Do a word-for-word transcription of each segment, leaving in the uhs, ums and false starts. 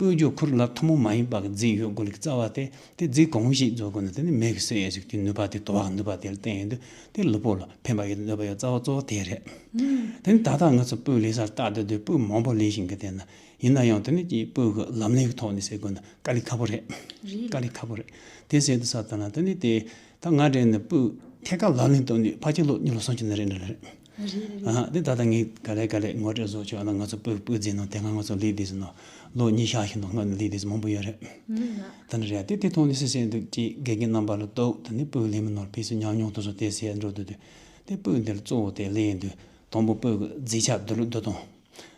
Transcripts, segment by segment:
སྤོས་སྦྱོར་ཁུར་ལ་ཐུན་མོང་མ་ཡིན་པ་གི་རྫས་ཡོད་དགོས་ལ་གི་རྩ་བ་དེ་དེ་རྫས་གང་ཞིག་བཟོ་དགོས་ན་དེ་ནི་མེ་གི་སོས་ཡ་ཞིག་དེ་ནུས་པ་དེ་དུ་བ་གི་ནུས་པ་དེ་ལ་བརྟེན་ཡོད་དུས་དེ་ལུས་པོ་ལ་ཕན་པ་ཡོད་ནུས་པ་ཡོད་རྩ་བ་གཙོ་བོ་དེ་རེད། དེ་ནི་ད་ལྟ་ང་ཚོ་སྤོས་ལས་སར་བལྟ་སྡོད་དུས་སྤོས་མང་པོ་ལས་བཞིན་གི་དེ་ན་ཡིན་ན་ཡང་དེ་ནི་ཀྱི་སྤོས་གི་ལམ་ལུགས་ཐོག་ནས་ཟེར་དགོས་ན་དཀའ་ལས་ཁག་པོ་རེད། རེད། དཀའ་ལས་ཁག་པོ་རེད། དེ་ཟེར་དུས་ས་དེ་ན་དེ་ནི་དེ་ད་ང་འདྲེན་ནི་སྤོས་ཐད་ཀར་ལག་ལེན་བསྟར་ནས་ཕལ་ཆེར་ལོ་གཉིས་ལོ་གསུམ་ཅིག་ནི་རེད་འདྲ་རེད། རེད་རེད། ཨ་དེ་ད་ལྟ་ངས་ག་ལེ་ག་ལེ་ངོ་སྤྲོད་བཟོ་ཆོག་ན་ང་ཚོ་སྤོས་སྤོས་རྫས་ནང་དེ་སྔ་ང་ཚོ་ལས་དེ་ཟིན་ནོ་ལོ་ཉི་ཤུ་ཞིག་ནང་སྔོན་ནས་ལས་དེ་ཟིན་མང་པོ་ཡོད་རེད། ད་ནི་རེད་དེ་དེ་ཐོག་ནས་སི་སེ་འདུག་ཅིག་དགེ་རྒན་རྣམ་པ་ལ་གཏོགས་ད་ནི་སྤོས་ལས་མི་ནོར་ཕེ་སི་ཉམས་མྱོང་དུ་སོ་དེ་སེ་འགྲོ་དུས་དུས་དེ་སྤོས་འདིར་གཙོ་བོ་དེ་ལས་ཡིན་དུས་དང་པོ་སྤོས་ཀྱི་རྫས་ཆ་བསྡུ་རུ་བསྡུ་དང་།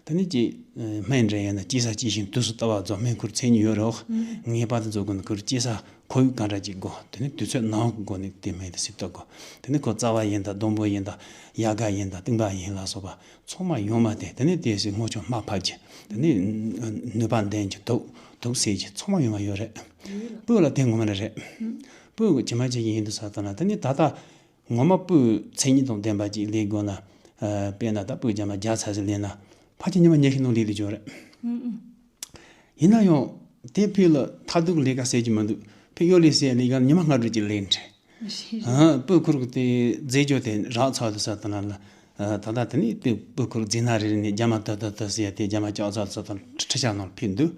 དེ་ནས་ཀྱི་སྨན་འདྲ་ཡིན་ན་སྐྱེ་ས་སྐྱེ་ཞིང་དུས་སུ་ལྟ་བ་རྫོགས་སྨན་ཁུར་མཚན་ཉིད་ཡོད་རེད། ངེས་པར་དུ་རྫོགས་དགོས་ན་ཁུར་སྐྱེ་ས་ཁོར་ཡུག་ག་འདྲ་ཅིག་དགོས་དེ་ནས་དུས་ཚོད་ནང་གི་སྒོ་ནས་དེ་སྨན་དེ་སྲིད་ལྟ་དགོས། དེ་ནས་ཁོ་རྩ་བ་ཡིན་དང་སྡོང་པོ་ཡིན་དང་ཡལ་ག་ཡིན་དང་གཏིང་པ་ཡིན་ལ་སོགས་པ་ཚང་མ་ཡོང་མ་དེ་དེ་ནས་དེ་སྲིད་སྔོ་ཆུང་དམར་ཕབ་ཀྱི་དེ་ནས་ནུས་པ་ལྡན་གྱི་དུག་དུག་སེལ་གྱི་ཚང་མ་ཡོང་བ་ཡོད་རེད། སྤོས་ལ་དེ་ངོ་མ་རེད། སྤོས་ཀྱི་ཇི་མ་ཇི་བཞིན་ཡིན་དུས་ས་དང་ན་དེ་ནས་ད་ལྟ། ངོ་མ་སྤོས་མཚན་ཉིད་དང་ལྡན་པ་ཅིག་ལས་དགོས་ན། ཨ་དཔེར་ན་ད་སྤོས་རྒྱ་མ་བརྒྱ་ཚར་ཟིན་ལས་ན་ཕལ་ཆེར་ཉི་མ་ཉི་ཤུ་ནང་ལས་དེ་འབྱོར་རེད། ཡིན་ན་ཡང་དེ་ཕུད་ལ་མཐར་ཐུག་ལས་ཀ་ཟེར་གྱི་མི་འདུག་ཕུད་གཡོ་ལས་ཟེར་ལས་ཀ་ཉི་མ་ལྔ་དྲུག་ཅིག་ལས་འདྲ། ཨ་སྤོས་ཁུར་གི་དེ་རྫས་སྦྱོར་དེ་རག་ཚར་དུས་ས་དང་ལ། ད་ལྟ་དེ་ནས་དེ་སྤོས་ཁུར་རྫས་སྣ་རེ་རེ་ནས་རྒྱ་མ་ཏི་ཏི་ཏི་ཟེར་ཡ་དེ་རྒྱ་མ་བཀྱག་ཚར་དུས་ས་དང་ཁྲི་ཆ་ནང་ཕུད་འདུག་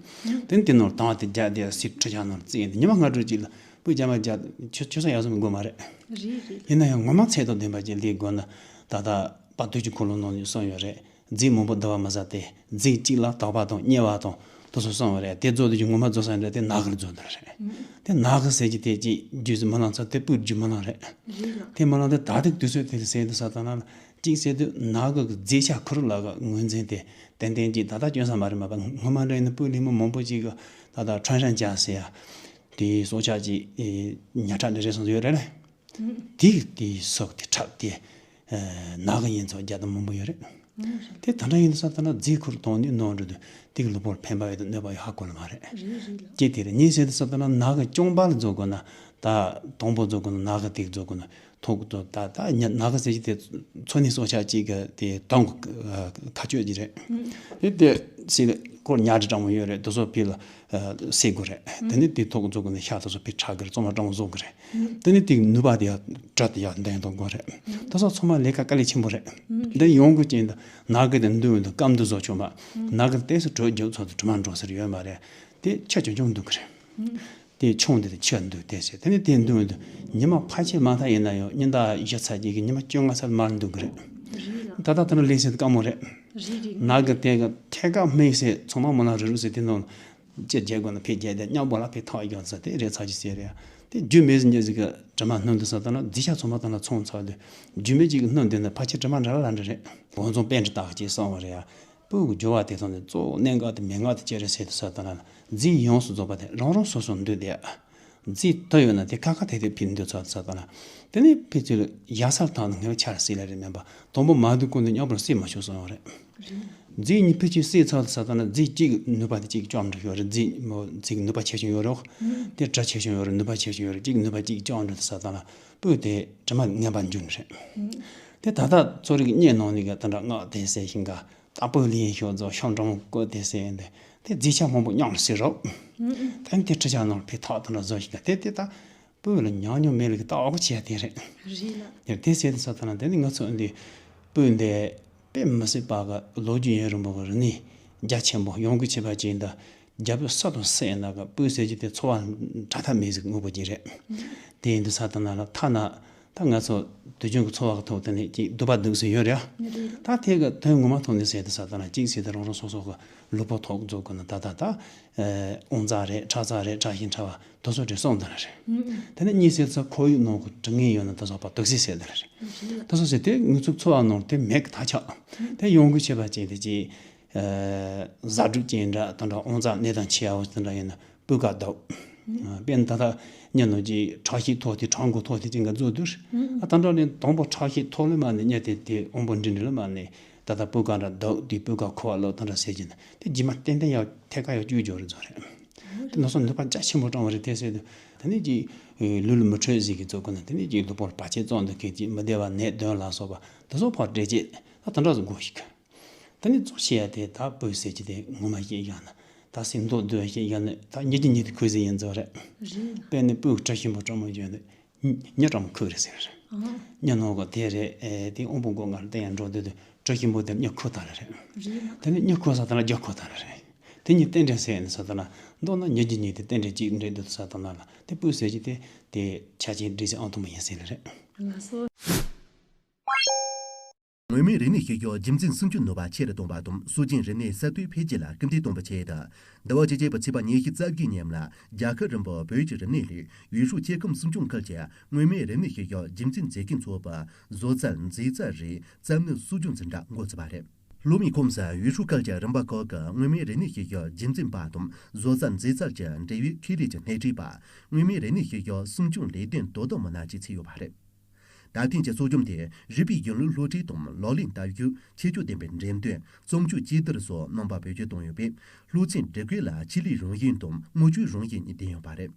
དེ་ནས་དེ་ནང་དང་དེ་རྒྱ་དེ་སྲིད་ཁྲི་ཆ་ནང་རྩིས་ཡིན་དུ་ཉི་མ་ལྔ་དྲུག་ཅིག་ལ། སྤོས་རྒྱ་མ་རྒྱ་ཆུ་ཆུ་ས་ཡག་སོང་དགོས་མ་རེད། རེད་རེད། ཡིན་ན་ཡང་ངོ་མ་ཚད་དང་ལྡན་པ་ཅིག་ལས་དགོས་ན་ད་ལྟ་དཔལ་དུས་ཀྱི་འཁོར་ལོ་ནང་ནས་གསུངས་ཡོད་རེད། རྫས་མང་པོ་བསྡུ་བ་མི་ཟ་སྟེ་རྫས་གཅིག་ལ་དག་པ་དང་དམྱལ་བ་དང་དུ་སོགས་གསུངས་ཡོད་རེད། དེ་རྫོགས་དུས་ཀྱི་ངོ་མ་རྫོགས་ས་འདྲ་དེ་ནག་གིར་རྫོགས་འདུག་རེད། དེ་ནག་གི་ཟེར་གྱི་དེ་གཅིག་རྒྱུ་ཟིན་མི་ལང་ཚ་དེ་སྤོས་རྒྱུ་མི་ལང་རེད། རེད་ལ། དེ་མི་ལང་དེ་ད་ཐུག་དུས་ཚོད་དེ་ཟེར་དུས་ས་དང་ན་གཅིག་ཟེར་དུས་ནག་གི་རྫས་ཆ་ཁུར་ལ་གི་ངོས་འཛིན་དེ་ཏན་ཏན་གྱིས་ད་ལྟ་སྐྱོན་ས་མ་རེད་མ་པ་ངོ་མ་འདྲ་ཡིན་ན་སྤོས་ལས་མི་མང་པོ་ཅིག་གི་ད་ལྟ་ཁྲོན་ཧྲན་ཅ་ཟེར་ཡ། དེའི་སྲོག་ཆགས་ཀྱི་ཉ་ཁྲག་འདྲ་རེ་སོང་ཡོད་རེད་ལ། དེ་དེའི་སྲོག་དེ་ཁྲག་དེ་ནག་གི་ཡིན་ཚོ་རྒྱ་དང་མང་པོ་ཡོད་རེད། དེ་ད་ལྟ་ཡིན་ས་ད་ན་རྫས་ཁུར་གཏོང་ནས་ནོར་འགྲོ་དུས་དེ་གི་ལུས་པོར་ཕན་པ་ཡོད་དང་གནོད་པ་ཡོད་ཧ་གོ་ལ་མ་རེད། རེད་རེད་ལ། ཀྱེ་དེ་རེད་ཉིན་ཟེར་དུས་ས་ད་ན་ནག་གི་རྐྱང་པ་ལ་རྫོགས་དགོས་ན་ད་དང་པོ་རྫོགས་དགོས་ན་ནག་གི་དེ་རྫོགས་དགོས་ན། ཐོག་ཏུ་ད་ད་ཉ་ནག་གི་ཟེར་གྱི་དེ་མཚོ་ནི་སྲོག་ཆགས་གཅིག་གི་དེ་དོན་གྱི་ཁ་གཅོད་ཀྱི་རེད། དེ་དེ་སྲིད་སྐོར་ཉ་དྲི་གྲང་མོ་ཡོད་རེད་དེ་ཚོ་ཕི་ལ་སྲེག་དགོས་རེད། དེ་ནི་དེ་ཐོག་འཛུགས་དགོས་ནི་ཤ་དེ་ཚོ་ཕི་ཁྲག་གིར་བཙོང་བ་གྲང་མོ་བཟོ་དགོས་རེད། དེ་ནི་དེ་ནུས་པ་དེ་ཡང་དྲི་དེ་ཡང་ལྡན་གཏོང་དགོས་རེད། དེ་ཚོ་ཚང་མ་ལས་ཀ་དཀའ་ལས་ཆེན་པོ་རེད། འདི་ཡོང་དགོས་ཀྱི་འདི་ནག་གི་དེ་འདུལ་འདུག་སྐམ་འདུག་བཟོ་ཆོག་མ་ནག་གི་དེ་སུ་དྲོད་རྒྱུག་ཚོ་དེ་དྲི་མ་འགྲོ་ཟེར་ཡོད་མ་རེད། དེ་ཆ་ཆུང་ཆུང་འདུག་གི་རེད། དེ་ཆུང་དེ་དེ་ཆེར་འདུག་དེ་ཟེར་དེ་ནས་དེ་འདུག་འདུག་ཉི་མ་ཕལ་ཆེར་མང་ཐག་ཡིན་ན་ཡང་ཉིན་ལྟར་བཞི་ཚར་གཅིག་གི་ཉི་མ་བཅོ་ལྔ་ཚར་མར་འདུག་གི་རེད། རེད་ལ། ད་ལྟ་དེ་ནས་ལས་ཟེར་དཀའ་མོ་རེད། རེད་རེད། ནག་གི་དེ་གི་ཐད་ཀར་སྨན་ཟེར་ཚང་མ་མོ་ལ་རུ་རུ་ཟེར་དེ་ནང་ལྕེ་རྒྱལ་དགོས་ན་ཕེ་རྒྱལ་དེ་མཉམ་པོ་ལ་ཕེ་ཐག་ཡོད་ཟེར་དེ་རེད་ཚར་གཅིག་ཟེར་རེད། དེ་རྒྱུ་མེད་ཟེར་ཉེ་ཟིག་གི་དྲི་མ་སྣོན་དུ་ས་ད་ན་རྫི་ཤ་ཚང་མ་ད་ན་ཚོང་ཚར་དུས་རྒྱུ་མེད་ཅིག་གི་སྣོན་དེ་ནི་ཕལ་ཆེར་དྲི་མ་འདྲ་ལ་ལ་འདྲ་རེད། བོད་ཚོང་དཔལ་འབྲི་སྟག་གཅིག་གསང་བ་རེད་ཡ། སྤོས་ཀྱི་སྦྱོར་བ་དེ་ཚོ་ནི་གཙོ་བོ་གནད་འགག་དེ་མན་ངག་དེ་ཅི་རེད་ཟེར་དུས་ས་ད་ན་རྫས་ཡོངས་སུ་རྫོགས་པ་དེ་རང་རང་སོ་སོར་འདུས་ཏེ། རྫས་དུ་ཡོད་ན་དེ་ཁ་ཁ་ཐེག་ཐེག་ཕིན་འདུས་ཚར་དུས་ས་ད་ན། དེ་ནས་ཕི་ཚུལ་ཡ་སར་དང་ནི་ངེས་པ་ཆར་སྲིད་ལ་རེད་མིན་པ་དང་པོ་མ་འདུས་གོང་དུ་མཉམ་པར་སྲིད་མ་ཆོག་གསུངས་ཡོད་རེད། རྫས་གཉིས་ཕི་ཆུ་སྲིད་ཚར་དུས་ས་ད་ན་རྫས་གཅིག་ནུས་པ་དེ་གཅིག་བཅོམ་འགྲོ་ཡོད་རེད། རྫས་མོ་རྫས་ཀྱི་ནུས་པ་ཆེ་ཆུང་ཡོད་རེད། དེ་དྲི་ཆེ་ཆུང་ཡོད་རེད། ནུས་པ་ཆེ་ཆུང་ཡོད་རེད། གཅིག་ནུས་པ་གཅིག་བཅོམ་འགྲོ་དུས་ས་ད་ན་སྤོས་དེ་དྲི་མ་ངན་པ་འཇུ་ནི་རེད། དེ་ད་ལྟ་གཙོ་རིག་གཉིས་ནང་ནས་གི་དེ་འདྲ་སྔགས་དེ་ཟེར་ཞིང་ག་ད་སྤོས་ལེན་ཤོག་ཛོ་ཤོག་འགྲོ་མོ་བཀོད་དེ་ཟེར་ཡིན་དེ་དེ་རྫས་ཆ་མང་པོ་མཉམ་ལ་ཟེར་རོ། དེ་ནི་དེ་ཁྲི་ཆ་ནང་ལ་ཕེ་ཐག་དེ་འདྲ་བཟོ་ཞིག་ག་དེ་དེ་ད་སྤོས་ལ་ཉམས་མྱོང་མེད་ལ་གི་ད་ཨོ་ཆེ་དེ་རེད། རེད་ལ། ཡར་དེ་ཟེར་དུས་ས་ད་ན་དེ་ནི་ང་ཚོ་འདི་སྤོས་འདི་དཔེ་མི་སྲིད་པ་གི་ལོ་རྒྱུས་ཡུན་རིང་པོ་གི་རིག་གནས་རྒྱ་ཆེན་པོ་ཡོང་སྒོ་ཆེ་བ་ཅིག་ཡིན་ད། རྒྱ་བོད་སུ་དང་སུ་ཡིན་ན་གི་སྤོས་ཟེར་གྱི་དེ་འཚོ་བ་འདྲ་ཐབས་མེད་ཟིག་དངོས་པོ་ཅིག་རེད། དེ་ཡིན་དུས་ས་ད་ན་ལ་ཐ་ན། ད་ང་ཚོ་དུས་རྒྱུན་གྱི་འཚོ་བ་གི་ཐོག་དེ་ནས་ཅིག་སྡུག་པ་སྡུག་ཟེར་ཡོད་རེད། ད་དེ་གི་དོན་ངོ་མ་ཐོག་ནས་ཟེར་དུས་ས་ད་ན་གཅིག་ཟེར་དུས་རང་རང་སོ་སོ་གི་ལུས་པོ་ཐོག་རྫོགས་གི་ན་ད་ད་ད་དབང་རྩ་རེད། ཁྲག་རྩ་རེད། ཁྲག་ཤེད་ཕྲ་བ་དེ་ཚོ་དེ་གསུམ་དེ་ན་རེད། དེ་ནས་གཉིས་ཟེར་དུས་ཁོར་ཡུག་ནང་གི་དྲི་ངན་ཡོད་ན་དེ་ཚོ་ཕར་དུག་སེལ་ཟེར་དེ་ན་རེད། དེ་ཚོ་ཟེར་དེ་ངུ་ཚུགས་འཚོ་བ་ནང་དེ་མེད་གི་ཐག་ཆོད། དེ་ཡོང་སྒོ་ཆེ་བ་ཅན་དེ་ཅིག་ཟ་འབྲུ་ཅན་འདྲ་དེ་འདྲ་དབང་རྩ་གནས་སྟངས་ཆེ་བ་དེ་འདྲ་ཡིན་ན། སྤོས་ཀ་བདག་དཔེར་ན་ད་ལྟ་ཉ་ནང་གི་ཁྲག་ཤེད་མཐོ་དེ་ཁྲག་མགོ་མཐོ་དེ་ཅན་ག་བཟོ་དུས། ཨ་ད་འདྲ་ནས་དང་པོ་ཁྲག་ཤེད་མཐོ་ལ་མ་ནས་ཉ་དེ་དེ་དབང་པོ་འདྲེན་འདྲེན་ལ་མ་ནས་ད་ལྟ་སྤོས་ཀ་འདྲ་བདག་དེ་སྤོས་ཀ་ཁོ་བ་ལོ་ད་འདྲ་ཟེར་གྱི་ན་དེ་རྗེས་མ་ཏན་ཏན་ཡང་ཐད་ཀ་ཡང་བཅོས་སྦྱོར་རེ་བཟོ་རེད། དེ་ནོ་སོ་ནུས་པ་རྒྱ་ཆེན་པོ་སྤྲང་བ་རེད་དེ་ཟེར་དུས་ད་ནི་ཀྱི་ལུས་ལ་མི་འཕྲོད་ཟིག་གི་བཟོ་དགོས་ན་དེ་ནི་ཀྱི་ལུས་པོར་བར་ཆད་བཙོང་དུ་ཁེལ་གྱི་མི་བདེ་བ་ནད་གདོན་ལ་སོགས་པ་དེ་ཚོ་ཕར་འདྲེ་བྱེད་ད་དེ་འདྲ་བཟོ་དགོས་ཤིག་དེ་ནི་གཙོ་ཆེ་ཡ་དེ་ད་སྤོས་ཟེར་གྱི་དེ་ངོ་མ་ཤེས་ཡོད་ན། ད་ ད་སེམས་མདོག་བདུན་ཞིག་ཡང་ནི་ད་ཉིད་ཀྱི་ཉིད་དུ་ཁོས་ཟིན་ཡིན་ཚོད་རེད། རེད། དཔེར་ན་སྤུ་གུ་བཀྲ་ཤིས་འབུམ་སྤྲང་མོ་བརྗོད་ནས་ཉི་སྤྲང་མོ་ཁོས་རེད་ཟེར་རེད། ཨང་། ཉི་ནོར་གོ་དེ་རེད། ཨེ་དེ་དབོན་པོ་མགོ་ང་ལ་བསྟན་ཡང་འགྲོ་དུས་དུས་བཀྲ་ཤིས་འབུམ་དེ་ཉི་ཁོ་ད་ལ་རེད། རེད་ལ། དེ་ནི་ཉི་ཁོ་ས་ད་ལ་རྒྱ་ཁོ་ད་ལ་རེད། དེ་ཉིད་རྟེན་འབྲེལ་ཟེར་ནས་ས་ད་ལ་མདོར་ན་ཉིད་ཀྱི་ཉིད་དེ་རྟེན་འབྲེལ་གཅིག་འབྲེལ་དུ་ས་ད་ལ་ལ་དེ་སྤུ་ཟེར་གྱི་དེ་དེ་ཆ་ཆེན་འབྲེལ་ཟེར་ཨང་དུ་མ་ཡིན་ཟེར་ལ་རེད། ང་སོ། མངོན་མེད་རིག་གནས་ཤུགས་རྒྱག་རྒྱུ་འཛིན་སྲུང་སྐྱོང་ནུས་པ་ཆེ་རུ་གཏོང་བ་དང་སྲོལ་རྒྱུན་རིག་གནས་གསར་གཏོད་འཕེལ་རྒྱས་ལ་སྐུལ་འདེད་གཏོང་བའི་ཆེད་དུ། ཟླ་བ་གཅིག་བྱས་པའི་ཚེས་པ་ཉི་ཤུ་རྩ་བརྒྱད་ཉིན་ལ་རྒྱལ་ཁབ་རིམ་པའི་བོད་ཀྱི་རིག་གནས་ལས་འོས་ཤོག་སྐྱེ་ཁམས་སྲུང་སྐྱོང་ཁུལ་གྱི་མངོན་མེད་རིག་གནས་ཤུགས་རྒྱག་རྒྱུ་འཛིན་མཛད་མཁན་ཚོགས་པའི་བཟོ་རྩལ་མཛེས་རྩལ་རིགས་རྩལ་ནུས་གསོ་སྐྱོང་འཛིན་གྲྭ་འགོ་བཙུགས་པ་རེད། སློབ་མའི་ཁོངས་སུ་འོས་ཤོག་ཁུལ་གྱི་རིམ་པ་ཁག་གི་མངོན་མེད་རིག་གནས་ཤུགས་རྒྱག་རྒྱུ་འཛིན་པ་དང་བཟོ་རྩལ་མཛེས་རྩལ་གྱི་འབྲེལ་ཡོད་ཁེ་ལས་ཀྱི་སྣེ་ཁྲིད་པ། མངོན་མེད་རིག་གནས་ཤུགས་རྒྱག་སྲུང་སྐྱོང་ལས་དོན་དོ་དམ་མི་སྣ་བཅས་ཚུད་ཡོད་པ་རེད། ད་ཐེངས་ཀྱི་གཙོ་སྐྱོང་དེ་རིག་པའི་གཞུང་ལུགས་སློབ་ཁྲིད་དང་ལག་ལེན་བསྟར་ཤུགས་ཁྱད་ཆོས་ལྡན་པའི་འགྲེམས་སྟོན་རྩོམ་ཆོས་གཅེས་བསྡུར་སོགས་རྣམ་པ་བེད་སྤྱོད་བཏང་ཡོད་པས་སློབ་ཚན་སྒྲིག་བཀོད་ལ་ཆེད་ལས་རང་བཞིན་དང་དངོས་སྤྱོད་རང་བཞིན་གཉིས་ལྡན་ཡོད་པ་རེད།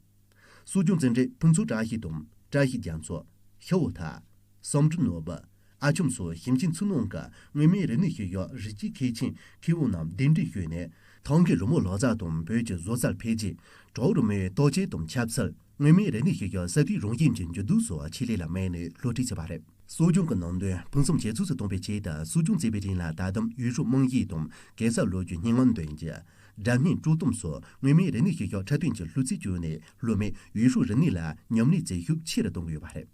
གསོ་སྐྱོང་འཛིན་གྲྭས་ཕུན་ཚོགས་བཀྲ་ཤིས་དང་བཀྲ་ཤིས་རྒྱ་མཚོ། ཤ་བོ་ཐར། བསམ་གྲུབ་ནོར་བུ། ཨ་ཆུམ་སོགས་ཞིང་ཆེན་ཆུ་ནང་གི་མངོན་མེད་རིག་གནས་ཤུགས་རྒྱག་རི་སྐྱེས་མཁས་ཆེན་མཁས་དབང་རྣམས་གདན་འདྲེན་ཞུས་ནས་ཐང་གའི་རི་མོ་ལག་རྩལ་དང་བོད་ཀྱི་བཟོ་རྩལ་འཕེལ་རྒྱས། བྲག་རི་མོའི་རྟོག་བཅས་དང་ཆབ་སྲིད། མངོན་མེད་རིག་གནས་ཤུགས་རྒྱག་གསར་གཏོད་རང་བཞིན་གྱི་འགྱུར་ལྡོག་སོགས་ཆེད་ལས་ལ་དམིགས་ནས་སློབ་ཁྲིད་བྱས་པ་རེད། གསོ་སྦྱོང་གི་ནང་དོན་ཕུན་སུམ་ཇེ་ཚོགས་སུ་གཏོང་བའི་ཆེད་དུ་གསོ་སྦྱོང་བྱེད་པའི་རིང་ལ་ད་དུང་འོས་ཤོག་རྨང་གཞི་དང་གེ་སར་ལོ་རྒྱུས་སྙན་ངག་འདོན་རྒྱུ། སྒྲ་སྙན་དཀྲོལ་གཏམ་སོགས་མངོན་མེད་རིག་གནས་ཤུགས་རྒྱག་འཁྲབ་སྟོན་གྱི་བསླབ་ཚིགས་བཅོལ་ནས་སློབ་མས་འོས་ཤོག་རིག་གནས་ལ་ཉམས་ལེན་བྱེད་ཤུགས་ཆེ་རུ་གཏོང་གི་ཡོད་པ་རེད།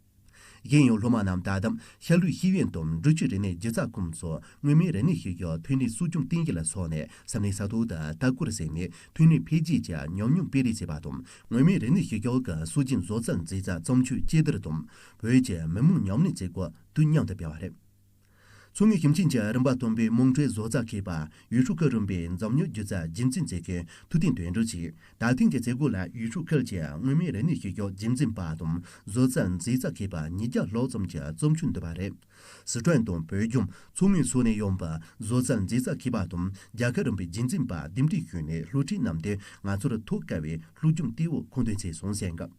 གཞན་ཡང་སློབ་མ་རྣམས་ད་དུང་ཤར་ལྷོའི་ཤེས་ཡོན་དང་འབྲི་ཆུའི་རིག་གནས་སྒྱུ་རྩལ་ཁོངས་སུ་མངོན་མེད་རིག་གནས་ཤུགས་རྒྱག་ཐོན་ལས་གསོ་སྐྱོང་བསྟན་རྒྱུ་ལ་སོགས་ནས་ས་གནས་ས་ཐོག་ཏུ་ལྟ་སྐོར་ཟིན་ནས་ཐོན་ལས་འཕེལ་རྒྱས་ཀྱི་ཉམས་མྱོང་སྤེལ་རེས་བྱས་པ་དང་། མངོན་མེད་རིག་གནས་ཤུགས་རྒྱག་གི་སྲོལ་རྒྱུན་བཟོ་རྩལ་མཛེས་རྩལ་རྩོམ་ཆོས་གཅེས་བསྡུར་དང་བོད་ཀྱི་མི་མང་ཉམས་ལེན་བྱེད་སྒོ་དུས་མཉམ་དུ་སྤེལ་བ་རེད། མཚོ་སྔོན་ཞིང་ཆེན་གྱི་རིམ་པ་བདུན་པའི་དམངས་ཁྲོད་བཟོ་རྩལ་མཁས་པ་འོས་ཤོག་ཁུལ་རིམ་པའི་འཛམ་གླིང་སྒྱུ་རྩལ་རྒྱུན་འཛིན་མཛད་མཁན་ཐུབ་བསྟན་དོན་གྲུབ་ཀྱིས་ད་ཐེངས་ཀྱི་མཛད་སྒོ་ལ་འོས་ཤོག་ཁུལ་གྱི་མངོན་མེད་རིག་གནས་ཤུགས་རྒྱག་རྒྱུན་འཛིན་པ་དང་བཟོ་རྩལ་མཛེས་རྩལ་མཁས་པ་ཉིས་བརྒྱ་ལྷག་ཙམ་གྱིས་རྩོམ་ཆོས་འདོན་པ་རེད། སི་ཁྲོན་དང་བོད་ལྗོངས་མཚོ་སྔོན་སོགས་ནས་ཡོང་པའི་བཟོ་རྩལ་མཛེས་རྩལ་མཁས་པ་དང་རྒྱལ་ཁབ་རིམ་པའི་རྒྱུན་འཛིན་པ་གདན་འདྲེན་ཞུས་ནས་སློབ་ཁྲིད་གནང་སྟེ་ང་ཚོར་ཐོག་དཀའ་བའི་སློབ་སྦྱོང་ལྟེ་བོ་མཁོ་འདོན་བྱས་སོང་ཟེར་འདུག་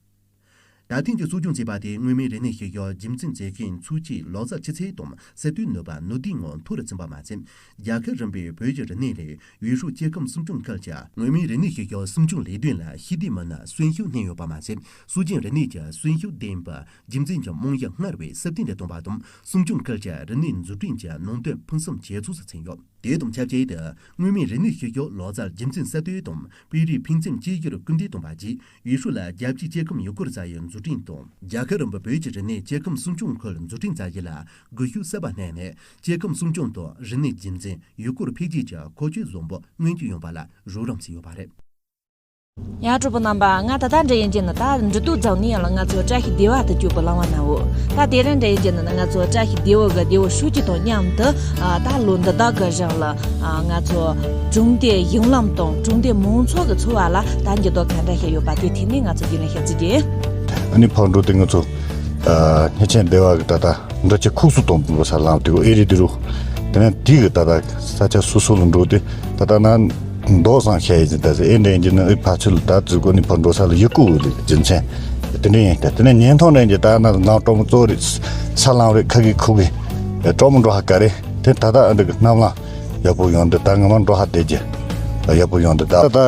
ད་ཐེངས་ཀྱི་གཙོ་སྐྱོང་བྱས་པ་དེ་མངོན་མེད་རིག་གནས་ཤུགས་རྒྱག་རྒྱུན་འཛིན་མཛད་མཁན་ཚོགས་ཀྱི་ལག་རྩལ་ཆུ་ཚད་དང་གསར་གཏོད་ནུས་པ་ནུས་ལྡན་ངང་མཐོ་རུ་ཕྱིན་པ་མ་ཟད། རྒྱལ་ཁབ་རིམ་པའི་བོད་ཀྱི་རིག་གནས་ལས་འོས་ཤོག་སྐྱེ་ཁམས་སྲུང་སྐྱོང་ཁུལ་གྱི་མངོན་མེད་རིག་གནས་ཤུགས་རྒྱག་སྲུང་སྐྱོང་ལས་དོན་ལ་ཤེས་ལྡན་མི་སྣ་གསོན་ཤུགས་བསྣན་ཡོད་པ་མ་ཟད། སྲོལ་རྒྱུན་རིག་གནས་ཀྱི་གསོན་ཤུགས་ལྡན་པའི་རྒྱུན་འཛིན་གྱི་རྨང་གཞི་སྔར་བས་ཟབ་ཏན་དུ་གཏོང་བ་དང་སྲུང་སྐྱོང་ཁུལ་གྱི་རིག་གནས་འཛུགས་སྐྲུན་གྱི་ནང་དོན་ཕུན་སུམ་ཇེ་ཚོགས་སུ་ཕྱིན་ཡོད། དེ་དང་ཆབས་ཅིག་ཏུ་མངོན་མེད་རིག་གནས་ཤུགས་རྒྱག་ལག་རྩལ་རྒྱུན་འཛིན་གསར་གཏོད་དང་སྤེལ་རེས་ཕུན་སུམ་ཇེ་ཆེར་སྐུལ་འདེད་གཏོང་བ་བཅས་འོས་ཤོག་ལ་རྒྱལ་སྤྱིའི་སྐྱེ་ཁམས་ཡུལ་སྐོར་ས་ཡི་འཛུགས་སྐྲུན་དང་རྒྱལ་ཁབ་རིམ་པ་བོད་ཀྱི་རིག་གནས་སྐྱེ་ཁམས་སྲུང་སྐྱོང་ཁུལ་འཛུགས་སྐྲུན་བྱ་གཞི་ལ་སྒུལ་ཤུགས་གསར་པ་བསྣན་ནས་སྐྱེ་ཁམས་སྲུང་སྐྱོང་དང་རིག་གནས་རྒྱུན་འཛིན་ཡུལ་སྐོར་འཕེལ་རྒྱས་ཀྱི་མཁོ་ཆས་བཟང་པོ་མངོན་འགྱུར་ཡོང་བ་ལ་རོགས་རམ་བྱས་ཡོད་པ་རེད། ཡ། གྲོགས་པོ་རྣམ་པ། ང་ད་ལྟ་འདྲ་ཡིན་གྱི་ནི་ད་འབྲི་དུས་རྫོང་ནས་ཡང་ལ་ང་ཚོ་བཀྲ་ཤིས་སྡེ་བ་དུ་སྐྱོད་པའི་ལམ་བ་ན་འོ། ད་དེ་རིང་འདྲ་ཡིན་གྱི་ནི་ང་ཚོ་བཀྲ་ཤིས་སྡེ་བ་གི་སྡེ་བ་ཧྲུའུ་ཅི་དང་མཉམ་དུ་ཨ་ད་ལོ་འདི་དག་གི་རིང་ལ་ཨ་ང་ཚོ་གྲོང་སྡེ་གཞུང་ལམ་དང་གྲོང་སྡེ་མང་ཚོགས་ཀྱི་འཚོ་བ་ལ་ད་འགྱུར་ལྡོག་ག་འདྲ་ཞིག་ཡོད་པ་དེ་ཐད་ནས་ང་ཚོ་རྒྱུས་ལོན་ཞིབ་རྩིས་རྒྱུ་ཡིན། ཨ་ནི་ཕར་འགྲོ་དུས་ང་ཚོ་ཨ་ཉེ་ཆེན་སྡེ་བ་གི་ད་ལྟ་འདྲ་ཆེ་ཁུག་སུ་གཏོང་དགོས་ས་ལམ་དེ་གོ་ཨེ་རི་དེ་རུ། དེ་ནས་དེ་གི་ད་ལྟ་ས་ཆ་སོ་སོ་ལ་འགྲོ་དུས་ད་ལྟ་ན་མདོ་བསང་བཤད་ཡི་ཅི་ད་ཟེར་ཨེ་འདྲ་ཡིན་གྱི་ན་ཨེ་ཕ་ཚུལ་ད་ཙི་གོ་ནི་ཕར་འགྲོ་ས་ལ་ཡི་ཀུ་ལི་རྒྱུ་མཚན་དེ་འདྲ་ཡིན། ད་དེ་ནས་ཉིན་ཐོང་འདྲ་ཡིན་གྱི་ད་ན་ནང་གྲོང་མི་གཙོ་རེད། ས་ལམ་རེད། ཁ་གི་ཁུག་གི་གྲོང་མི་འགྲོ་ཧ་ག་རེད། དེ་ད་ལྟ་ཨ་འདི་གི་གནམ་ལངས་ཡག་པོ་ཡོང་འདི་ད་ངོ་མ་འགྲོ་ཧ་བསྡད་ཀྱི་ཡག་པོ་ཡོང་འདི་ད། ད་ལྟ་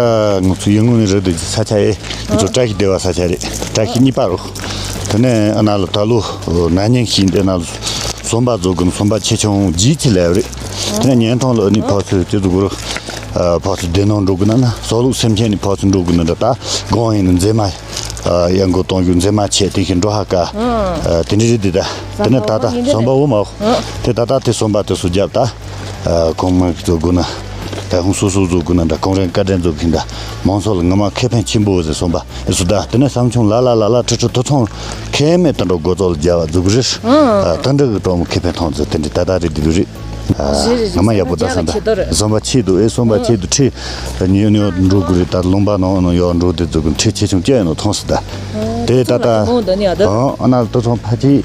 ང་ཚོ་ཡུལ་དངོས་ནས་རེད་འདི་ས་ཆ་ཨེ་ང་ཚོ་བཀྲ་ཤིས་སྡེ་བ་ས་ཆ་རེད། བཀྲ་ཤིས་གཉིས་པ་རུ། དེ་ནས་ཨ་ན་ལ་ད་ལོ་ན་ནིང་ཞིག་འདི་ན་ལ་ཟོམ་པ་རྫོགས་གི་ན་ཟོམ་པ་ཆེ་ཆུང་རྗེས་ཚིལ་ལས་རེད། དེ་ནས་ཉིན་ཐོང་ལ་ཨ་ནི་ཕག་ཚོས་དེ་ཚོ་གུ་རུ་ཕག་ཚོ་སྡེ་ནང་འགྲོ་གི་ན་ན་སོག་ལུག་སེམས་ཅན་ནི་ཕག་ཚོ་འགྲོ་གི་ན་འདྲ་ད་དགོང་ཡིན་ན་མཛེས་མ། ཨ་ཡང་སྒོ་གཏོང་རྒྱུ་མཛེས་མ་ཆེ་དེ་བཞིན་འགྲོ་ཧ་ཀ་ཨ་དེ་འདྲ་རེད་དེ་ད། དེ་ནས་ད་ད་ཟམ་པ་འོ་མ་འོ། དེ་ད་ད་དེ་ཟོམ་པ་དེ་སུ་རྒྱབ་ད། ཨ་གོང་མ་བཟོ་དགོས་ན། ད་ཧུང་སུ་སུ་བཟོ་དགོས་ན་འདྲ་གོང་རིམ་བཀའ་དྲིན་བཟོ་གིན་ད། མང་ཚོགས་ལ་ངོ་མ་ཁེ་ཕན་ཆེན་པོ་ཟེར་ཟོམ་པ་དེ་སུ་ད། དེ་ནས་བསམ་ཆུང་ལ་ལ་ལ་ལ་ཁྲི་ཁྲི་ཐོ་ཚོང་ཁེ་མེད་དུ་འགྲོ་སྒོ་ཚོགས་ལ་རྒྱབ་བ་བཟོ་གི་རེད། ཨ་ད་འདྲ་གི་གྲོང་མ་ཁེ་ཕན་ཐོང་ཚོ་དེ་འདྲ་ད་ད་རེད་དེ་རེད། རེད་རེད། ང་མ་ཡག་པོ་ད་སང་ད་ཟམ་པ་ཆེད་དུ་ཨེ་ཟམ་པ་ཆེད་དུ་ཁྲི་ཉོ་ཉོ་འགྲོ་དགོས་རེད། ད་ལུང་པ་ནང་ནང་ཡོག་འགྲོ་དེ་ཚོ་གི་ཁྲི་ཆེ་ཆུང་སྐྱེ་ཡོད་ནོ་མཐོང་སི་ད། དེ་ད་ད་ཨ་ན་ལ་ཏུ་ཚོང་ཕ་ཆེ་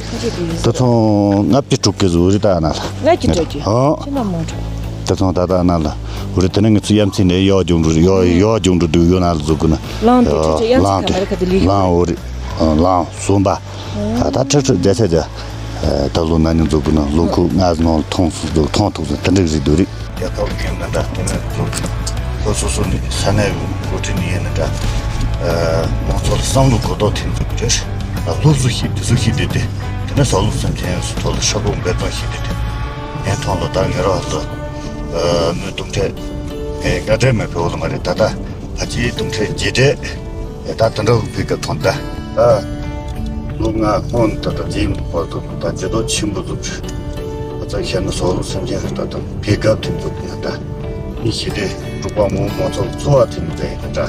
ཏུ་ཚོང་ལྔ་བཅུ་དྲུག་གི་བཟོ་རེད་ད་ཨ་ན་ལ། ལྔ་བཅུ་དྲུག་གི་ཨ་ཁྱི་ན་མོང་ཁྲ། ཏུ་ཚོང་ད་ད་ཨ་ན་ལ་འོ་རེད། དེ་ནས་ངི་ཚོ་ཡ་མཚན་ནས་ཡོག་སྦྱོང་འགྲོ་རེད། ཡོག་ཡོག་སྦྱོང་འགྲོ་དུས་ཡོད་ན་ལ་བཟོ་དགོས་ན་ལང་དེ་ཁྲི་ཆེ་ཡ་མཚན་ལང་ཁ་མ་རེད་ཁ་དེ་ལི་ལང་འོ་རེད། ལང་ཟོམ་པ། ད་ཁྲག་ཁྲག་བརྒྱ་ཆ་བརྒྱ། ད་ལོ་ན་ནིང་བཟོ་དགོས་ན་ལོ་ཁུག་ང་ནང་ཐོང་སུ་བཟོ་ཐོང་ཐུག་སུ་དེ་འདྲ་རེད་འདུག་རེད། རྒྱ་ཐོག་རྒྱུན་ན་ད་དེ་ནས་བཟོ་དགོས། ཁོ་སོ་སོ་ནས་ས་གནས་ཀྱི་འགོ་ཁྲིད་ནས་ཡིན་ན་འདྲ། ཨ། མང་ཚོགས་ལ་བསམ་བློ་གོ་རྟོགས་ཐེབས་ཚུལ་རེད། ཨ། སློབ་གསོ་ཞིག་དེ་ཚོ་ཞིག་བསྡུས་ཏེ། དེ་ནས་ཟབ་ལུགས་སེམས་ཅན་ཡོངས་སུ་ཐོག་ལ་ཧྲིལ་པོ་འབད་བརྩོན་ཞིག་བསྡུས་ཏེ། ངས་མཐོང་ལ་ད་ཉེ་རབས་ལ། ཨ། མི་དུང་ཕྲད་ཨེ་དཀའ་འཕྲད་མེད་པའི་འོག་ལ་མ་རེད། ད་ལྟ་ཕལ་ཆེར་དུང་ཕྲད་བརྒྱད་གྲས་ཨེ་ད་དེ་འདྲ་བོ་ཕེབས་སྐབས་མཐོང་། ད་ད་ལོ་ལྔ་སྔོན་ད་ལྟ་རྗེས་མ་བར་དུ་ད་འགྱུར་ལྡོག་ཆེན་པོ་འཛུགས། ཁ་ཚ་ཤར་ན་ཟོག་རོ་སེམས་ཅན་རེ་ད་དང་ཕེ་སྐབས་དེ་འཛུགས་ཡང་ད་མི་ཞི་བདེ་འབྲུག་པ་མང་མང་ཚོགས་འཚོ་བ་དེ་མི་ཚེ་ཡིན་ད། དེ་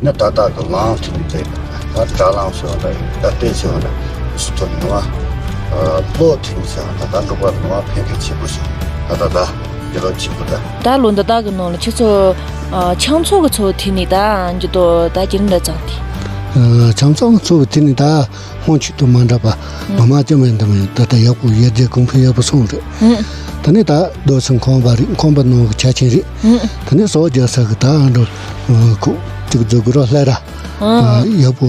ནས་ད་ལྟ་གི་ལམ་དེ་མི་ཚེ་ཡིན་ད། དགྲ་ལམ་ཟེར་བ་ད་ད་ལྟའི་ཟེར་བ་ད་སུ་ཐོན་ནུ་བ་བློ་དེ་མི་ཚེ་ཡིན་ད། ད་འབྲུག་པ་ནུ་བ་ཕན་ཁེ་ཆེན་པོ་ཞིག་ད་ད་ད། ཡོད་ཆེན་པོ་ད། ད་ལོ་འདི་དག་གི་ནང་ལ་ཁྱེད་ཚོ་ཨ་ཆང་ཚོགས་ཀྱི་ཚོགས་ཐེ་ནི་ད་འཇུ་དོ་ད་ཀྱི་རིན་ལ་ཙང་ཐེ། ཨ་ཆང་ཚོགས་ཀྱི་ཚོགས་ཐེ་ནི་ད་ཧོང་ཆུ་དུ་མ་འདྲ་པ་ངོ་མ་ཅི་མེད་འདི་མེད་ད་ད་ཡག་པོ་ཡར་རྒྱས་གོང་འཕེལ་ཡག་པོ་སོང་རེད། ད་ནི་ད་རྡོ་སུ་ཁང་པ་རེད། ཁང་པ་ནང་གི་ཆ་ཆེན་རེད། ད་ནི་སོ་རྒྱ་ས་གི་ད་འགྲོ་ཁུ་ཅིག་རྫུ་གུ་རོ་ལྷ་ར་ཡག་པོ།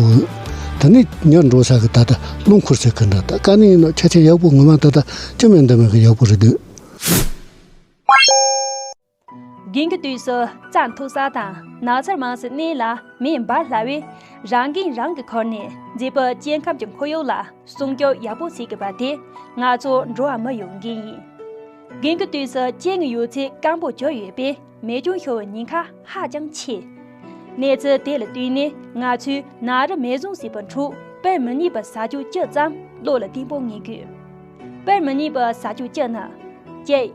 ད་ནི་ཉོ་འགྲོ་ས་གི་ད་ད་རླུང་འཁོར་ས་གི་འདྲ་ད་ཀ་ནི་ཡིན་ནོ་ཆ་ཆེན་ཡག་པོ་ངོ་མ་ད་ད་ཅི་མེད་འདི་མེད་གི་ཡག་པོ་རེད་འདུག། དགུན་གྱི་དུས་སུ་རྩྭ་མཐུག་ས་དང་ནགས་ཚལ་མང་སའི་གནས་ལ་མེ་འབར་སླ་བས། རང་འགན་རང་གིས་འཁུར་ནས་མཛེས་པའི་སྐྱེ་ཁམས་ཀྱི་ཁོར་ཡུག་ལ་སྲུང་སྐྱོབ་ཡག་པོ་བྱེད་དགོས་པ་དེ་ང་ཚོ་འགྲོ་བ་མི་ཡོངས་འགན་ཡིན། དགུན་གྱི་དུས་སུ་སྐྱེ་དངོས་ཡོད་ཚད་སྐམ་པོ་གྱུར་ཡོད་པས་མེ་སྐྱོན་ཤོར་བའི་ཉེན་ཁ་ཧ་ཅང་ཆེ། གནས་ཚུལ་དེ་ལ་བསྟུན་ནས་ང་ཚོས་ནཱ་རི་མེ་ཟོན་བྱེད་པའི་ཁྲོད་སྤེལ་མི་ནུས་པའི་བྱ་སྤྱོད་བཅུ་ཙམ་བློ་ལ་བརྟན་པོ་ངེས་དགོས། སྤེལ་མི་ནུས་པའི་བྱ་སྤྱོད་བཅུ་ནི། གཅིག་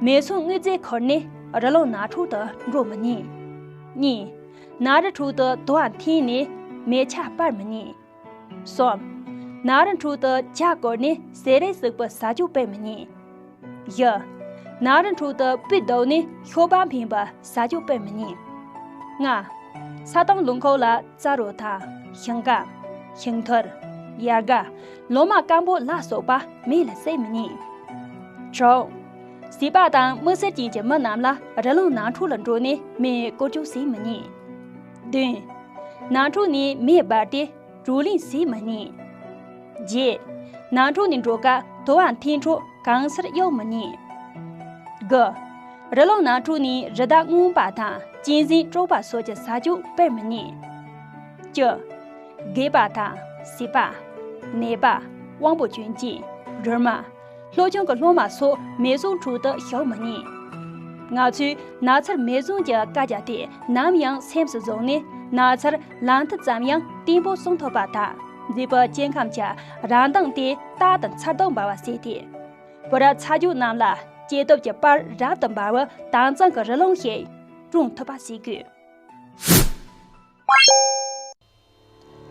མེ་སྲུང་དངོས་རྫས་འཁུར་ནས་རི་ལུང་ནགས་ཁྲོད་དུ་འགྲོ་མི་ཉན། གཉིས། ནཱ་རི་ཁྲོད་དུ་དུ་བ་འཐེན་ནས་མེ་ཆ་སྤར་མི་ཉན། གསུམ། ནཱ་རི་ཁྲོད་དུ་ཇ་བསྐོལ་ནས་ཟས་རིགས་བཙུགས་པའི་བྱ་སྤྱོད་སྤེལ་མི་ཉན། བཞི། ནཱ་རི་ཁྲོད་དུ་སྤོས་བརྡུངས་ནས་ཤོ་སྦག་འཕེན་པའི་བྱ་སྤྱོད་སྤེལ་མི་ཉན། ལྔ། ས་དང་རླུང་ཁོག་ལ་རྩྭ་རོ་དང་ཤིང་སྒམ། ཤིང་ཐུར། ཡལ་ག། ལོ་མ་སྐམ་པོ་ལ་སོགས་པ་མེ་ལ་བསྲེག་མི་ཉན། དྲུག་བྱིས་པ་དང་མི་སེར་ཅན་གྱི་མི་རྣམས་ལ་རི་ལུང་ནང་འཁྲུག་ལ་འགྲོ་ནས་མེ་བཀོལ་སྤྱོད་བྱེད་མི་ཉན། བདུན། ནང་འཁྲུག་ནས་མེ་འབར་ཏེ་བགྲོ་གླེང་བྱེད་མི་ཉན། བརྒྱད། ནང་འཁྲུག་ནས་འགྲོ་སྐབས་དུ་བ་འཐེན་འཕྲོ་གང་སར་གཡུག་མི་ཉན། དགུ། རི་ལུང་ནང་འཁྲུག་ནས་རི་དྭགས་རྔོན་པ་དང་གཅན་གཟན་དཀྲོག་པ་སོགས་ཀྱི་བྱ་སྤྱོད་སྤེལ་མི་ཉན། བཅུ། རྒས་པ་དང་བྱིས་པ། ནད་པ། དབང་པོ་སྐྱོན་ཅན། སྦྲུམ་མ། ལྷོ་ཆུང་གི་སློབ་མ་སོགས་མེ་ཟོན་ཁྲོད་དུ་ཞུགས་མི་ཉན། ང་ཚོས་ནགས་ཚལ་མེ་ཟོན་གྱི་བཀའ་རྒྱ་དེ་ནམ་ཡང་སེམས་སུ་བཟུང་ནས་ནགས་ཚལ་ལམ་ཐག་ཙམ་ཡང་བརྟན་པོ་སྲུང་ཐུབ་པ་དང་མཛེས་པའི་སྐྱེ་ཁམས་ཀྱི་རང་མདངས་དེ་རྟག་ཏུ་མཚར་སྡུག་འབར་བ་བྱས་ཏེ། བུ་རབས་ཚ་རྒྱུད་རྣམས་ལ་སྐྱེ་སྟོབས་ཀྱི་པར་རབ་ཏུ་འབར་བའི་དྭངས་གཙང་གི་རི་ལུང་ཞིག་སྐྲུན་ཐུབ་པ་བྱེད་དགོས།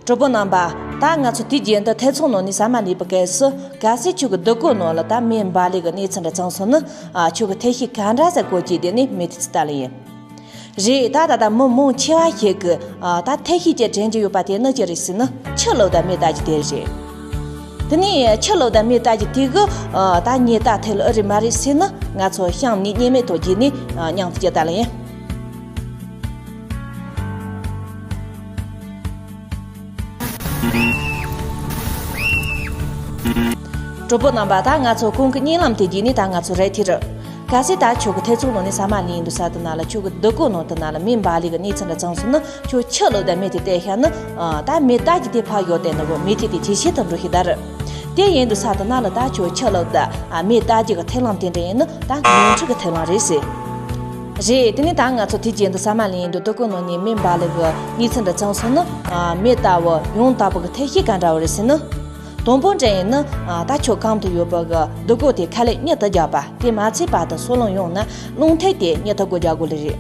གྲོགས་པོ་རྣམ་པ། ད་ང་ཚོ་དུས་རྒྱུན་དུ་ཐེ་ཚོམ་ནང་ནས་ཟ་མ་ལས་པའི་སྐབས་སུ་གལ་སྲིད་ཁྱོད་ཀྱི་སྡུག་གུ་ནང་ལ་ད་མེ་འབར་ལེ་གི་གནས་ཚུལ་འདྲ་ཚང་སོང་ན། ཨ་ཁྱོད་ཀྱི་ཐབས་ཤེས་ག་འདྲ་ཟ་དགོས་ཀྱི་དེ་ནི་མི་དེ་ཚོ་ལྟ་ལ་ཡིན། རེད། ད་ད་ད་མི་མང་ཆེ་བ་ཞིག་གི་ཨ་ད་ཐབས་ཤེས་ཀྱི་དྲན་གྱི་ཡོད་པ་དེ་ནི་ཅི་རེད་ཟེར་ན་ཆུ་བླུགས་དང་མེ་བཏབ་ཀྱི་དེ་རེད། དེ་ནས་ཆུ་བླུགས་དང་མེ་བཏབ་ཀྱི་དེ་གི་ཨ་ད་ཉེས་དག་ཐེ་ལ་ཨེ་རེད་མ་རེད་ཟེར་ན་ང་ཚོ་གཤམ་ནས་ཉེས་མེད་ཐོག་བགྱིས་ནས་ཨ་མཉམ་དུ་ཅི་ལྟ་ལ་ཡིན། གྲོགས་པོ་རྣམ་པ། ད་ང་ཚོ་གོང་གི་བརྙན་ལམ་དེ་བརྒྱུད་ནས་ད་ང་ཚོ་རེད་དེ་རེད། གལ་སྲིད་ད་ཁྱོད་ཀྱི་ཐེ་ཚོམ་ནང་ནས་ཟ་མ་ལེན་འདུག་ས་དེ་ན་ལ་ཁྱོད་ཀྱི་སྡུག་གུ་ནང་དེ་ན་ལ་མེ་འབར་ལེ་གི་གནས་ཚུལ་འདྲ་ཚང་སོང་ན་ཁྱོད་ཆུ་བླུགས་དང་མེ་དེ་བཏབ་ཤག་ན་ཨ་ད་མེ་བཏབ་ཀྱི་དེ་ཕར་ཡོད་དེ་ནི་གོ་མེ་ལྕེ་དེ་ཇེ་ཆེ་དུ་འགྲོ་ཤི་ད་རེད། དེ་ཡིན་དུས་ས་དེ་ན་ལ་ད་ཁྱོད་ཆུ་བླུགས་དང་ཨ་མེ་བཏབ་རྒྱུ་གི་ཐབས་ལམ་དེ་འདྲ་ཡིན་ན་ད་ནོར་འཁྲུལ་གི་ཐབས་ལམ་རེད་ཟེར། རེད། དེ་ནས་ད་ང་ཚོ་དུས་རྒྱུན་དུ་ཟ་མ་ལེན་དུས་སྡུག་གུ་ནང་ནས་མེ་འབར་ལེ་གི་གནས་ཚུལ་འདྲ་ཚང་སོང་ན་ཨ་མེ་བཏབ་བོ་ཡང་དག་པོ་གི་ཐབས་ཤེས་ག་འདྲ་བོ་རེད་ཟེར་ན། དང་པོ་འདྲ་ཡིན་ན་ཨ་ད་ཁྱོད་གམ་དུ་ཡོད་པ་གི་སྡུག་གུ་དེ་ཁ་ལས་མྱུར་དུ་རྒྱག་པ་དེ་མ་ཚད་པར་དུ་སོ་རླུང་ཡོང་ན་རླུང་ཐིགས་དེ་མྱུར་དུ་སྒོ་རྒྱག་དགོས་ལེ་རེད།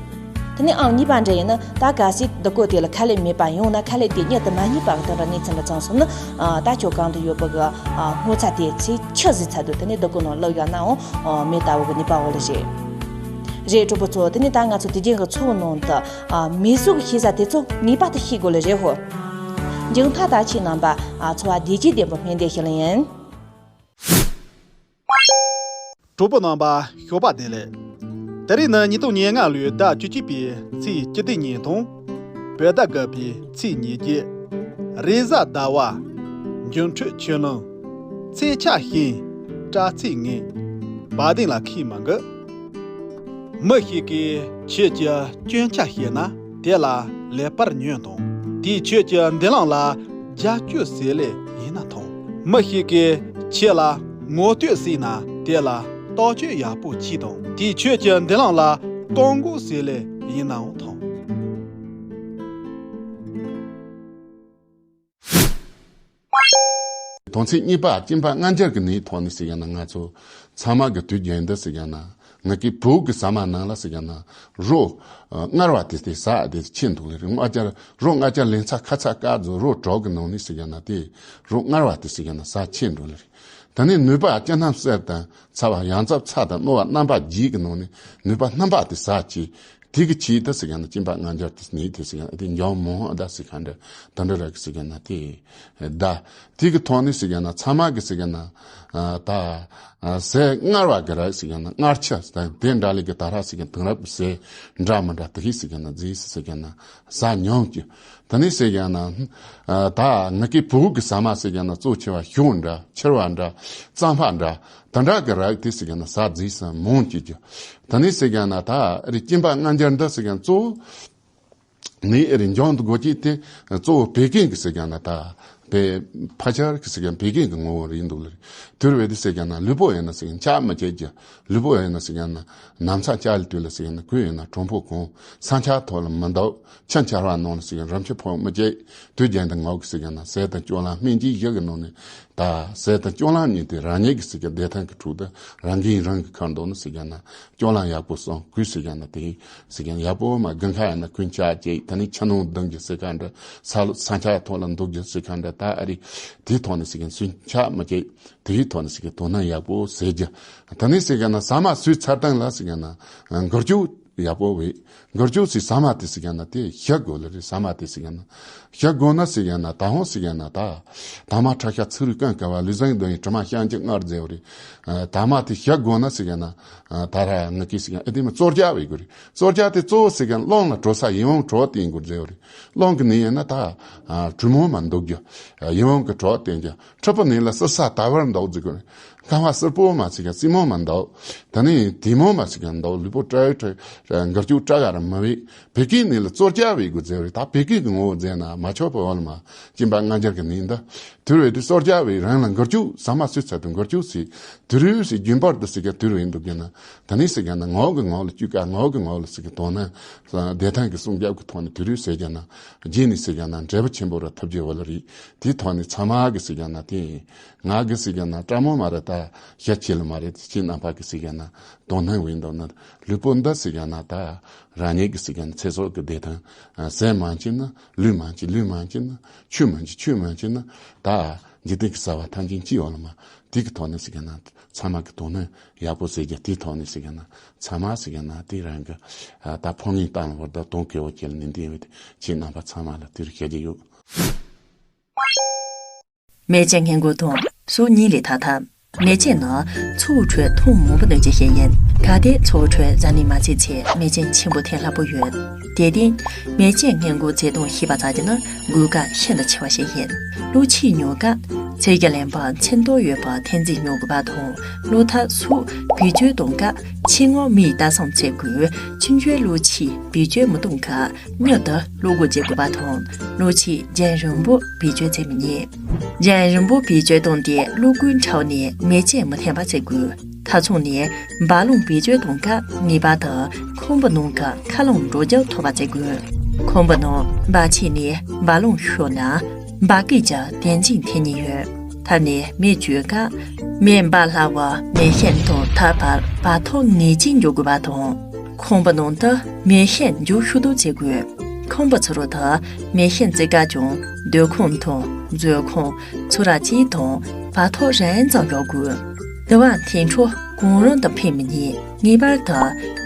དེ་ནས་ཨང་གཉིས་པ་འདྲ་ཡིན་ན་ད་གལ་སྲིད་སྡུག་གུ་དེ་ལ་ཁ་ལས་མེད་པ་ཡོང་ན་ཁ་ལས་དེ་མྱུར་དུ་མ་རྙེད་པ་གི་དེ་འདྲ་གནས་ཚུལ་འདྲ་ཚང་སོང་ན་ཨ་ད་ཁྱོད་གམ་དུ་ཡོད་པ་གི་ཨ་སྔོ་ཚལ་དེ་ཚེ་ཆུ་བཟི་ཚར་དུས་དེ་ནས་སྡུག་གུ་ནང་བླུགས་ཡོད་ནའང་ཨ་མེ་བཏབ་བོ་གི་ནུས་པ་འོ་ལེ་རེད། རེད། གྲོགས་པོ་ཚོ། དེ་ནས་ད་ང་ཚོ་དུས་རྒྱུན་གི་འཚོ་བའི་ནང་དུ་ཨ་མེ་གསོད་ཀྱི་ཤེས་བྱ་དེ་ཚོ་ངེས་པར་དུ་ཤེས་དགོས་ལེ་རེད་ཧོ། མཇུག་མཐར་ད་ཁྱེད་རྣམ་པ་ཨ་འཚོ་བ་བདེ་སྐྱིད་ལྡན་པའི་སྨོན་འདུན་ཞུ་ལེ་ཡིན། གྲོགས་པོ་རྣམ་པ་ཞོགས་པ་བདེ་ལེགས། དེ་རིང་ནི་ཉིས་སྟོང་ཉེར་ལྔ་ལོའི་ཟླ་བཅུ་གཅིག་པའི་ཚེས་བཅུ་བདུན་ཉིན་དང་། བོད་ཟླ་དགུ་པའི་ཚེས་ཉེར་བརྒྱད། རེས་གཟའ་ཟླ་བ། འགྱུར་འཕྲོད་ཆུ་ལུང་། ཚེས་ཆ་ཤིང་། སྤྲ་ཚེས་ངན། བ་དན་ལ་ཁས་མི་འགུལ། མི་ཞིག་གིས་ཁྱེད་ཀྱི་སྐྱོན་ཆ་བཤད་ན་དེ་ལ་ལེགས་པར་ཉོན་དང་། དེས་ཁྱེད་ཀྱི་མདུན་ལམ་ལ་རྒྱབ་སྐྱོར་བྱེད་ལེ་ཡིན་ན་ཐང་། མི་ཞིག་གིས་ཁྱེད་ལ་ངོ་བསྟོད་བྱས་ན་དེ་ལ་རྟོག་དཔྱོད་ཡག་པོ་གྱིས་དང་། དེས་ཁྱེད་ཀྱི་མདུན་ལམ་ལ་བཀག་འགོག་བྱེད་ལེ་ཡིན་ནའང་ཐང་། དོན་ཚན་གཉིས་པ། སྐྱེ་འཕེལ་སྔ་འགྱུར་གྱི་ནད་ཐོག་ནས་ཟེར་ཡང་ན། ང་ཚོ་ཚང་མ་གི་དུས་རྒྱུན་འདི་ཟེར་ཡང་ན། ང་གི་བུ་གི་ཟ་མ་ནང་ལ་ཟེར་ཡང་ན། རོ་མངར་བ་དེ་དེ་ཟ་དེ་ཆེ་འདུག་ལེ་རེད། ང་ཅར་རོ་ང་ཅར་ལན་ཚ་ཁ་ཚ་དཀར་ཚོ་རོ་གྲོག་གི་ནང་ནས་ཟེར་ཡང་ན། དེ་རོ་མངར་བ་དེ་ཟེར་ཡང་ན་ཟ་ཆེ་འགྲོ་ལེ་རེད། ད་ནི་ནུས་པ་སྐྱེ་རྣམ་གསལ་དང་ཚ་བ་ཡང་ཚབ་ཚ་དང་རྣོ་བ་རྣམ་པ་བརྒྱད་ཀྱི་ནང་ནས་ནུས་པ་རྣམ་པ་དེ་ཟ་ཆེ། དེ་གི་ཆེད་དུ་ཟེར་ཡང་ན་སྐྱེ་འཕེལ་སྔ་འགྱུར་དེ་ནི་དེ་ཟེར་ཡང་ན་དེ་འཇོན་མང་ཨ་ད་ཟེར་ག་འདྲ་ད་འདྲ་ར་གི་ཟེར་ཡང་ན་དེ་ད་དེ་གི་ཐོག་ནས་ཟེར་ཡང་ན་ཚང་མ་གི་ཟེར་ཡང་ན་ད་ཟས་མངར་བ་གི་ར་ཟེར་ཡང་ན་མངར་ཆ་ད་དེ་འདྲ་ལས་གི་ད་ར་ཟེར་ཡང་དེང་རབས་ཟས་འདྲ་མི་འདྲ་དེ་གི་ཟེར་ཡང་ན་རྫས་ཟེར་ཡང་ན་ཟ་མྱོང་གི། ད་ནི་ཟེར་ཡང་ན་ད་ང་གི་བུ་གི་ཟ་མ་ཟེར་ཡང་ན་གཙོ་ཆེ་བ་ཞོ་འདྲ་ཕྱུར་བ་འདྲ་རྩམ་པ་འདྲ། ད་འདྲ་གི་རིགས་དེ་ཟེར་ཡང་ན་ཟ་རྫས་སམ་མང་ཆེ་རྒྱུ། ད་ནི་ཟེར་ཡང་ན་ད་རི་སྐྱེ་འཕེལ་སྔ་འགྱུར་འདི་ཟེར་ཡང་གཙོ་བོ་ནི་རི་འཇོན་དུ་དགོས་ཀྱི་དེ་གཙོ་བོ་བད་ཀན་གི་ཟེར་ཡང་ན་ད་བད་ཕལ་ཆེར་གི་ཟེར་ཡང་བད་ཀན་གི་ངོ་བོ་རེད་འདུག་ལེ། དུར་བས་དེ་ཟེར་ཡང་ན་ལུས་པོ་ཡང་ན་ཟེར་ཡང་འཁྱག་མི་བྱེད་རྒྱུ། ལུས་པོ་ཡང་ན་ཟེར་ཡང་ན་ནམ་ཚ་འཁྱག་ལ་དུས་ལ་ཟེར་ཡང་ན་གོས་ཡང་ན་གྲང་པོ་གང་ས་འཁྱག་ཐོག་ལ་མི་འདུག་ཆ་འཁྱག་ར་ནང་ལ་ཟེར་ཡང་རམ་ཆུ་ཕོག་མི་བྱེད། དུས་རྒྱུན་དུ་ངོགས་ཀྱི་ཟེར་ཡང་ན་ཟས་དང་སྤྱོད་ལམ་སྨན་གྱི་གཞི་གི་ནང་ནས་ད་ཟས་དང་སྤྱོད་ལམ་གཉིས་དེ་རང་ཉིད་ཀྱི་ཟེར་ཡང་བདེ་ཐང་གི་ཁྲོད་དུ་རང་འགན་རང་གི་ཁར་འདུག་ནི་ཟེར་ཡང་ན་སྤྱོད་ལམ་ཡག་པོ་སྲུང་དགོས་ཟེར་ཡང་ན་དེ་ཟེར་ཡང་ཡག་པོ་མ་དགུན་ཁ་ཡང་ན་གོས་འཁྱག་བྱེད། ད་ནི་ཆུ་ནང་ལྡང་རྒྱུ་ཟེར་ག་འདྲ་ས་ལ་ས་འཁྱག་ཐོག་ལ་འདུག་རྒྱུ་ཟེར་ག་འདྲ་ད་ཨ་རི་དེའི་ཐོག་ནས་ཟེར་ཡང་སུན་འཁྱག་མི་བྱེད། དེའི་ཐོག་ནས་ཟེར་གི་དོ་སྣང་ཡག་པོ་ཟེར་རྒྱུ། ད་ནི་ཟེར་ག་ན་ཟ་མ་ཟོས་ཚར་སྟངས་ལ་ཟེར་ག་ན་འགུལ་སྐྱོད་ཡག་པོ་བྱེད། འགུལ་སྐྱོད་ཟེར་ཟ་མ་དེ་ཟེར་ག་ན་དེ་བཞག་དགོས་ལེ་རེད། ཟ་མ་དེ་ཟེར་ག་ན་བཞག་དགོས་ན་ཟེར་ག་ན་ད་ཧོང་ཟེར་ག་ན་ད་ད་མ་ཁྲག་ཤ་ཚིག་རུས་རྐང་ཀ་བ་ལུས་ཟུངས་འདོན་ཡིན་དྲི་མ་བཤང་གཅི་མངར་རྫས་བོ་རེད། ད་མ་དེ་བཞག་དགོས་ན་ཟེར་ག་ན་ད་ར་ང་གི་ཟེར་ག་ཨེ་དེ་མ་གཙོ་རྒྱག་བྱེད་དགོས་རེད། གཙོ་རྒྱག་དེ་གཙོ་བོ་ཟེར་ག་ན་རླུང་ལ་དྲོ་ས་ཡིད་འོང་དྲོ་བསྟེན་དགོས་རྫས་བོ་རེད། རླུང་གི་ནད་ཡིན་ན་ད་གྲོས་མོལ་མ་འདུག་རྒྱུ། ཡིད་འོང་གི་དྲོ་བསྟེན་རྒྱུ། ཁྲག་པ་ནི་ལ་སིལ་ས་ད་བར་འདུག་ཟེར་གི་རེད། ཁ་བ་སིལ་པོ་མ་ཟེར་ག་སྲིན་མོ་མ་འདུག་ད་ནི་དེ་མོ་མ་ཟེར་ག་འདུག་ལུས་པོ་བཀྲ་བཀྲ་འགུལ་སྐྱོད་བཀྲ་ག་ར་མ་བྱེད། བད་ཀན་ནི་ལ་གཙོ་རྒྱག་བྱེད་དགོས་ཟེར་བ་རེད། ད་བད་ཀན་གི་ངོ་བོ་ཟེར་ན་མ་ཆོག་པ་འོ་ལ་མ་སྐྱེ་འཕེལ་སྔ་འགྱུར་གི་ནད་འདི་དུར་བས་དེ་གཙོ་རྒྱག་བྱེད་རང་ལ་འགུལ་སྐྱོད་ཟ་མ་ཟོས་ཚར་དུས་འགུལ་སྐྱོད་ཟེར་དུར་བས་ཟེར་རྒྱུན་པར་དུ་ཟེར་ག་དུར་བས་འདུག་གི་ན། ད་ནི་ཟེར་ག་ན་ངོགས་གི་ངོགས་ལ་བཅུག་ག་ངོགས་གི་ངོགས་ལ་ཟེར་ག་དོ་ན་བདེ་ཐང་གི་སྲུང་སྐྱོབ་གི་ཐོག་ནས་དུར་བས་ཟེར་ག་ན་རྗེས་ནས་ཟེར་ག་ན་འབྲས་བུ་ཆེན་པོ་ར་ཐོབ་རྒྱུ་བོ་ལ་རེད། དེའི་ཐོག་ནས་ཚང་མ་གི་ཟེར་ག་ན་དེ། ང་གི་ཟེར་ག་ན་སྤྲང་མོ་མ་རེད། ད་ཤ་ཆེ་ལ་མ་རེད། ཁྱེད་རྣམ་པ་གི་ཟེར་ག་ན་དོ་སྣང་བྱེད་འདུག་ན་ལུས་པོ་འདི་ཟེར་ག་ན་ད་རང་ཉིད་གི་ཟེར་ག་ན་ཚེ་སྲོག་གི་བདེ་ཐང་ཟས་མང་ཆེ་ན་ལུས་མང་ཆེ་ལུས་མང་ཆེ་ན་ཆུ་མང་ཆེ་ཆུ་མང་ཆེ་ན་ད་འཇིག་རྟེན་གི་ཟ་བ་ཐམས་ཅད་ཅི་ཡོང་ལ་མ་དེ་གི་ཐོག་ནས་ཟེར་ག་ན་ཚང་མ་གི་དོ་སྣང་ཡག་པོ་ཟེར་ག་དེའི་ཐོག་ནས་ཟེར་ག་ན་ཚང་མ་ཟེར་ག་ན་དེ་རང་གི་ད་ཕོ་ངན་བཏང་བར་ད་དོན་གལ་བོ་ཁྱེད་ལ་ནན་ཏན་བས་ཁྱེད་རྣམ་པ་ཚང་མ་ལ་དེར་བཤད་ཀྱི་ཡོད། མེ་ལྕེ་སྔས་མགོ་དང་སོ་གཉིས་ལས་ཐ་ཐ། མེ་ལྕེ་ནི་ཚོའི་ཁྲོད་ཐོག་མང་པོ་ནུས་ཀྱི་ཤེས་ཡིན། གལ་ཏེ་ཚོའི་ཁྲོད་གཟའ་ནད་མ་ཚིག་ཚེ་མེ་ལྕེ་ཆེན་པོ་ཐེབས་སླ་པོ་ཡོད། དེ་སྟེང་མེ་ལྕེ་སྔས་མགོ་ཚེ་དང་ཤེས་པ་ཙག་གི་ནི་འགོས་ཀ་ཤིན་ཏུ་ཆེ་བ་ཞིག་ཡིན། གློ་ཆས་ཉོ་སྐབས་ཚེ་གི་ལན་པ་མཚན་རྟགས་ཡོད་པ་ཐེར་འཛིན་ཉོ་དགོས་པ་དང་གློ་ཐག་སོགས་བེད་སྤྱོད་གཏོང་སྐབས་ཆེད་མངགས་མིའི་ལྟ་སྲུང་བྱེད་དགོས། ཆུང་ཆུང་གློ་ཆས་བེད་སྤྱོད་མི་གཏོང་སྐབས། མྱུར་དུ་གློ་སྒོ་འབྱེད་དགོས་པ་དང་། གློ་ཆས་རྒྱང་རིང་པོ་བེད་སྤྱོད་བྱེད་མི་ཉན། རྒྱང་རིང་པོ་བེད་སྤྱོད་བཏང་སྟེ་གློ་སྒོའི་འཕྲོ་ནས་མེ་ལྕེ་མི་ཐོན་པ་བྱེད་དགོས། ཐབ་ཚང་ནས་འབག་རླུང་བེད་སྤྱོད་གཏོང་སྐབས་ངེས་པར་དུ་ཁང་པ་ནང་གི་མཁའ་རླུང་འགྲོ་རྒྱུ་ཐུབ་པ་བྱེད་དགོས། ཁང་པ་ནང་འབག་ཆས་ནས་འབག་རླུང་ཤོར་ན་འབག་སྐད་ཀྱི་དོན་རྐྱེན་ཐེབས་ཉེན་ཡོད། ཐབ་ནས་མེ་གཅོད་སྐབས་མེ་འབར་སླ་བ་མེ་ཤིང་དང་ཐབ་བར་བར་ཐག་ངེས་ཅན་འཇོག་དགོས་པ་དང་། ཁང་པ་ནང་དུ་མེ་ཤིང་འཇོག་ཤོག་ཏུ་བྱེད་དགོས། ཁང་པ་ཚུ་རུ་དུ་མེ་ཤིང་བརྩིགས་ཀ་ཀྱང་སྡོད་ཁང་དང་མཛོད་ཁང་ཚུ་ར་གཅིག་དང་བར་ཐག་རིང་ཙམ་འཇོག་དགོས། དུ་བ་འཐེན་འཕྲོ་གང་རུང་དུ་འཕེན་མི་ཉན། ངེས་པར་དུ་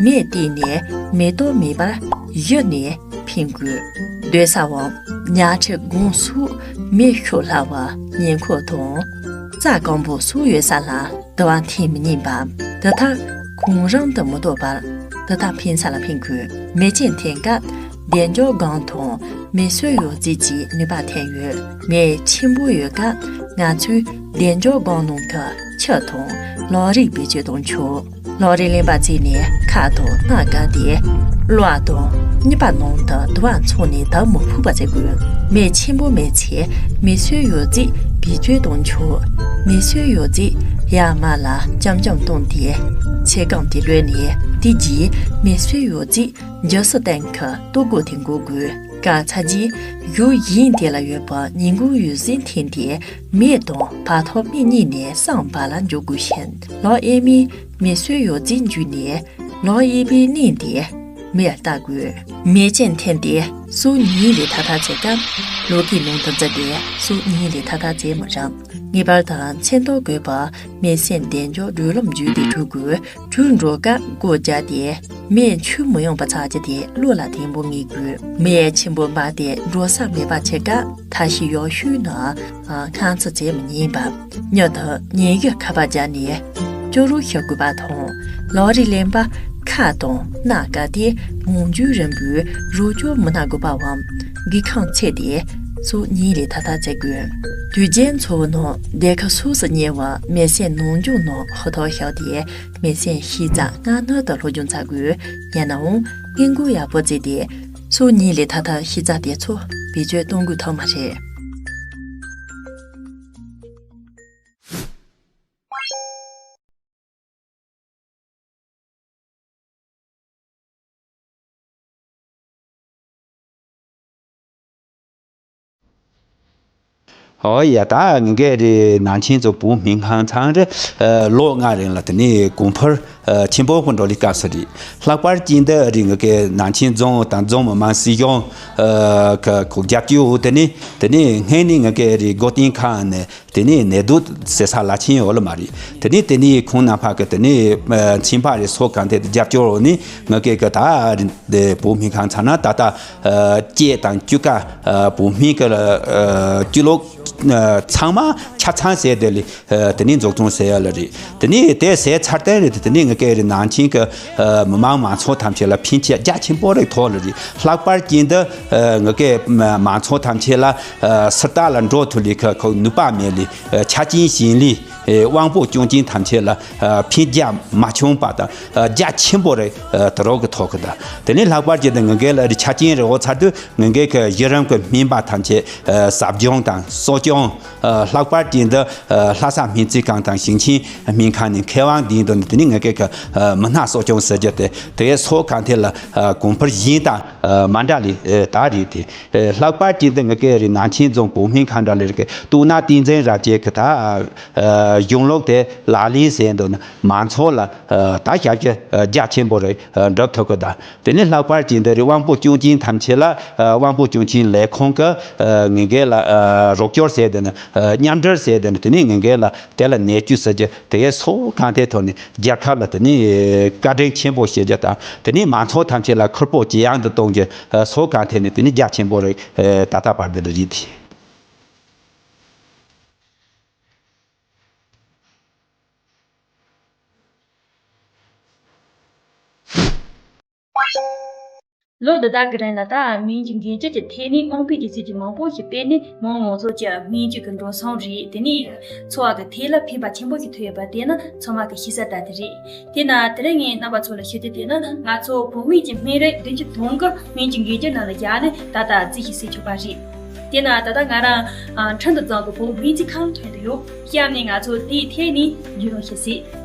མེ་བཏེགས་ནས་མེ་ཏོག་མེད་པར་གཞི་ནས་འཕེན་དགོས། སྡོད་ས་བ་ཉལ་ཁྲི་སྒང་སོགས་མེ་ཤོར་སླ་བ་ཉེ་འཁོར་དང་། རྩྭ་སྐམ་པོ་སོགས་ཡོད་ས་ལ་དུ་བ་འཐེན་མི་ཉན་པ། དུ་ཐག་གང་རུང་དུ་མི་གཏོགས་པར་དུ་ཐག་འཕེན་ས་ལ་འཕེན་དགོས། མེ་ལྕེ་འཐེན་སྐབས་བདེ་འཇགས་སྒང་དང་མེ་གསོད་ཡོད་རྫས་ཀྱི་ནུས་པ་ཐོན་ཡོད། མེ་ཆེན་པོ་ཡོད་སྐབས་ང་ཚོས་བདེ་འཇགས་སྒང་ནང་གི་ཆུ་དང་ ལག་རིས་བེད་སྤྱོད་གཏོང་ཆོག་ལག་རིས་ལེན་པ་བྱས་ནས་ཁ་དང་སྣ་ག་དེ་གློ་བ་དང་གཉིས་པ་ནང་དུ་དུ་བ་མཚོན་ནས་དུ་མི་ཕོག་པ་བྱེད་དགོས། མི་ཆེན་པོ་མི་ཚེ་མི་གསོད་ཡོད་ཚེ་བེད་སྤྱོད་གཏོང་ཆོག་མི་གསོད་ཡོད་ཚེ་ཡར་མར་ལ་ཅམ་ཅམ་བཏང་སྟེ་ཚེ་གང་དེ་ལོན་ནས་དེ་རྗེས་མི་གསོད་ཡོད་ཚེ་རྒྱལ་སྲིད་སྟེང་གི་ལྟོ་གོས་དེ་འགོ་དགོས། ག་ཚ་རྗེས་ཡུལ་ཡིན་དེ་ལ་ཡོད་པ་ཉིན་གུང་ཡོད་ཟིན་འཐེན་ཏེ་མེ་དང་བ་ཐོག་མེ་གཉིས་ནས་སྲང་བ་ལ་འཇོག་དགོས་ཤིང་ལག་གཡས་མས་མེ་གསོད་ཡོད་ཚད་འཇུས་ནས་ལག་གཡས་པའི་སྣེ་དེ་མེར་ལྟ་དགོས། མེ་ལྕེ་འཐེན་ཏེ་སོ་གཉིས་ལས་ཐ་ཐ་བྱེད་སྐབས་ལོ་ཀའི་ནང་དུ་འཛུལ་ཏེ་སོ་གཉིས་ལས་ཐ་ཐ་བྱེད་མི་རུང་། ངེས་པར་དུ་མཚན་རྟགས་བཀོད་པ་མེ་སྲེག་བདེ་འཇགས་བགྲོད་ལམ་བརྒྱུད་དེ་འགྲོ་དགོས། གྲུ་འགྲོ་སྐབས་སྒོ་བརྒྱབ་སྟེ་མེ་འཕྱུར་མི་ཡོང་པ་ཚར་གྱི་དེ་བློ་ལ་བརྟན་པོ་ངེས་དགོས། མེ་ཆེན་པོ་འབར་ཏེ་འགྲོ་ས་མེད་པ་བྱེད་སྐབས་ཐ་ཤི་ཡག་ཤོས་ནི་སྔ་ཚིག་བྱེད་མི་ཉན་པ། མྱུར་དུ་ཉིན་ཞག་ཁ་པར་བརྒྱབ་ནས་སྐྱོ་རོགས་ཞུ་དགོས་པ་དང་། ལག་རིས་ལེན་པ་ཁ་དང་སྣ་ག་དེ་མང་ཇུས་རིང་པོའི་རོགས་སྐྱོར་མི་གནང་དགོས་པའམ་སྒེའུ་ཁུང་ཚད་དེ་སོ་གཉིས་ལས་ཐ་ཐ་བྱེད་དགོས། དུས་རྒྱུན་འཚོ་བའི་ནང་སྡེ་ཁག་སོ་སོར་ཉེ་བ་མེ་སྲེག་ནང་སྦྱོང་ནང་ཧུར་ཐག་བཞག་སྟེ། མེ་སྲེག་ཤེས་ཚད་སྔ་སྣུར་དུ་སློབ་སྦྱོང་བྱ་དགོས། ཡང་ན་འོང་སྔོན་འགོག་ཡག་པོ་བྱས་ཏེ་སོ་གཉིས་ལས་ཐ་ཐ་ཤེས་ཚད་དེ་ཚོ་བེད་སྤྱོད་གཏོང་དགོས་ཐུབ་མ་རེད། ཨོ་ཡ། ད་ངེད་ཀྱི་རེད་ནང་ཆེན་ཚོ་བོད་སྨན་ཁང་ཚང་རེད། ལོ་ལྔ་རིང་ལ་དེ་ནས་གོང་འཕེལ་ཆེན་པོ་ཀུན་འགྲོ་ལི་སྐབས་སུ་རེད། ལྷག་པར་ཅན་འདི་རེད་ངེད་ཀྱི་ནང་ཆེན་རྫོང་དང་རྫོང་མི་མང་སྲིད་གཞུང་གི་རྒྱབ་སྐྱོར་འོག་དེ་ནས་དེ་ནས་སྔོན་ནས་ངེད་ཀྱི་རེད་འགོ་རྟིང་ཁང་ནས་དེ་ནས་ནད་དུག་ཟེར་ས་ལ་ཆེན་ཡོད་ལ་མ་རེད། དེ་ནས་དེ་ནས་ཁོང་རྣམ་པ་གི་དེ་ནས་མཚན་པ་རེད་སོགས་གང་ཐད་དུ་རྒྱབ་སྐྱོར་འོག་ནས་ངེད་ཀྱི་གི་ད་རེད་བོད་སྨན་ཁང་ཚང་ན་ད་ལྟ་སྐྱེས་དང་བཅུ་ཀ་བོད་སྨན་གི་སྤྱི་ལོ་ཚང་མ་ཆ་ཚང་ཟེར་དེ་ལས་དེ་ནས་འཛུགས་སྐྲུན་ཟེར་ཡ་ལ་རེད། དེ་ནས་དེ་ཟེར་ཚར་དེ་རེད། དེ་ནས་ངེད་ཀྱི་རེད་ནང་ཆེན་གི་མི་མང་མང་ཚོགས་ཐམས་ཅད་ལ་ཕན་ཆེ་རྒྱ་ཆེན་པོ་རེད་ཐོག་ལ་རེད། ལྷག་པར་ཅན་འདི་ངེད་ཀྱི་མང་ཚོགས་ཐམས་ཅད་ལ་སི་ཏཱ་ལ་འགྲོ་ཐུབ་ལས་ཁ་ཁོ་ནུས་པ་མེད་ལས་ཆ་རྐྱེན་ཞན་ལས་དབང་པོ་སྐྱོན་ཅན་ཐམས་ཅད་ལ་ཕན་རྒྱ་མ་བྱུང་པ་དང་རྒྱ་ཆེན་པོ་རེད། དེ་རོགས་ཀྱི་ཐོག་གི་དང་དེ་ནས་ལྷག་པར་ཅན་དུ་ངེད་ཀྱི་ལ་རེད་ཆ་རྐྱེན་རེད་འོ་ཚར་དུས། ངེད་ཀྱི་གཞི་རིམ་གྱི་སྨན་པ་ཐམས་ཅད་ཟབ་སྦྱོང་དང་གསོ་སྐྱོང་། ལྷག་པར་དེ་འདི་ལྷ་ས་སྨན་རྩིས་ཁང་དང་ཞིང་ཆེན་སྨན་ཁང་ནས་མཁས་དབང་ལྡན་དུ་ནས་དེ་ནས་ངེད་ཀྱི་མི་སྣ་གསོ་སྐྱོང་ཟེར་རྒྱུ་དེ་དེ་སོགས་གང་ཐད་ལ་གོང་འཕེལ་གཞན་དང་མ་འདྲ་ལས་ད་རེད་དེ། ལྷག་པར་དེ་འདི་ངེད་ཀྱི་རེད་ནང་ཆེན་རྫོང་བོད་སྨན་ཁང་འདྲ་ལས་ཀྱི་ཏུ་ན་ཏིང་འཛིན་ར་ཅེ་གི་ད་གཞུང་ལུགས་དེ་ལག་ལེན་ཟེར་འདུག་ན་མང་ཚོགས་ལ་ད་ཞབས་ཞུ་རྒྱ་ཆེན་པོ་རེད་འགྲུབ་ཐུབ་ཀྱི་ད། དེ་ནས་ལྷག་པར་གྱིས་འདི་རིགས་དབང་པོ་སྐྱོན་ཅན་ཐམས་ཅད་ལ་དབང་པོ་སྐྱོན་ཅན་ལས་ཁུངས་ཀྱི་ངེད་ཀྱི་ལ་རོགས་སྐྱོར་ཟེར་དེ་ནི་མཉམ་འབྲེལ་ཟེར་དེ་ནི་དེ་ནས་ངེད་ཀྱི་ལ་དེ་ལ་ནད་བཅོས་ཟེར་རྒྱུ་དེ་སོགས་གང་ཐད་ཐོག་ནས་རྒྱལ་ཁབ་ལ་དེ་ནས་བཀའ་དྲིན་ཆེན་པོ་ཞེས་རྒྱུ་དང་དེ་ནས་མང་ཚོགས་ཐམས་ཅད་ལ་ཁུར་པོ་ཇེ་ཡང་དུ་གཏོང་རྒྱུ་སོགས་གང་ཐད་ནས་དེ་ནས་རྒྱ་ཆེན་པོ་རེད། ད་ལྟ་བར་དུ་ལ་རེད་དེ། ལོ་འདི་དག་གི་རིང་ལ་ད་སྨན་གྱི་འགན་བཅོལ་གྱི་ཐད་ནས་དབང་པོའི་སྒྱུ་རྩལ་གྱི་མང་པོ་ཞིག་སྤེལ་ནས་མང་མང་ཚོགས་ཀྱི་སྨན་བཅོས་ཀྱི་འགྲོ་སོང་རེད། དེ་ནས་འཚོ་བ་གི་ཐད་ལ་ཕན་པ་ཆེན་པོ་ཞིག་ཐོབ་ཡོད་པ་དེ་ནི་ཚང་མ་གི་ཤེས་གསལ་ལྟར་དུ་རེད། དེས་ན་དེ་རིང་ངས་རྣམ་པ་ཚོ་ལ་ཞུ་རྒྱུ་དེ་ནི་ང་ཚོ་བོད་སྨན་གྱི་སྨན་རིགས་བདུན་ཅུ་དོན་དགུ་སྨན་གྱི་འགན་བཅོལ་ནང་ལ་བཞག་ནས་ད་ལྟ་རྩིས་ཞིབ་བྱེད་ཆོག་པ་རེད། དེས་ན་ད་ལྟ་ང་རང་ཁྲིན་ཏུ་རྫོང་གི་བོད་སྨན་རྩིས་ཁང་ཐོན་དུ་ཡོད། གཤམ་ནས་ང་ཚོ་དེའི་ཐད་ནས་རྒྱུས་ལོན་བྱེད་སྲིད།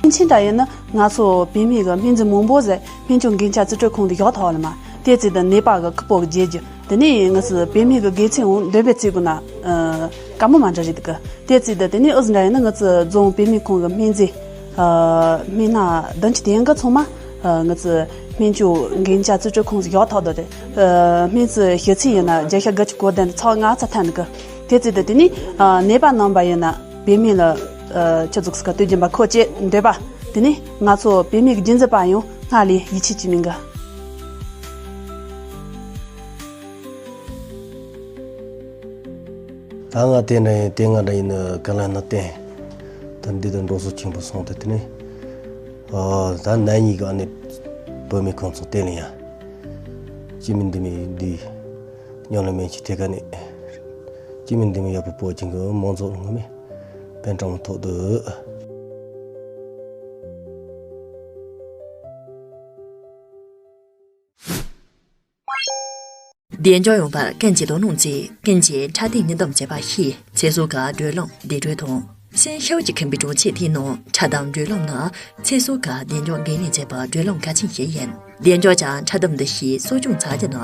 སྔོན་ཆད་འདྲ་ཡིན་ན་ང་ཚོ་བོད་སྨན་གྱི་སྨན་རྫས་མང་པོ་ཟད་སྨན་བཅོས་འགན་ཆ་རྩིས་སྤྲོད་ཁང་དུ་བཞག་ཐུབ་ལ་མ། དེ་ཙི་ད་ནད་པ་གི་ཁུ་པོ་གི་རྗེས་རྒྱུ་དེ་ནས་ང་ཚོ་བོད་སྨན་གྱི་དགེ་མཚན་འོང་འདོན་པའི་རྩིས་དགོས་ན་དཀའ་མོ་མ་འདྲ་རེད་འདུག་དེ་ཙི་ད་དེ་ནས་ཨུ་ཟི་འདྲ་ཡིན་ན་ང་ཚོ་རྫོང་བོད་སྨན་ཁང་གི་སྨན་རྫས་སྨན་སྣ་བདུན་ཅུ་དོན་དགུ་ཚང་མ་ང་ཚོ་སྨན་བཅོས་འགན་ཆ་རྩིས་སྤྲོད་ཁང་དུ་བཞག་ཐུབ་ད་རེད། སྨན་རྩིས་ཞུ་ཚིག་ཡིན་ན་བརྒྱ་ཆ་དགུ་བཅུ་གོ་བདུན་ཚག་ལྔ་ཚ་ཐན་གི་དེ་ཙི་ད་དེ་ནས་ནད་པ་རྣམ་པ་ཡིན་ན་བོད་སྨན་ལ་ཆུ་ཚོད་ཀ་དུས་རྒྱུན་པ་ཁོ་ཅེས་འདོད་པ་དེ་ནས་ང་ཚོ་བོད་སྨན་གྱི་རྒྱུན་འཛིན་པ་ཡང་སྔར་ལས་ཡིད་ཆེས་ཀྱི་མིན་གི་ད་ང་དེ་འདྲ་ཡིན་དེ་ང་འདྲ་ཡིན་ནི་ག་ལ་ན་བསྟན། ད་འདི་དང་འགྲོ་སོ་ཆེན་པོ་སོང་དེ་དེ་ནས་ཨ་ད་ན་གཉིས་ག་ནས་བོད་སྨན་ཁང་ཚོ་བསྟན་ལ་ཡ། སྐྱེ་མི་འདི་མི་འདི་ཉམས་ལ་མེད་ཀྱི་དེ་ག་ནས་སྐྱེ་མི་འདི་མི་ཡག་པོ་པོ་ཅིང་གི་མང་ཚོགས་ངོ་མས་པེན་ཀྲང་ཐོག་ཏུ། བདེ་འཇགས་ཡོང་བར་ཀུན་གྱིས་དོ་སྣང་བྱེད། ཀུན་གྱིས་འཕྲོད་བསྟེན་སྙིང་གཏམ་བྱེད་པ་ཤེས། ཚེ་སྲོག་གི་བགྲོད་ལམ་བདེ་བགྲོད་དང་། སེམས་ཤུགས་ཀྱིས་ཁེངས་པའི་གྲོང་ཁྱེར་དེའི་ནང་འཁྲབ་སྟོན་བགྲོད་ལམ་ནི་ཚེ་སྲོག་གི་བདེ་འཇགས་འགན་ལེན་བྱེད་པའི་བགྲོད་ལམ་གལ་ཆེན་ཞིག་ཡིན། བདེ་འཇགས་ཀྱི་འཁྲབ་སྟོན་འདི་ཞིག་གསོ་སྐྱོང་བྱ་རྒྱུ་ནི་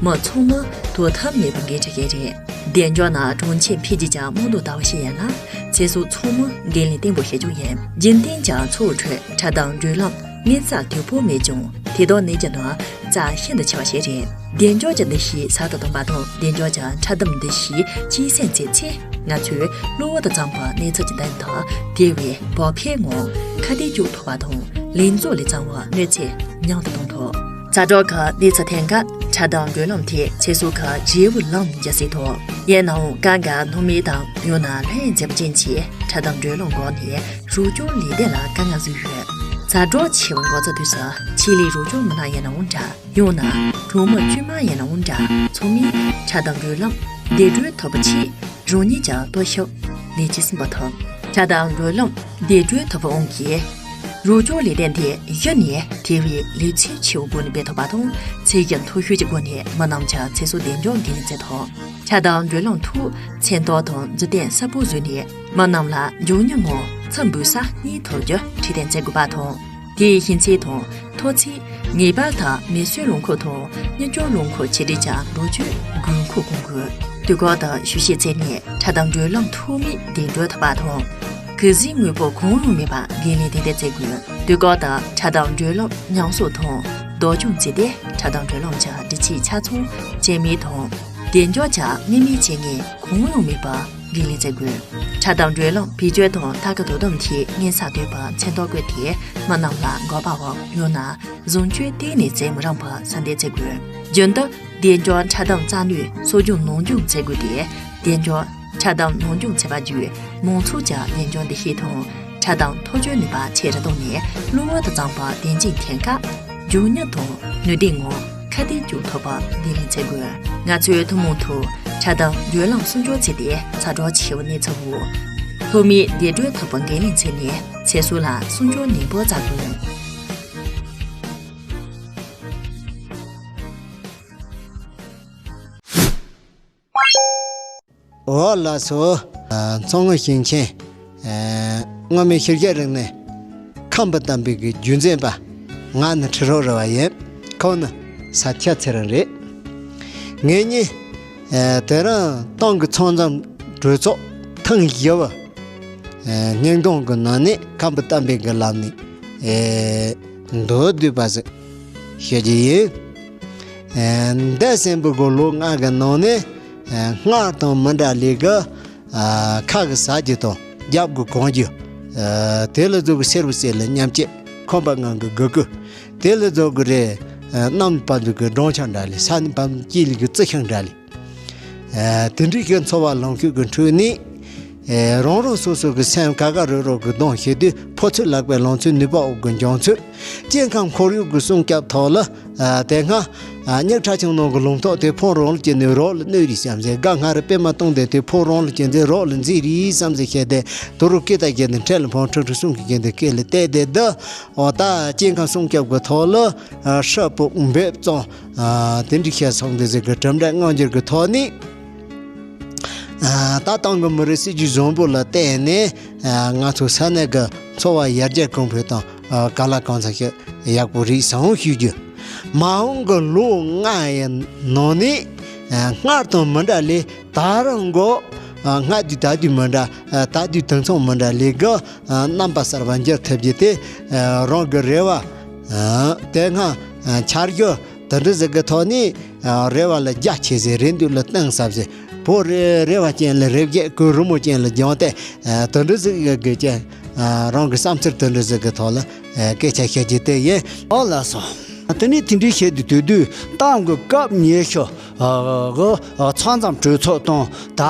མི་ཚང་མས་དོ་ཁུར་མེད་པའི་འགན་འཁྲི་ཞིག་རེད། བདེ་འཇགས་ནི་གྲོང་ཁྱེར་འཕེལ་རྒྱས་ཀྱི་རྨང་རྡོ་ལྟ་བུ་ཞིག་ཡིན་ལ། ཚེ་སྲོག་ཚང་མས་འགན་ལེན་བརྟན་པོ་བྱེད་རྒྱུ་ཡིན། རྒྱུན་ལྡན་གྱི་འཚོ་བའི་ཁྲོད་འཁྲབ་སྟོན་བགྲོད་ལམ་དངུལ་རྩ་དོད་པོ་མེད་ཀྱང་། དེ་དག་གནས་རྒྱུ་ནི་རྩ་ཤིན་ཏུ་ཆེ་བ་ཞིག་རེད། བདེ་འཇགས་ཀྱི་འདུ་ཤེས་གསར་དུ་བཏོན་པ་དང་། བདེ་འཇགས་ཀྱི་འཁྲབ་སྟོན་འདུ་ཤེས་གཅེས་སེམས་བྱེད་ཚེ། ང་ཚོས་གློ་བུར་དུ་བརྩམས་པའི་གནས་ཚུལ་གྱི་མདུན་དུ། དེ་བས་བག་ཕེབས་ངང་ཁ་གཏད་གཅོག་ཐུབ་པ་དང་། ལེགས་ཚོགས་ལས་བརྩམས་པའི་གནོད་འཚེ་མྱངས་ཏེ་གཏོང་ཐུབ། ཛ་དྲག་གི་གནས་ཚུལ་ཐོན་སྐབས། འཁྲབ་སྟོན་བགྲོད་ལམ་དེ་ཚེ་སྲོག་གི་འབྲས་བུ་ལེན་རྒྱུ་ཞིག་ཐོག་ཡིན་ནའང་། གང་ག་སྣང་མེད་དང་། ཡང་ན་ལྷོད་མཛེས་པོ་ཅན་གྱི་འཁྲབ་སྟོན་བགྲོད་ལམ་འགོག་ནས་རོགས་སྐྱོར་ལས་དོན་ལ་དཀའ་ངལ་བཟོས་ཡོད། ཛ་དྲག་ཆེ་བའི་འགོག་རྩ་དུས་སུ། ཆེད་ལས་རོགས་སྐྱོར་མི་སྣ་ཡིན་ནའང་འདྲ། ཡང་ན་གྲོང་མི་དཀྱུས་མ་ཡིན་ནའང་འདྲ། ཚང་མས་འཁྲབ་སྟོན་བགྲོད་ལམ་བདེ་བགྲོད་ཐུབ་པའི་ཆེད་རང་ཉིད་ཀྱི་སྟོབས་ཤུགས་ལེགས་སྐྱེས་སུ་འབུལ་ཐུབ། འཁྲབ་སྟོན་བགྲོད་ལམ་བདེ་བགྲོད་ཐུབ་པའི་དབང་གིས། རོགས་སྐྱོར་ལས་དོན་དེ་གཞི་ནས་དེ་བས་ལེགས་ཚུལ་ཆེ་བའི་སྒོ་ནས་སྤེལ་ཐུབ་པ་དང་། ཚད་གཞི་མཐོ་ཤོས་ཀྱི་སྒོ་ནས་མི་རྣམས་ཀྱི་ཚེ་སྲོག་བདེ་འཇགས་འགན་ལེན་བྱེད་ཐུབ། འཁྲབ་སྟོན་བགྲོད་ལམ་ཐོག་མཚན་རྟགས་དང་མཛུབ་སྟོན་གསལ་པོ་བཟོས་ནས། མི་རྣམས་ལ་མགྱོགས་མྱུར་ངང་ཚུར་འབུལ་ས་རྙེད་ཐུབ་རྒྱུ་ཁྲིད་སྟོན་བྱེད་དགོས་པ་དང་། དེའི་ཤེས་ཚད་དང་མཐོ་ཚད། ངེས་པར་དུ་མེ་གསོད་རླངས་འཁོར་དང་། མྱུར་སྐྱོབ་རླངས་འཁོར་ཆེད་སྒྲིག་གི་ལོ་རྒྱུས་དགོས་མཁོ་སྐོང་དགོས། དུས་བཀག་དང་ཞུ་ཤེས་བྱས་ནས་འཁྲབ་སྟོན་བགྲོད་ལམ་ཐོགས་མེད་བདེ་བགྲོད་ཐུབ་པ་དང་། གུས་བརྩིའི་དངོས་པོ་གང་ཡང་མེད་པར་འགན་ལེན་ཏན་ཏན་བྱེད་དགོས། དུས་བཀག་དང་འཁྲབ་སྟོན་བགྲོད་ལམ་ཉམས་གསོ་དང་བདག་སྐྱོང་བྱས་ཏེ། འཁྲབ་སྟོན་བགྲོད་ལམ་གྱི་སྒྲིག་ཆས་ཆ་ཚང་ཅན་མིན་དང་། བདེ་འཇགས་ཀྱི་དམིགས་མེད་བྱེད་ངེས་གང་ཡང་མེད་པར་འགན་ལེན་བྱེད་དགོས། འཁྲབ་སྟོན་བགྲོད་ལམ་བེད་སྤྱོད་དང་ལྟ་སྐུལ་དོ་དམ་ཐད་སྔོན་བསགས་དོད་པ་མཚན་རྟགས་བཀོད་དེ་མི་རྣམས་ལ་འགོག་པའམ་ཡང་ན་བཟུང་སྤྱོད་གཏན་ནས་བྱེད་མི་རུང་བ་གསལ་འདེབས་བྱེད་དགོས། རྒྱུན་དུ་བདེ་འཇགས་འཁྲབ་སྟོན་རྩལ་ནུས་གསོ་སྦྱོང་ནན་སྦྱོང་བྱེད་དགོས་ཏེ། བདེ་འཇགས་འཁྲབ་སྟོན་ནན་སྦྱོང་བྱེད་པ་བརྒྱུད་མང་ཚོགས་ཀྱི་བདེ་འཇགས་འདུ་ཤེས་དང་། འཁྲབ་སྟོན་ཐག་གཅོད་ནུས་པ་ཆེ་རུ་བཏང་ནས། གློ་བུར་དུ་བརྩམས་པའི་བདེ་འཇགས་ཐད་ཀར་མགྱོགས་མྱུར་དང་ནུས་ལྡན་ངང་ཁ་གཏད་གཅོག་ཐུབ་པ་འདི་ལེན་བྱེད་དགོས། ང་ཚོས་ཐུན་མོང་ཐོག་འཁྲབ་སྟོན་བགྲོད་ལམ་སྲུང་སྐྱོབ་བྱས་ཏེ། ཛ་དྲག་ཆེ་བའི་གནས་ཚུལ་འོག་ལྷོད་མེད་བདེ་བགྲོད་ཐུབ་པའི་འགན་ལེན་བྱས་ནས། ཚེ་སྲོག་ལ་སྲུང་སྐྱོབ་ནན་པོ་བྱ་དགོས། འོ་ལགས་སོ། ཨ། མཚོ་སྔོན་ཞིང་ཆེན། ཨ། སྔོན་མའི་ཤེས་བྱ་རིག་གནས་ཁམས་པ་བསྟན་པའི་གི་རྒྱུན་འཛིན་པ། ང་ནི་ཁྲི་རོ་རི་བ་ཡིན། ཁོང་ནི་ས་སྐྱ་ཚེ་རིང་རེད། ངེད་གཉིས། ཨ། དེ་རིང་ཏང་གི་ཚང་འཛོམས་གྲོས་ཚོགས་ཐེངས་བཞི་པ། ཨ། སྙིང་དོང་གི་ནང་ནས་ཁམས་པ་བསྟན་པའི་གི་ལམ་ནས། ཨ། མདོར་བསྡུས་པ་ཞིག་ཤོད་རྒྱུ་ཡིན། ཨ། འདས་ཟིན་པའི་གི་ལོ་ལྔ་གི་ནང་ནས། ཨ། སྔར་དང་མི་འདྲ་ལས་ཀ་ཨ། ཁ་གི་ཟ་རྒྱུ་དང་རྒྱབ་གི་གོན་རྒྱུ། ཨ། དེ་ལ་བཟོ་གི་སེར་བུ་སེར་ལ་མཉམ་སྐྱེད་ཁང་པ་ངང་གི་དགུ་དགུ། དེ་ལ་བཟོ་གི་རེད། ཨ། གནམ་པ་འདུག་གི་སྦྲང་ཆ་འདྲ་ལི། ས་ནི་བམ་སྐྱིད་ལི་གི་རྩི་ཤིང་འདྲ་ལི། ཨ། དེ་འདྲའི་གི་འཚོ་བ་ལོངས་སྤྱོད་གི་ཁྲོད་ནས། ཨ། རང་རང་སོ་སོ་གི་སེམས་ག་ག་རུ་རུ་གི་གདོང་ཤེས་དུས། ཕོ་ཚོད་ལག་པའི་ལང་ཚོའི་ནུས་པ་འོག་གི་འཇང་ཚོད། སྐྱེ་ཁམས་ཁོར་ཡུག་གི་སྲུང་སྐྱོབ་ཐོག་ལ། ཨ། དེ་སྔ། ཨ། སྙིགས་ཁྲག་ཆུང་ནང་གི་ལུང་ཐོག་དེ་ཕུང་རོང་ལ་སྐྱེས་ནས་རོགས་ལ་གནོད་རེད་བསམ་ཟེར། དགའ་སྔ་རེ་པད་མ་སྟོང་ལྡན་དེ་ཕུང་རོང་ལ་སྐྱེས་ནས་རོགས་ལ་མཛེས་རེད་བསམ་ཟེར་བཤད་དེ། དུ་རུ་སྐད་བཏགས་བརྒྱབ་ནས་འཕྲལ་ལ་ཕུང་ཁྲི་ཁྲི་གསུང་གི་རྒན་དེ་སྐད་ལ་བལྟས་དེ་འདི། འོ་ད་སྐྱེ་ཁམས་སྲུང་སྐྱོབ་ཀྱི་ཐོག་ལ། ཨ། ཧྲ་སྤུ་འབེབས་ཙང་། ཨ། དེ་འདྲའི་བཤད་སོང་དེ་ཟེར་གི་གྲུབ་འབྲས་མངོན་འགྱུར་གྱི་ཐོག་ནས། ཨ། ད་ཏང་གི་མི་རིགས་སྲིད་ཇུས་བཟང་པོ་ལ་བརྟེན་ནས། ཨ། ང་ཚོ་ས་གནས་ཀྱི་འཚོ་བ་ཡར་རྒྱས་གོང་འཕེལ་དང་། ཨ། གང་ལ་གང་འཚམ་ཞིག་ཡག་པོ་རེད་བསམ་ཞུ་རྒྱུ། མ་འོངས་ཀྱི་ལོ་ལྔ་ཡི་ནང་ནས། ཨ། སྔར་དང་མི་འདྲ་ལས་ད་རང་གོ། ཨ། སྔར་དུས་ད་དུས་མི་འདྲ། ཨ། ད་དུས་དེང་སང་མི་འདྲ་ལས་ཀ། ཨ། རྣམ་པ་གསར་པ་འགྱུར་ཐུབ་རྒྱུ་དེ། ཨ། རང་གི་རེ་བ། ཨ། དེ་སྔ། ཨ། འཆར་གཞི་དེ་འདྲ་ཟིག་གི་ཐོག་ནས། ཨ། རེ་བ་ལ་རྒྱ་ཆེ་ཟེར། རེ་འདོད་ལ་གཏིང་ཟབ་ཟེར། བོད་རེ་རེ་བ་ཅན་ལ་རེ་བརྒྱད། གོས་རི་མོ་ཅན་ལ་རྒྱང་བསྟན། ཨ། དེ་འདྲ་ཟིག་གི་ཅན། ཨ། རང་གི་བསམ་ཚུལ་དེ་འདྲ་ཟིག་གི་ཐོག་ལ། ཨ། སྐད་ཆ་བཤད་རྒྱུ་དེ་ཡིན། ཨོ་ལགས་སོ། དེ་ནས་དེ་འདྲའི་བཤད་དུས། དེ་དུས་ཏང་གི་སྐབས་ཉི་ཤུ། ཨ། གི། ཨ། ཚང་འཛོམས་གྲོས་ཚོགས་དང་། ད་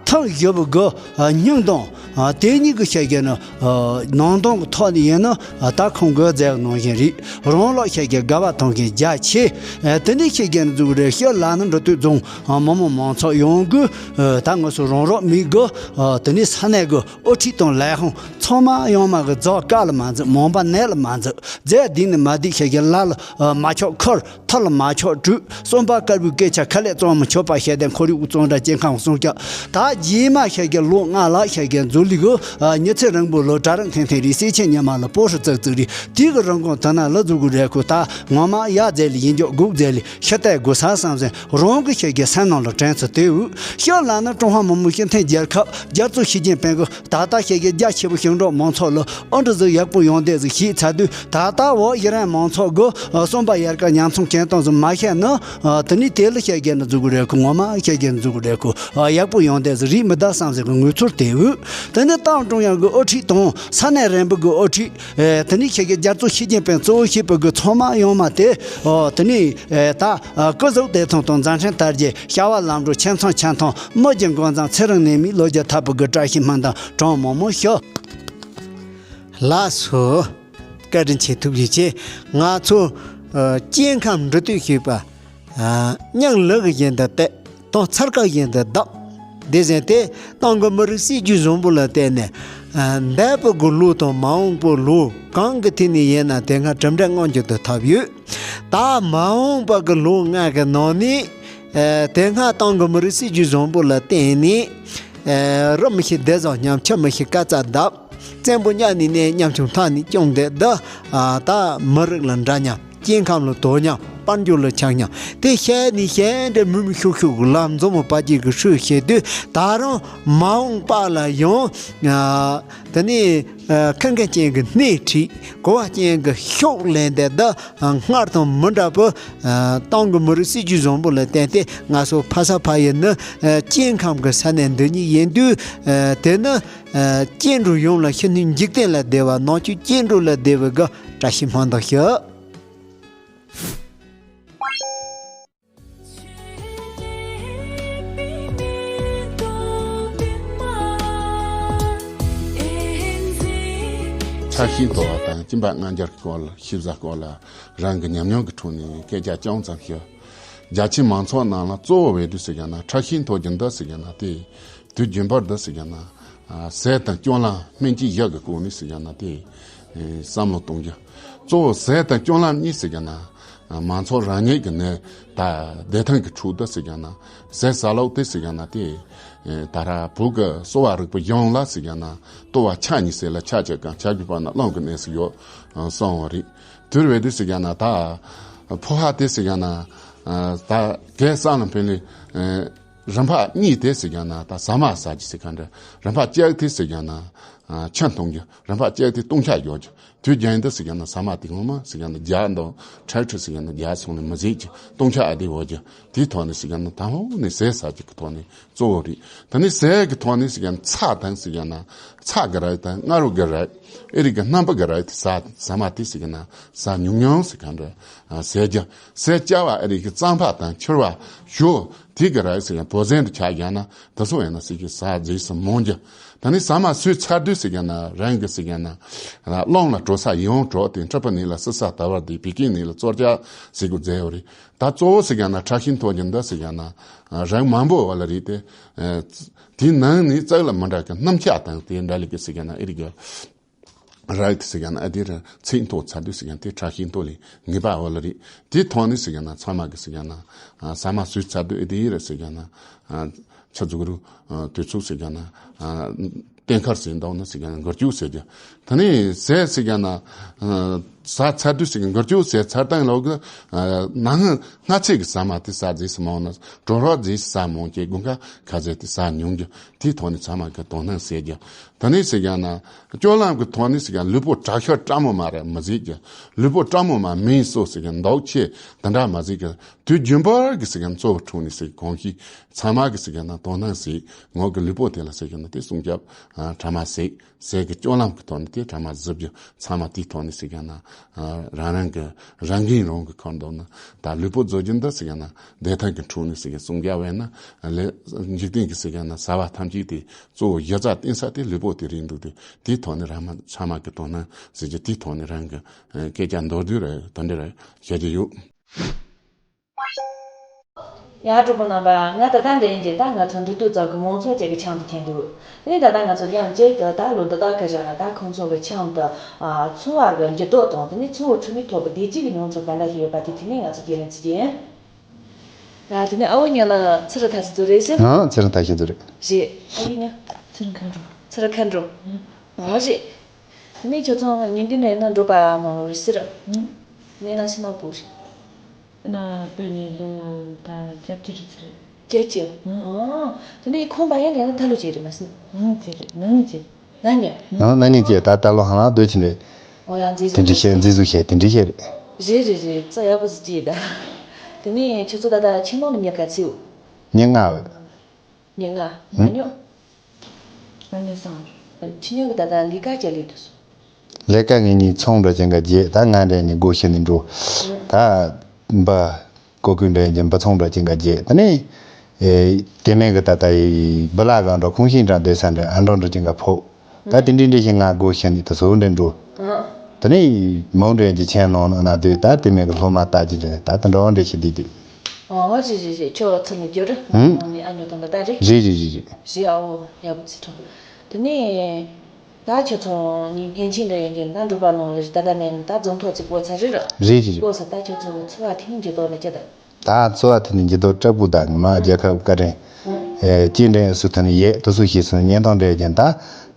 ཐེངས་བཞི་པའི་གི། ཨ། སྙིང་དོང་། ཨ། དེ་གཉིས་ཀྱི་ཤེས་རྒྱ་ནི། ཨ། ནང་དོན་གྱི་ཐོག་ནས་ཡིན་ན། ཨ། ད་ཁོང་གིས་མཛད་ནང་བཞིན་རེད། རང་ལུགས་ཤེས་རྒྱ་དགའ་བ་ཐོན་མཁན་རྒྱ་ཆེ། ཨ། དེ་འདྲའི་ཤེས་རྒྱ་ནི་འཛུགས་རེད། ཤི་ལ་ནི་འབྲི་སྟོད་རྫོང་། ཨ། མི་མང་མང་ཚོགས་ཡོངས་ཀྱི། ཨ། ད་ང་ཚོ་རང་རོགས་མི་དགོས། ཨ། དེ་ནས་ས་གནས་ཀྱི་དབུ་ཁྲིད་དང་ལས་ཁུངས་ཚང་མ་ཡོང་མ་གི་རྫོགས་དཀའ་ལ་མ་འཛེགས། མང་པ་ནད་ལ་མ་འཛེགས། རྫས་སྡིག་ནི་མ་སྡིག་ཤེས་རྒྱ་ལ་ལ། ཨ། མ་ཆོག་ཁུར། ཐར་ལ་མ་ཆོག་གྲུས། གསུམ་པ་དཀར་པོའི་སྐད་ཆ་ཁ་ལས་གཙང་མ་ཆོད་པ་ཤེས་ལྡན་ཁོར་ཡུག་གཙང་སྦྲ་སྐྱེ་ཁམས་སྲུང་སྐྱོབ། ད་རྗེས་མ་ཤེས་རྒྱ་ལོ་ལྔ་ལ་ཤེས་རྒྱ་འཛུལ་ལི་གི། ཨ། ཉི་ཚེ་རིང་པོ་ལོ་གྲ་རག་འཐེན་འཐེན་རེད། སེ་ཆེན་ཉི་མ་ལ་པོ་ཧྲི་ཙག་ཙིག་རེད། དེ་གི་རིན་གོང་དེ་ན་ལ་འཛུགས་གི་རེད། ཁོ་ད་ངོ་མ་ཡ་མཛད་ལི་ཡིན་འཇོག་སྒུག་མཛད་ལི་ཤི་བལྟས་དགོས་ས་བསམ་སེམས་རང་གི་ཤེས་རྒྱ་སེམས་ནང་ལ་དྲན་ཚུལ་དེའུ། ཤི་ལ་ནི་ཀྲུང་ཧྭ་མི་དམངས་སྤྱི་མཐུན་རྒྱལ་ཁབ་རྒྱ་གཙོ་ཞི་ཅིན་ཕིང་གི། ད་ལྟ་ཤེས་རྒྱ་རྒྱ་ཆེ་པོ་ཞིང་འབྲོག་མང་ཚོགས་ལ་ཨ་འདྲ་ཟིག་ཡག་པོ་ཡོང་བསྡད་ཟིག་ཤེས་ཚར་དུས། ད་ལྟ་འོ་ཡི་རན་མང་ཚོགས་གི། ཨ། གསུམ་པ་ཡར་ཀ་ཉམ་ཚོང་གྱེན་གཏོང་ཟིག་མ་ཤེས་ན། ཨ། དེ་ནི་དེ་ལ་ཤེས་རྒྱ་ནི་འཛུགས་གི་རེད་ཁོ། ངོ་མ་ཤེས་རྒྱ་ནི་འཛུགས་གི་རེད་ཁོ། ཨ། ཡག་པོ་ཡོང་བསྡད་ཟིག་རེད་མི་ད་བསམ་ཟིག་གི་ངོས་ཚོར་དེ་འོས། དེ་ནི་ཏང་ཀྲུང་དབྱང་གི་དབུ་ཁྲིད་དང་ས་གནས་རིམ་པ་གི་དབུ་ཁྲིད། ཨེ། དེ་ནི་ཤེས་རྒྱ་རྒྱ་གཙོ་ཞི་ཅིན་ཕིང་གཙོ་བོ་བྱས་པ་གི་ཚང་མ་ཡོང་མ་དེ། ཨོ། དེ་ནི། ཨེ། ད། ཨ། སྐུ་གཟུགས་བདེ་ཐང་དང་མཛའ་འཕྲིན་དར་རྒྱས། བྱ་བ་ལམ་འགྲོ་ཆེ་ཚང་ཆེ་ཐང་། མི་རྒྱུ་འགོ་མཛངས་ཚེ་རིང་ནད་མེད། ལོ་བརྒྱ་ཐར་པ་གི་བཀྲ་ཤིས་སྨོན་འདུན་གྲངས་མང་མང་ཞུ། ལགས་སོ། བཀའ་དྲིན་ཆེ། ཐུགས་རྗེ་ཆེ། ང་ཚོ། ཨ། སྐྱེ་ཁམས་འབྲི་དུས་ཞེས་པ། ཨ། སྙིང་ལག་གི་བཞིན་དུ་གཏད། དང་ཚར་ཁ་བཞིན་དུ་བརྡབ། དེ་བཞིན་ཏེ་ཏང་གི་མི་རིགས་སྲིད་ཇུས་བཟང་པོ་ལ་བརྟེན་ནས། ཨ། འདས་པའི་གི་ལོ་དང་མ་འོངས་པའི་ལོ་གང་གི་ཐད་ནས་ཡིན་ན་དེ་སྔ་གྲུབ་འབྲས་མངོན་གྱུར་དུ་ཐོབ་ཡོད། ད་མ་འོངས་པ་གི་ལོ་ལྔ་གི་ནང་ནས། ཨ། དེ་སྔ་ཏང་གི་མི་རིགས་སྲིད་ཇུས་བཟང་པོ་ལ་བརྟེན་ནས། ཨ། རི་མི་ཤེས་བདེ་བཟང་སྙམ། ཆུ་མི་ཤེས་དཀའ་རྩ་འདབ། བཙན་པོ་གཉའ་ནས་ནས་ཉམ་ཆུང་ཐང་ནས་སྐྱོང་བསྡད་འདི། ཨ། ད་མི་རིགས་ལ་འདྲ་མཉམ། སྐྱེ་ཁམས་ལ་དོ་མཉམ། དཔལ་འབྱོར་ལ་ཆ་མཉམ། དེ་བཤད་ནས་བཤད་འདྲ་མུ་མུ་ཤུག་ཤུག་ལམ་འཛོམས་པ་ཅིག་གི་ཧྲུལ་བཤད་དུས། ད་རུང་མ་འོངས་པ་ལ་ཡང་། ཨ། དེ་ནས། ཨ། ཁེངས་སྐད་ཅན་གྱི་སྣེ་ཁྲིད། གོ་བ་ཅན་གྱི་ཤོག་ལེན་ཏེ་འདི། ཨ། སྔར་དང་མི་འདྲ་བའི། ཨ། ཏང་གི་མི་རིགས་སྲིད་ཇུས་བཟང་པོ་ལ་བརྟེན་ཏེ་ང་ཚོ་ཕ་ས་ཕ་ཡུལ་ནི། ཨ། སྐྱེ་ཁམས་ཀྱི་ས་གནས་འདི་ཉིད་ཡིན་དུས། ཨ། དེ་ནི། ཨ། སྐྱེ་འགྲོ་ཡོངས་ལ་ཕྱི་སྣོད་འཇིག་རྟེན་ལ་བདེ་བ། ནང་བཅུད་སྐྱེ་འགྲོ་ལ་བདེ་བའི་གི་བཀྲ་ཤིས་སྨོན་འདུན་ཞུ། ཕྲ་ཤིང་མཐོ་བ་དང་སྐྱིན་པ་ལྔ་འབྱར་སྐོར་ལ། ཤེས་བྱ་སྐོར་ལ་རང་གི་ཉམས་མྱོང་གི་ཁྲོད་ནས་སྐད་ཆ་ཅུང་ཙམ་ཞུ། རྒྱ་ཆེའི་མང་ཚོགས་ནང་ལ་གཙོ་བོ་འོས་བསྡུ་ཟེར་གྱི་ན། ཕྲ་ཤིང་མཐོ་རྒྱུ་འདི་ཟེར་གྱི་ན་དེ། དུས་རྒྱུན་པར་འདི་ཟེར་གྱི་ན། ཨ། ཟས་དང་སྐྱོན་ལམ་སྨན་དཔྱད་བཞི་གི་སྐོར་ནས་ཟེར་གྱི་ན་དེ། ཨེ། བསམ་བློ་གཏོང་རྒྱུ། གཙོ་བོ་ཟས་དང་སྐྱོན་ལམ་གཉིས་ཟེར་གྱི་ན། ཨ། མང་ཚོགས་རང་ཉིད་ཀྱི་ནད་ད་བདེ་ཐང་གི་ཁྲོད་དུ་ཟེར་གྱི་ན། ཟས་ཟ་ལུགས་དེ་ཟེར་གྱི་ན་དེ། ཨེ། ད་ར་བོད་ཀྱི་གསོ་བ་རིག་པའི་གཞུང་ལ་ཟེར་གྱི་ན། ལྟོ་བ་ཆ་གཉིས་ཟས་ལ་ཆ་གཅིག་གམ་ཆ་བཞི་པ་ན་རླུང་གི་གནས་སུ་ཡོད། ཨ། གསུངས་པ་རེད། དུས་རབས་འདི་ཟེར་གྱི་ན་ད། ཕོ་བ་དེ་ཟེར་གྱི་ན། ཨ། ད་གེ་སར་ལ་ཕན་ལས། ཨེ། རིམ་པ་གཉིས་དེ་ཟེར་གྱི་ན་ད་ཟ་མ་ཟ་རྒྱུ་ཟེར་ག་འདྲ། རིམ་པ་གཅིག་དེ་ཟེར་གྱི་ན། ཨ། ཆུ་འཐུང་རྒྱུ། རིམ་པ་གཅིག་དེ་ལྟུང་བཤགས་རྒྱག་རྒྱུ། དུས་རྒྱུན་དུ་ཟེར་གྱི་ན་ཟ་མ་དེ་ངོ་མ་ཟེར་གྱི་ན་རྒྱ་དང་ཁྲག་ཁྲིག་ཟེར་གྱི་ན་རྒྱ་སོང་ནས་མི་བཟེད་རྒྱུ། ལྟུང་བཤགས་ཨ་དེ་འོག་རྒྱུ། དེའི་ཐོག་ནས་ཟེར་གྱི་ན་དང་པོ་ནས་ཟས་ཟ་རྒྱུ་གི་ཐོག་ནས་གཙོ་བོ་རེད། ད་ནི་ཟས་ཀྱི་ཐོག་ནས་ཟེར་གྱི་ན་ཚྭ་དང་ཟེར་གྱི་ན་ཚྭ་གི་རིགས་དང་མངར་བ་གི་རིགས། ཨེ་རིགས་ཀྱི་རྣམ་པ་གི་རིགས་དེ་ཟ་ཟ་མ་དེ་ཟེར་གྱི་ན་ཟ་ཉུང་ཉུང་ཟེར་ག་འདྲ། ཨ། ཟས་རྒྱུ། ཟས་སྐྱ་བ་ཨེ་རིགས་ཀྱི་རྩམ་པ་དང་ཕྱུར་བ། ཞོ། དེ་གི་རིགས་ཟེར་ཡང་བོ་ཟན་དུ་ཆ་བཞག་ན་དེ་ཚོ་ཡིན་ན་ཟེར་གྱི་ཟ་རྫས་སུ་མང་རྒྱུ། ད་ནི་ཟ་མ་ཟོས་ཚར་དུས་ཟེར་གྱི་ན་རང་གི་ཟེར་གྱི་ན་རླུང་ལ་དྲོ་ས་ཡང་དྲོ་སྟེ་མཁྲིས་པའི་ནད་ལ་བསིལ་ས་ལྟ་བུར་དེ་བད་ཀན་ནད་ལ་གཙོ་རྒྱག་ཟེར་གྱི་མཛད་ཡོད་རེད། ད་གཙོ་བོ་ཟེར་གྱི་ན་ཕྲ་ཤིང་མཐོ་རྒྱུ་འདི་ཟེར་གྱི་ན་རང་མང་པོ་བ་ལ་རེད་དེ། དེའི་ནང་ནས་རྩ་ལ་མི་འདྲ་གི་སྣུམ་ཆགས་དང་དེ་འདྲ་ལས་ཀྱི་ཟེར་གྱི་ན་ཨེ་རིགས་ཀྱི། ར་ཡིག་ཟེར་གྱི་ན་ཨ་དེ་ར་ཚིག་མཐོ་ཚར་དུས་ཟེར་གྱི་ན་དེ་ཕྲ་ཤིང་མཐོ་ལས་ངེས་པ་འོ་ལ་རེད། དེ་ཐོག་ནས་ཟེར་གྱི་ན་ཚང་མ་གི་ཟེར་གྱི་ན་ཨ་ཟ་མ་ཟོས་ཚར་དུས་ཨ་དེ་ར་ཟེར་གྱི་ན་ཨ་ཆུ་འཛུགས་རུ་ཨ་དུས་ཚོད་ཟེར་གྱི་ན་ཨ་གཏན་འཁེལ་ཟེར་འདུག་ན་ཟེར་གྱི་ན་འགུལ་སྐྱོད་ཟེར་གྱི། ད་ནི་ཟས་ཟེར་གྱི་ན་ཨ་ཟ་ཚར་དུས་ཟེར་གྱི་འགུལ་སྐྱོད་ཟས་ཚར་སྟངས་ལོག་གི་ཨ་ནང་སྔ་ཚིག་གི་ཟ་མ་དེ་ཟ་རྫས་སུ་མང་ན་གྲོ་རོགས་རྫས་སུ་ཟ་མང་གི་དགུན་ཁ་ཁ་ཟས་དེ་ཟ་ཉུང་གི། དེའི་ཐོག་ནས་ཚང་མ་གི་དོ་སྣང་ཟེར་རྒྱུ། ད་ནི་ཟེར་རྒྱུ་ན་སྤྱོད་ལམ་གི་ཐོག་ནས་ཟེར་རྒྱུ་ལུས་པོ་དྲག་ཤོས་སྤྲང་མོ་མ་རེད་མི་ཟེར་རྒྱུ། ལུས་པོ་སྤྲང་མོ་མ་མིན་སོ་ཟེར་རྒྱུ་འདོགས་ཆེ་དེ་འདྲ་མ་ཟེར་རྒྱུ། དུས་རྒྱུན་པར་གི་ཟེར་རྒྱུ་གཙོ་བོ་ཁྲོད་ནས་ཟེར་གོང་ཞིག་ཚང་མ་གི་ཟེར་རྒྱུ་ན་དོ་སྣང་ཟེར། ངོ་གི་ལུས་པོ་དེ་ལ་ཟེར་རྒྱུ་ན་དེ་སྲུང་སྐྱོབ་ཨ་གྲ་མ་ཟེར། ཟས་ཀྱི་སྤྱོད་ལམ་གི་ཐོག་ནས་དེ་གྲ་མ་ཟེར་རྒྱུ་ཚང་མ་དེའི་ཐོག་ནས་ཟེར་རྒྱུ་ན་ ཨ། རང་རང་གི་རང་འགན་རང་གིས་འཁུར་འདུག་ན། ད་ལུས་པོ་རྫོགས་རྒྱུ་འདི་ཟེར་ཡང་ན་བདེ་ཐང་གི་འཕྲོ་ནས་ཟེར་གི་གསུང་རྒྱ་བས་ན་ལས། འཇིག་རྟེན་གྱི་ཟེར་ཡང་ན་བྱ་བ་ཐམས་ཅད་དེ་གཙོ་བོ་གཞི་རྩ་བརྟེན་ས་དེ་ལུས་པོ་དེ་རེད་འདུག་སྟེ། དེའི་ཐོག་ནས་རང་མ་ཚང་མ་གི་དོ་སྣང་ཟེར་གྱི། དེའི་ཐོག་ནས་རང་གི་སྐད་ཆ་མདོར་བསྡུས་རེ་དེ་འདྲ་རེ་བཤད་ཀྱི་ཡོད། ཡ། གྲོགས་པོ་རྣམ་པ། ང་ད་ལྟ་འདི་ཡིན་གྱི། ད་ང་ཚོ་འབྲི་དུས་ཙམ་གྱི་མང་ཚོགས་ཅིག་གི་འཆམ་དུ་ཐོན་འདུག་དེ་ནས་ད་ལྟ་ང་ཚོ་མཉམ་གཅིག་ཏུ་ད་ལོ་འདི་དག་གི་རིང་ལ་ད་ཁོང་ཚོ་གི་འཆམ་དུ། ཨ། འཚོ་བ་གི་འགྱུར་ལྡོག་དང་། དེ་ནས་འཚོ་བ་འཕྲོད་མིའི་ཐོག་གི་བདེ་སྐྱིད་ཀྱི་མྱོང་ཚོར་ག་འདྲ་ཞིག་ཡོད་པ་དེ་དེ་ནས་ང་ཚོ་རྒྱུས་ལོན་བྱེད་ཀྱི་ཡིན། ཡ། དེ་ནས་ཨ་བོ་ཉི་ལགས་ཚུར་ཐག་ཆོད་རེད་ཟེར། ཨང་། ཚུར་ཐག་ཆོད་རེད། རེད། ཨ་ཡིན་ན། ཚུར་མཁའ་འགྲོ། ཚུར་མཁའ་འགྲོ། ཨང་། རེད། དེ་ནས་ཁྱོད་ཚོ་ཉིན་རྒྱུན་ནས་ན་འགྲོ་པ་མང་བོ་རེད་ཟེར། ཨང་། ནས་ན་ཕྱི་ནང་པོ་རེད། ན་བོད་ནས་ལོ་ད་བརྒྱད་ཅུ་རེད་ཟེར། བརྒྱད་ཅུ། ཨང་། དེ་ནས་ཁོང་པ་ཡན་ལས་ན་ད་ལོ་ཅི་རེད་མ་ཟིན། ཨང་། དེ་རེད། ན་ནིང་ཅི། ན་ནིང་། ཨང་། ན་ནིང་ཅི། ད་ད་ལོ་ཧ་ལམ་སྡོད་ཕྱིན་རེད། ཨོ་ཡ། མཛེས་དེ་འདྲ་བཤད། མཛེས་བཟོ་བཤད། དེ་འདྲ་བཤད་རེད། རེད་རེད་རེད། རྩ་ཡག་པོ་ཟིག་ཅི་ཡིན་ད། དེ་ནས་ཁྱོད་ཚོ་ད་ལྟ་ཁྱིམ་ནང་ལ་མྱི་ག་ཚོད་ཡོད། མྱི་ལྔ་ཡོད། ཉི་ལྔ། ཨང་། ཨ་ཉོ། ཨ་ནི་སང་། ཁྱི་ཉོ་གི་ད་ལྟ་ལས་ཀ་ཅི་ལས་འདུག་སོང་། ལས་ཀ་ངེད་གཉིས་ཚོང་འདྲ་ཅན་ག་རྒྱག་ད་ང་འདྲ་ནི་སྒོ་ཕྱེ་ནས་འགྲོ། ཨང་། ད་འབའ་ཀོ་ཀུན་འདྲ་ཅན་འབའ་ཚོང་འདྲ་ཅན་ག་རྒྱག་ད་ནི། ཨེ། དེ་མིན་གི་ད་ལྟ་ཡི་བུ་ལ་གང་འགྲོ། ཁུང་ཤིང་འདྲ་འདོད་ས་འདྲ། ཨ་འགྲོ་འདྲ་ཅན་ག་ཕོ། ད་དེ་འདྲའི་འདྲ་ཞིག་ང་སྒོ་ཕྱེ་ནས་ད་སོ་འདྲ་འགྲོ། ཨང་། དེ་ནས་མོ་འདྲ་གྱི་ཆེན་ནང་ན་སྡོད། ད་དེ་མིན་གྱི་སློབ་མ་ལྟ་ཅི་འདྲ། ད་དེ་འདྲ་འདྲ་ཞིག་འདུག་སྟེ། ཨོ། རེད་རེད་རེད། ཁྱོད་ཚུར་ནས་རྒྱུ་རེད། ཨང་། ནང་ནས་ཨ་ཉོ་དང་ད་ལྟ་རེད། རེད་རེད་རེད་རེད། རེད། ཨའོ། ཡག་པོ་ཚིག་ཐོང་། དེ་ནས་ད་ཁྱོད་ཚོ་ནི་སྔན་ཆད་འདྲ་ཡིན་གྱི་ད་འགྲོ་པ་ནང་ལ་ད་ལྟ་ནས་ད་རྫོང་ཐོག་ཅིག་སྤོ་ཚར་རེད་ར། རེད་རེད་རེད། སྤོ་ཚར། ད་ཁྱོད་ཚོ་འཚོ་བ་དེ་ནས་འགྱུར་ལྡོག་ལ་ཅི་ད། ད་འཚོ་བ་དེ་ནི་འགྱུར་ལྡོག་སྐྲག་པོ་ད་ང་མ་རྒྱལ་ཁབ་བཀའ་དྲིན། ཨེ། ཅི་འདྲ་སུ་ཐ་ནི་ཡས་དུ་སུ་ཤེས་སུ་ཉན་དང་འདྲ་ཡ་ཀྱང་ད་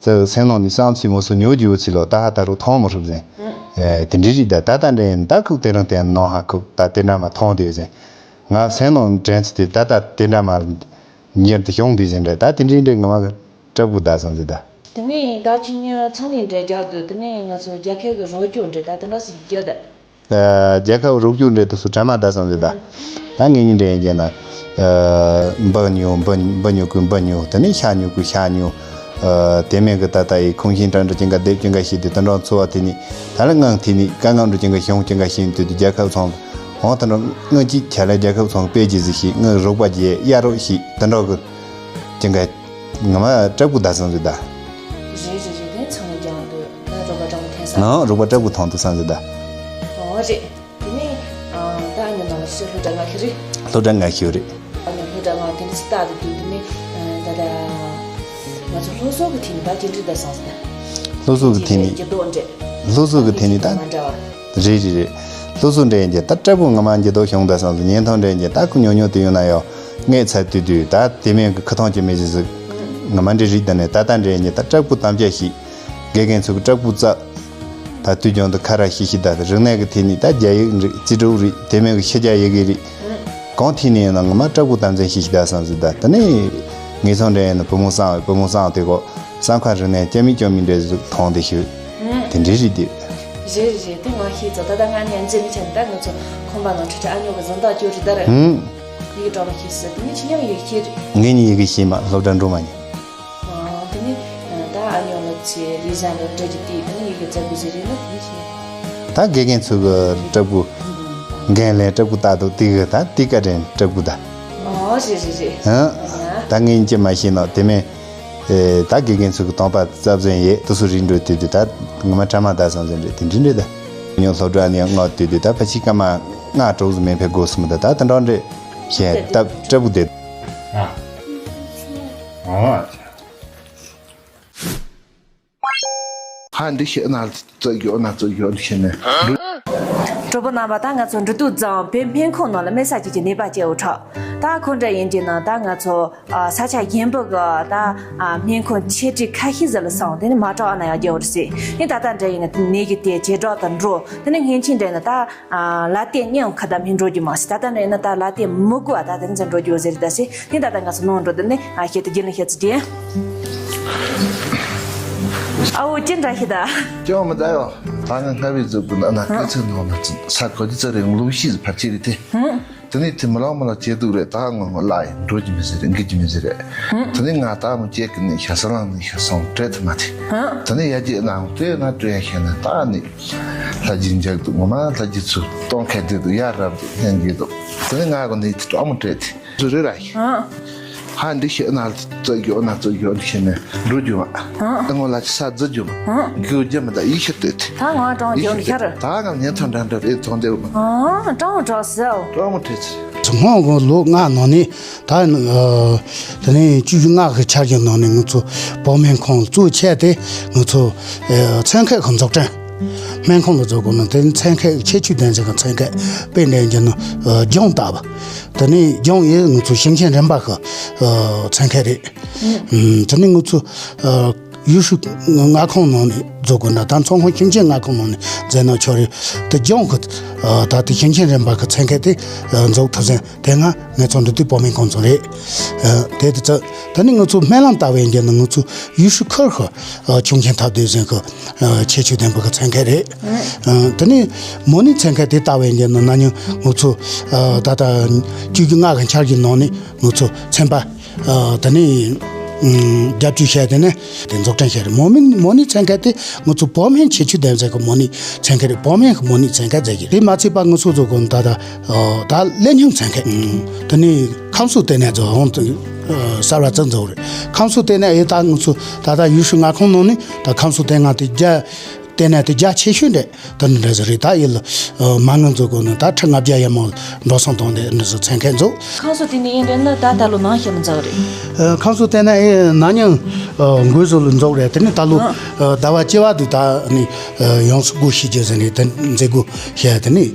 ཙི་སེམས་ནང་ནི་བསམ་ཚུལ་མོ་སུ་ཉོ་རྒྱུ་ཚི་ལོ་ད་ཧ་ད་རུ་མཐོང་མོ་ཧྲུབ་ཟིན། ཨེ། དེ་འདྲི་རིགས་ད་ད་ད་འདྲ་ཡིན། ད་ཁུག་དེ་རང་དེ་ནང་ཧ་ཁུག་ད་དེ་འདྲ་མ་མཐོང་དེ་ཟིན། ང་སེམས་ནང་དྲན་ཚུལ་དེ་ད་ད་དེ་འདྲ་མ་ཉེར་དུ་བྱུང་དེ་ཟིན་འདྲ། ད་དེ་འདྲི་འདྲི་ང་མ་སྐྲག་པོ་ད་སོང་ཟིན་ད། དེ་ནས་ད་ཁྱི་ཉོ་ཚང་ནས་འདྲ་རྒྱག་དུས་དེ་ནས་ང་ཚོ་རྒྱལ་ཁབ་ཀྱི་རོགས་སྐྱོར་འདྲ་ད་དེ་འདྲ་ཞིག་རྒྱག་ད། རྒྱལ་ཁབ་རོགས་སྐྱོར་འདྲ་དུ་སུ་གྲ་མ་ད་སོང་ཟིན་ད། ད་ངེད་གཉིས་འདྲ་ཡིན་ན། འབུ་ཉོ་འབུ་འབུ་ཉོ་ཀུན་འབུ་ཉོ། དེ་ནས་ཤ་ཉོ་ཀུན་ཤ་ཉོ། དེ་མིན་གི་ད་ལྟ་ཡི་ཁུང་ཤིང་ཀྲང་ཀྲ་ཅིང་ག་སྡེབ་ཅིང་ག་ཤི་དེ་དུ་འགྲོ་འཚོ་བ་དེ་ནི་ད་ལ་ངང་དེ་ནི་ཀ་ངང་འགྲོ་ཅིང་ག་ཤོང་ཅིང་ག་ཤིང་དུ་དུ་རྒྱལ་ཁབ་ཚོང་ཧོང་དུ་འགྲོ་ངང་ཅིག་ཆ་ལ་རྒྱལ་ཁབ་ཚོང་དཔེ་ཅི་ཟིག་ཤི་ངང་རོགས་པ་རྒྱལ་གཡར་རོགས་ཤི་དུ་འགྲོ་གི་ཅིང་ག་ངང་མ་སྐྲག་པོ་ད་སོང་ཟིན་ད། རེད་རེད་རེད། དེ་ཚང་མ་རྒྱང་དུ་ད་རོགས་པ་སྐྲག་པོ་ཐེན་ས། ནང་རོགས་པ་སྐྲག་པོ་ཐོང་དུ་སོང་ཟིན་ད། ཨོ་རེད། དེ་ནས་ཨ་ད་ཨ་ཉོ་ནང་ལ་ཤི་སློབ་གྲྭ་ང་ཤི་རེད། སློབ་གྲྭ་ང་ཤི་རེད། ཨ་ཉོ་སློབ་གྲྭ་ང་དེ་འདྲ་སི་ཏག་ཏུ་དུས་དེ་ནས་ད་ད་ང་ཚོ་སློབ་གསོ་གི་ཐིག་ནས་ད་ཅི་འདྲི་ད་སོང་ཟིན། སློབ་གསོ་གི་ཐིག་ནས། སྐྱིད་སྡུག་འདྲ། སློབ་གསོ་གི་ཐིག་ནས་ད། མ་འདྲ་བ། རེད་རེད་རེད། སློབ་གསོ་འདྲ་ཡིན་གྱི་ད་སྐྲག་པོ་ངོ་མ་འགྱུར་ལྡོག་བྱུང་ད་སོང་ཟིན། ཉན་ཐོང་འདྲ་ཡིན་གྱི་ད་ཁུ་ཉོ་ཉོ་དེ་ཡོང་ན་ཡོ། ངས་ཚ་དུས་དུས་ད་དེ་མིན་གི་ཁུ་ཐོང་གི་མི་ཟིག་ཟིག་ངོ་མ་འདྲ་རིགས་ད་ནས་ད་ད་འདྲ་ཡིན་གྱི་ད་སྐྲག་པོ་དམ་བཅའ་ཞིག་དགེ་རྒན་ཚོ་གི་སྐྲག་པོ་རྩ། ད་དུས་རྒྱུན་དུ་ཁ་ར་ཤི་ཤི་ད་རིག་གནས་ཀྱི་ཐད་ནས་ད་རྒྱ་ཡིག་རེད། རྩིས་འགྲོ་རེད། དེ་མིན་གྱི་ཤེས་རྒྱ་ཡི་གེ་རེད། གང་ཐད་ནས་ཡིན་ན་ང་མ་སྐྲག་པོ་དམ་འཛིན་ཤི་ཤི་ད་སང་ཟིག་ད་དེ་ནས་ངེད་ཚང་འདྲ་ཡིན་ན་བུ་མོ་སང་བུ་མོ་སང་དེ་གོ་སང་ཁ་རིག་གནས་ཅན་མི་ཅན་མི་འདྲ་ཟིག་མཐོང་དེ་ཤི་དེ་འདྲའི་རེད་དེ། རེད་རེད་རེད། དེ་ང་ཤེས་ཚོ་ད་ལྟ་ང་ནས་འཛིན་མི་ཆེན་ད་ང་ཚོ་ཁོམ་པ་ནང་ཁྲི་ཁྲི་ཨ་ཉོ་གི་བཟང་ཐག་ཅོ་རེད་ད་རེད། ཡི་གེ་གྲོགས་པ་ཤེས་སྲིད་དེ་ནས་ཆི་ཉམས་ཡི་གེ་ཤེས་རེད། ངེད་གཉིས་ཡི་གེ་ཤེས་མ་སློབ་གྲྭ་འགྲོ་མ་ཉན། ཨོ། དེ་ནི་ད་ཨ་ཉོ་ལ་ཚེ་ལི་ཟན་ལ་འདྲ་གི་དེ་དེ་ནི་ཡི་གེ་ཚ་གུ་ཟེར་རེད་ན་དེ་ནི་ཤེས། ད་དགེ་རྒན་ཚོ་གི་སྐྲག་པོ། འགན་ལེན་སྐྲག་པོ་ལྟ་དུ་དེ་གི་ད་དེ་ཀ་དྲན་སྐྲག་པོ་ད། ཨོ་རེད་རེད་རེད། ཧ། ད་ངས་ཅི་མ་ཤེས་ནོ་དེ་མིན། ཨེ། ད་དགེ་རྒན་ཚོ་གི་སྟོང་པ་རྩ་བཟན་ཡེ་དུ་སུ་རིག་འགྲོ་དུས་དུས་ད་ངོ་མ་གྲ་མ་ད་སང་ཟིན་རེད་དེ་འདྲི་འདྲི་ད། ཉོ་སློབ་གྲྭ་ནས་སྔོག་དུས་དུས་ད་ཕ་ཕྱི་ཀ་མ་ལྔ་དྲུག་ཟིན་མེད་ཕེ་དགོས་སུ་མི་ད་ད་དེ་འདྲ་འདྲི། ཤེས་ད་སྐྲག་པོ་དེ། ཨ། ཨོ། ཧ་འདི་ཤེས་ན་ཙོ་ཡོད་ན་ཙོ་ཡོད་ཤེས་ནས། གྲོགས་པོ་རྣམ་པ་ད་ང་ཚོ་འབྲི་དུས་ཙང་བོད་སྨན་ཁང་ནང་ལ་སྨན་ས་ཅིག་གི་ནད་པ་སྐྱེ་བོ་ཁྲག་ད་ཁོ་འདྲ་ཡིན་གྱི་ན་ད་ང་ཚོ་ས་ཆ་གཞན་པ་གི་ད་སྨན་ཁང་ཆེ་གྲས་ཁ་ཤས་ཟིག་ལ་སོང་དེ་ནི་མ་གྲོགས་ཨ་ན་ཡག་རྒྱལ་བོར་ཟེར་ནི་ད་ལྟ་འདྲ་ཡིན་ན་ནད་ཀྱི་དེ་ཇེ་དྲག་ཏུ་འགྲོ་དེ་ནི་སྔན་ཆད་འདྲ་ཡིན་ན་ད། ལ་དེ་མཉམ་ཁ་ད་མི་འགྲོ་རྒྱུ་མ་ཟད་ད་ལྟ་འདྲ་ཡིན་ན་ད་ལ་དེ་མི་དགོས་ཨ་ད་དེ་ཚོ་འགྲོ་རྒྱུ་ཟེར་ད་ཟེར་ནི་ད་ད་ང་ཚོ་ནང་འགྲོ་དེ་ནི་ཨ་ཤེས་ཏེ་རྒྱུན་ལ་ཤེས་ཚུལ་དེ། ཨ་འོ་ཅི་འདྲ་ཤེས་ད། ཅང་མི་ད་ཡོ། ད་ང་སྔ་བའི་གཟུགས་པོ་ན་ན་སྐད་ཚོད་ནང་ན་ས་གོ་ཅི་ཚོད་རེད་ལུག་ཤི་ཕར་ཆེ་རེད་དེ། དེ་ནས་དེ་མི་ལང་མི་ལང་བྱེད་འདུག་རེད། ད་ངོ་ངོ་ལ་ཡིན་འགྲོ་གི་མི་ཟེར་རེད། འགི་གི་མི་ཟེར་རེད། དེ་ནས་ང་ད་མི་སྐྱེ་གི་ནས་ཤ་ས་ལང་ནས་ཤ་སོང་བྲེད་ཐུབ་མ་ཐེ། དེ་ནས་ཡ་རྒྱས་ནང་བྲེད་ན་བྲེད་ཡ་ཤེས་ན་ད་ནི་ལྷ་རྒྱུ་འཇག་འདུག་ངོ་མ་ལྷ་རྒྱུ་ཚུར་གཏོང་ཁ་བསྡད་འདུག་ཡ་རབ་འདུག་ཧན་གི་འདུག་དེ་ནས་ང་གི་ནས་དེ་སྤྲོ་མོ་བྲེད་དེ། ཚུར་རེ་ར་ཤི། ཧ་འདི་ཤི་ན་ལ་ཙོ་གྱོ་ན་ཙོ་གྱོ་ཤི་ནས་འགྲོ་རྒྱུ་མ། ཨ་ངོ་ལ་ཅི་ས་རྫི་རྒྱུ་མ། རྒྱུ་རྒྱུ་མ་ད་ཡི་ཤི་ཏེ་ཏེ། ད་ང་གྲོང་ཡི་རྒྱུ་ཤི་ཤར། ད་ང་ཉན་ཐོན་འདྲ་འདྲ་རེད་ཐོང་དེ་མ། ཨ་གྲོང་གྲོང་སེ། གྲོང་མོ་ཁྲེ་ཚེ། ཚེ་སྔོན་གོང་ལོ་ལྔ་ནང་ནས་ད་ཨ་དེ་ནས་བཅུ་བཞི་ལྔ་གི་ཆར་གྱི་ནང་ནས་ང་ཚོ་བོད་སྨན་ཁང་གཙོ་བྱས་ཏེ་ང་ཚོ་ཨ་ཚན་ཁག་གི་འཛུགས་སྐྲུན། སྨན་ཁང་ལ་འཛུགས་དགོས་ན་དེ་ནི་ཚན་ཁག་ཁྱད་ཆོས་ལྡན་ཚན་གྱི་ཚན་ཁག་དཔེ་འདྲ་ཡིན་གྱི་ན་ཨ་ལྗང་ལྟ་བུ། དེ་ནས་ལྗང་ཡི་ང་ཚོ་ཞིང་ཆེན་རིམ་པ་གི་ཨ་ཚན་ཁག་རེད། ཨུམ། དེ་ནས་ང་ཚོ་ཨ་ཡུས་ཧྲུའུ་མངའ་ཁོངས་ནང་ནས་འཛུགས་དགོས་ན་ད་མཚོ་སྔོན་ཞིང་ཆེན་མངའ་ཁོངས་ནང་ནས་མཛད་ན་ཆོག་རེད། དེ་ལྗང་གི་ཨ་ད་ལྟ་ཞིང་ཆེན་རིམ་པ་གི་ཚན་ཁག་དེ་ཨ་འཛུགས་ཐུབ་ཟིན། དེ་སྔ་ངས་ཚོ་འདི་དུས་བོད་སྨན་ཁང་ཚོ་རེད། ཨ་དེ་དེ་ཚོ་ད་ནི་ང་ཚོ་སྨན་ལམ་ལྟ་བའི་འགྱེད་ནི་ང་ཚོ་ཡུས་ཧྲུའུ་ཁུལ་ཧུ་ཨ་ཆུང་ཆེན་ཐབས་སྡེ་ཟིན་ཧུ་ཨ་ཁྱད་ཆོས་ལྡན་པ་གི་ཚན་ཁག་རེད། ཨ་དེ་ནི་མོ་ནི་ཚན་ཁག་དེ་ལྟ་བའི་འགྱེད་ནི་ན་ནིང་ང་ཚོ་ཨ་ད་ལྟ་བཅུ་གི་ལྔ་གི་འཆར་གྱི་ནང་ནས་ང་ཚོ་ཚན་པ་ཨ་དེ་ནི་ཨ་རྒྱབ་སྐྱོར་བྱས་དེ་ནས་དེ་འཛུགས་སྐྲུན་བྱས་རེད། མོ་མིན་མོ་ནི་ཚན་ཁག་དེ་ང་ཚོ་བོད་སྨན་ཁྱད་ཆོས་ལྡན་ཚན་གི་མོ་ནི་ཚན་ཁག་རེད། བོད་སྨན་གི་མོ་ནི་ཚན་ཁག་མཛད་ཀྱི་རེད། དེ་མ་ཚད་པ་ང་ཚོ་ཚོ་གོ་ད་ད་ཨ་ད་ལས་སྙིང་ཚན་ཁག་ཨ་དེ་ནི་ཁམས་གསུམ་ལྟེ་གནས་རྫོང་ཧོང་དུ་གསར་བ་བཙུགས་འཛུགས་རེད། ཁམས་གསུམ་ལྟེ་གནས་ཨེ་ད་ང་ཚོ་ད་ལྟ་ཡུས་ཧྲུའུ་མངའ་ཁོངས་ནང་ནས་ད་ཁམས་གསུམ་ལྟེ་གནས་དེ་རྒྱ་ལྟེ་གནས་དེ་རྒྱ་ཆེ་ཤོས་འདྲ་ད་ནི་འདྲ་ཟེར་རེད། ད་ཡིན་ལ་མ་ངན་འཛུགས་དགོས་ནི་ད་ཁྲི་ལྔ་བརྒྱ་ཡར་མར་འགྲོ་སོང་གཏོང་དེ་འདྲ་ཟེར་ཚན་ཁག་འཛུགས། ཁམས་གསུམ་ལྟེ་གནས་ཨེ་འདྲ་ནི་ད་ད་ལོ་ནང་ཤེས་མི་འཛུགས་རེད། ཨ་ཁམས་གསུམ་ལྟེ་གནས་ཨེ་ན་ནིང་ཨ་འགོས་བཟོ་ལ་འཛུགས་རེད། དེ་ནི་ད་ལོ་ཨ་ཟླ་བ་བཅུ་པ་དུས་ད་ནི་ཨ་ཡོངས་སུ་སྒོ་ཕྱེ་རྒྱུ་ཟེར་ནས་དེ་མཛད་སྒོ་བྱས། དེ་ནི་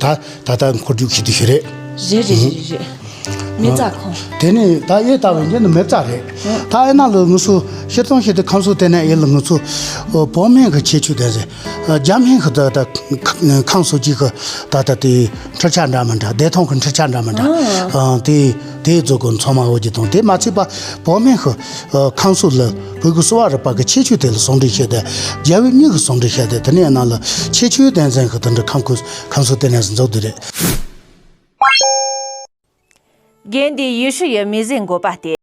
ཨ་ད་ད་ལྟ་འཁོར་རྒྱུག་བྱེད་དུ་ཞུ་རེད། རེད་རེད་རེད་རེད། མེ་བཙའ་ཁང་། དེ་ནི་ད་ཨེ་ལྟ་བའི་འགྱེད་ནི་མེ་བཙའ་རེད། ད་ཨེ་ན་ལོ་ང་ཚོ་ཤེས་སྟོང་ཤེས་དེ་ཁམས་གསུམ་ལྟེ་གནས་ཨེ་ལ་ང་ཚོ་བོད་སྨན་གི་ཁྱད་ཆོས་ལྡན་ཟེར། རྒྱ་སྨན་གི་ད་ད་ཁམས་གསུམ་གཅིག་གི་ད་ད་དེ་འཕྲུལ་ཆས་འདྲ་མི་འདྲ་བདེ་ཐང་གི་འཕྲུལ་ཆས་འདྲ་མི་འདྲ་ཨ་དེ་དེ་བཟོ་དགོས་ཚང་མ་འོ་ཅི་དང་། དེ་མ་ཚད་པ་བོད་སྨན་གི་ཁམས་གསུམ་ལ་བོད་ཀྱི་གསོ་བ་རིག་པ་གི་ཁྱད་ཆོས་དེ་ལ་ཟུང་འབྲེལ་བྱས་ཏེ་རྒྱལ་བའི་མྱིག་གི་ཟུང་འབྲེལ་བྱས་ཏེ་དེ་ནས་ཨེ་ན་ལ་ཁྱད་ཆོས་ལྡན་ཚན་གི་དེ་འདྲ་ཁམས་ཁུལ་ཁམས་གསུམ་ལྟེ་གནས་སུ་འཛུགས་དུས་རེད། དགེ་འདིའི་ཡུལ་ཤུལ་ཡི་མི་ཟན་འགོད་པ་སྟེ།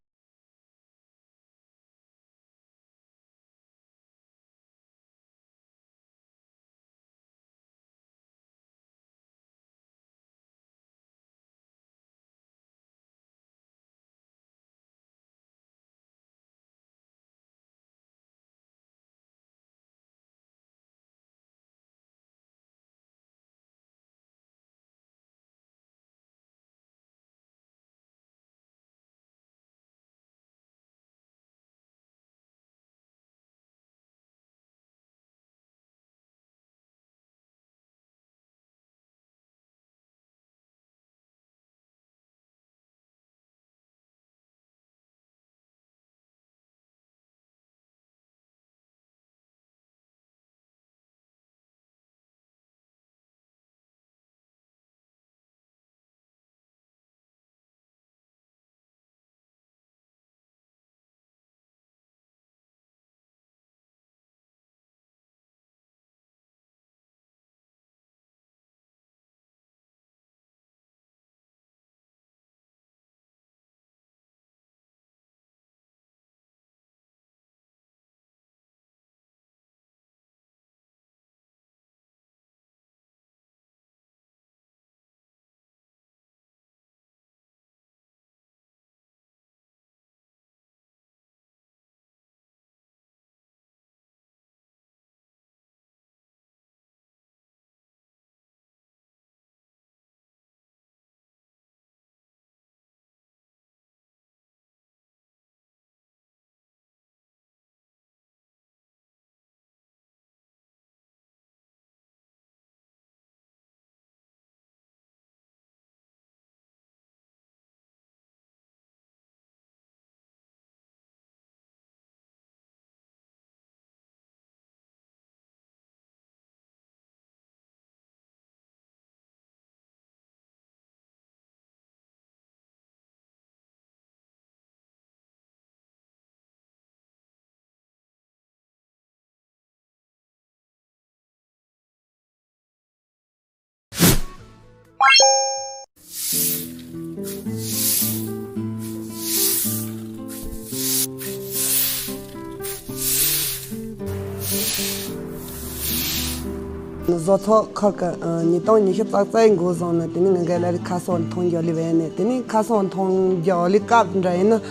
བཟོ་ཚོགས་ཁག་གི་ཉིས་སྟོང་ཉི་ཤུ་རྩ་རྩ་ཡི་འགོ་བཟུང་ནས་དེ་ནི་ང་གའི་ལ་རི་ཁ་སང་ཐོང་རྒྱག་ལི་བས་ནས་དེ་ནི་ཁ་སང་ཐོང་རྒྱག་ལི་སྐབས་འདྲ་ཡིན་ན་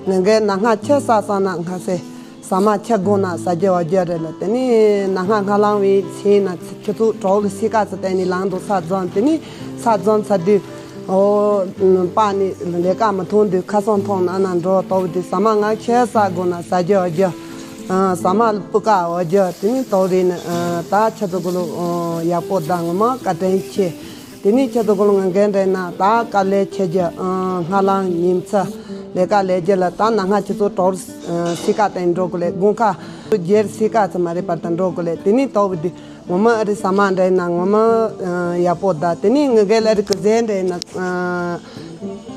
ང་གའི་ན་སྔ་ཆེ་ས་ས་ན་སྔ་སེ། ཟ་མ་ཆ་དགོས་ན་ཟ་རྒྱུ་བ་རྒྱུ་རེད་ལ། དེ་ནི་ན་སྔ་སྔ་ལང་བའི་ཚེ་ན་ཁྱེད་ཚོ་གྲོགས་ལ་སི་ཀ་ཚ་བསྟན་ནི་ལང་དུ་ས་རྫོང་དེ་ནི་ས་རྫོང་ཚ་དུས་ཨོ་པ་ནི་ལས་ཀ་མི་ཐོན་དུས་ཁ་སང་ཐོང་ན་ན་འགྲོ་ཏོ་དུས་ཟ་མ་ང་ཆེ་ས་དགོས་ན་ཟ་རྒྱུ་བ་རྒྱུ། ཟ་མ་སྤུ་ཀ་བ་རྒྱུ་དེ་ནི་ཏོ་རེད་ནི་ད་ཁྱེད་ཚོ་གུ་ལུ་ཡག་པོ་ད་ངོ་མ་བཀའ་དྲིན་ཆེ། དེ་ནས་ཁྱེད་ཚོ་གུ་ལ་ང་འགན་འདྲེན་ན་ད་དཀའ་ལས་ཆེ་རྒྱུ་ཨང་སྔ་ལང་ཉིན་ཚ་ལས་ཀ་ལས་རྒྱུ་ལ་ད་ན་སྔ་ཁྱེད་ཚོ་གྲོགས་སི་ཀ་སྟེང་འགྲོ་དགོས་ལས་དགོན་ཁ་རྒྱལ་སི་ཀ་ཚ་མ་རེད་པར་དང་འགྲོ་དགོས་ལས་དེ་ནས་ཏོག་བུ་དུས་ངོ་མ་ཨ་རི་ཟ་མ་འདྲེན་ན་ངོ་མ་ཡག་པོ་ད་དེ་ནས་ང་འགན་ལ་ཨ་རི་གུ་ཟེ་འདྲེན་ན་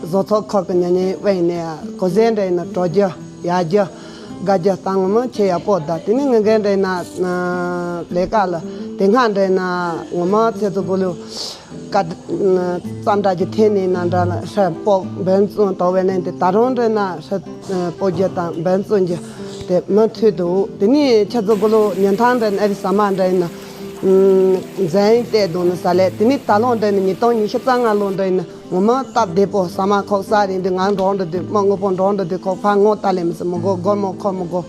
བཟོ་ཚོགས་ཁག་གི་ཉ་ཉེ་དབེན་ནས་གུ་ཟེ་འདྲེན་ན་གྲོ་རྒྱུ་ཡག་རྒྱུ། དགའ་རྒྱུ་བཏང་ངོ་མ་ཆེ་ཡག་པོ་ད་དེ་ནི་ང་འགན་འདྲེན་ན་ལས་ཀ་ལ་དེ་སྔ་འདྲེན་ན་ངོ་མ་ཚེ་ཚོ་གུ་ལུ་ཀ་ཙམ་འདྲ་གྱི་ཐེ་ནི་ན་འདྲ་ལ་ཧྲ་པོ་འབན་བཙོང་དོ་བས་ནན་དེ་ད་རུང་འདྲེན་ན་ཧྲ་པོ་རྒྱུ་དང་འབན་བཙོང་རྒྱུ་དེ་མུ་མཐུད་དུ་དེ་ནི་ཁྱེད་ཚོ་གུ་ལུ་ཉིན་ཐང་འདྲེན་ཨ་རི་ཟ་མ་འདྲེན་ན་འཛིན་བལྟས་འདུག་ནི་ས་ལས་དེ་ནི་ད་ལོ་འདྲེན་ནི་ཉིས་སྟོང་ཉི་ཤུ་རྩ་ལྔ་ལོ་འདྲེན་ན། ངོ་མ་སྟབས་བདེ་པོ་ཟ་མ་ཁོག་ས་རིང་དུས་ང་འགྲོ་འགྲོ་དུས་མ་དངོས་པོ་འགྲོ་འགྲོ་དུས་ཁོག་ཕ་ངོ་ལྟ་ལེ་མི་སྲིད་མི་དགོ་སྒོར་མོ་ཁོ་མི་དགོ་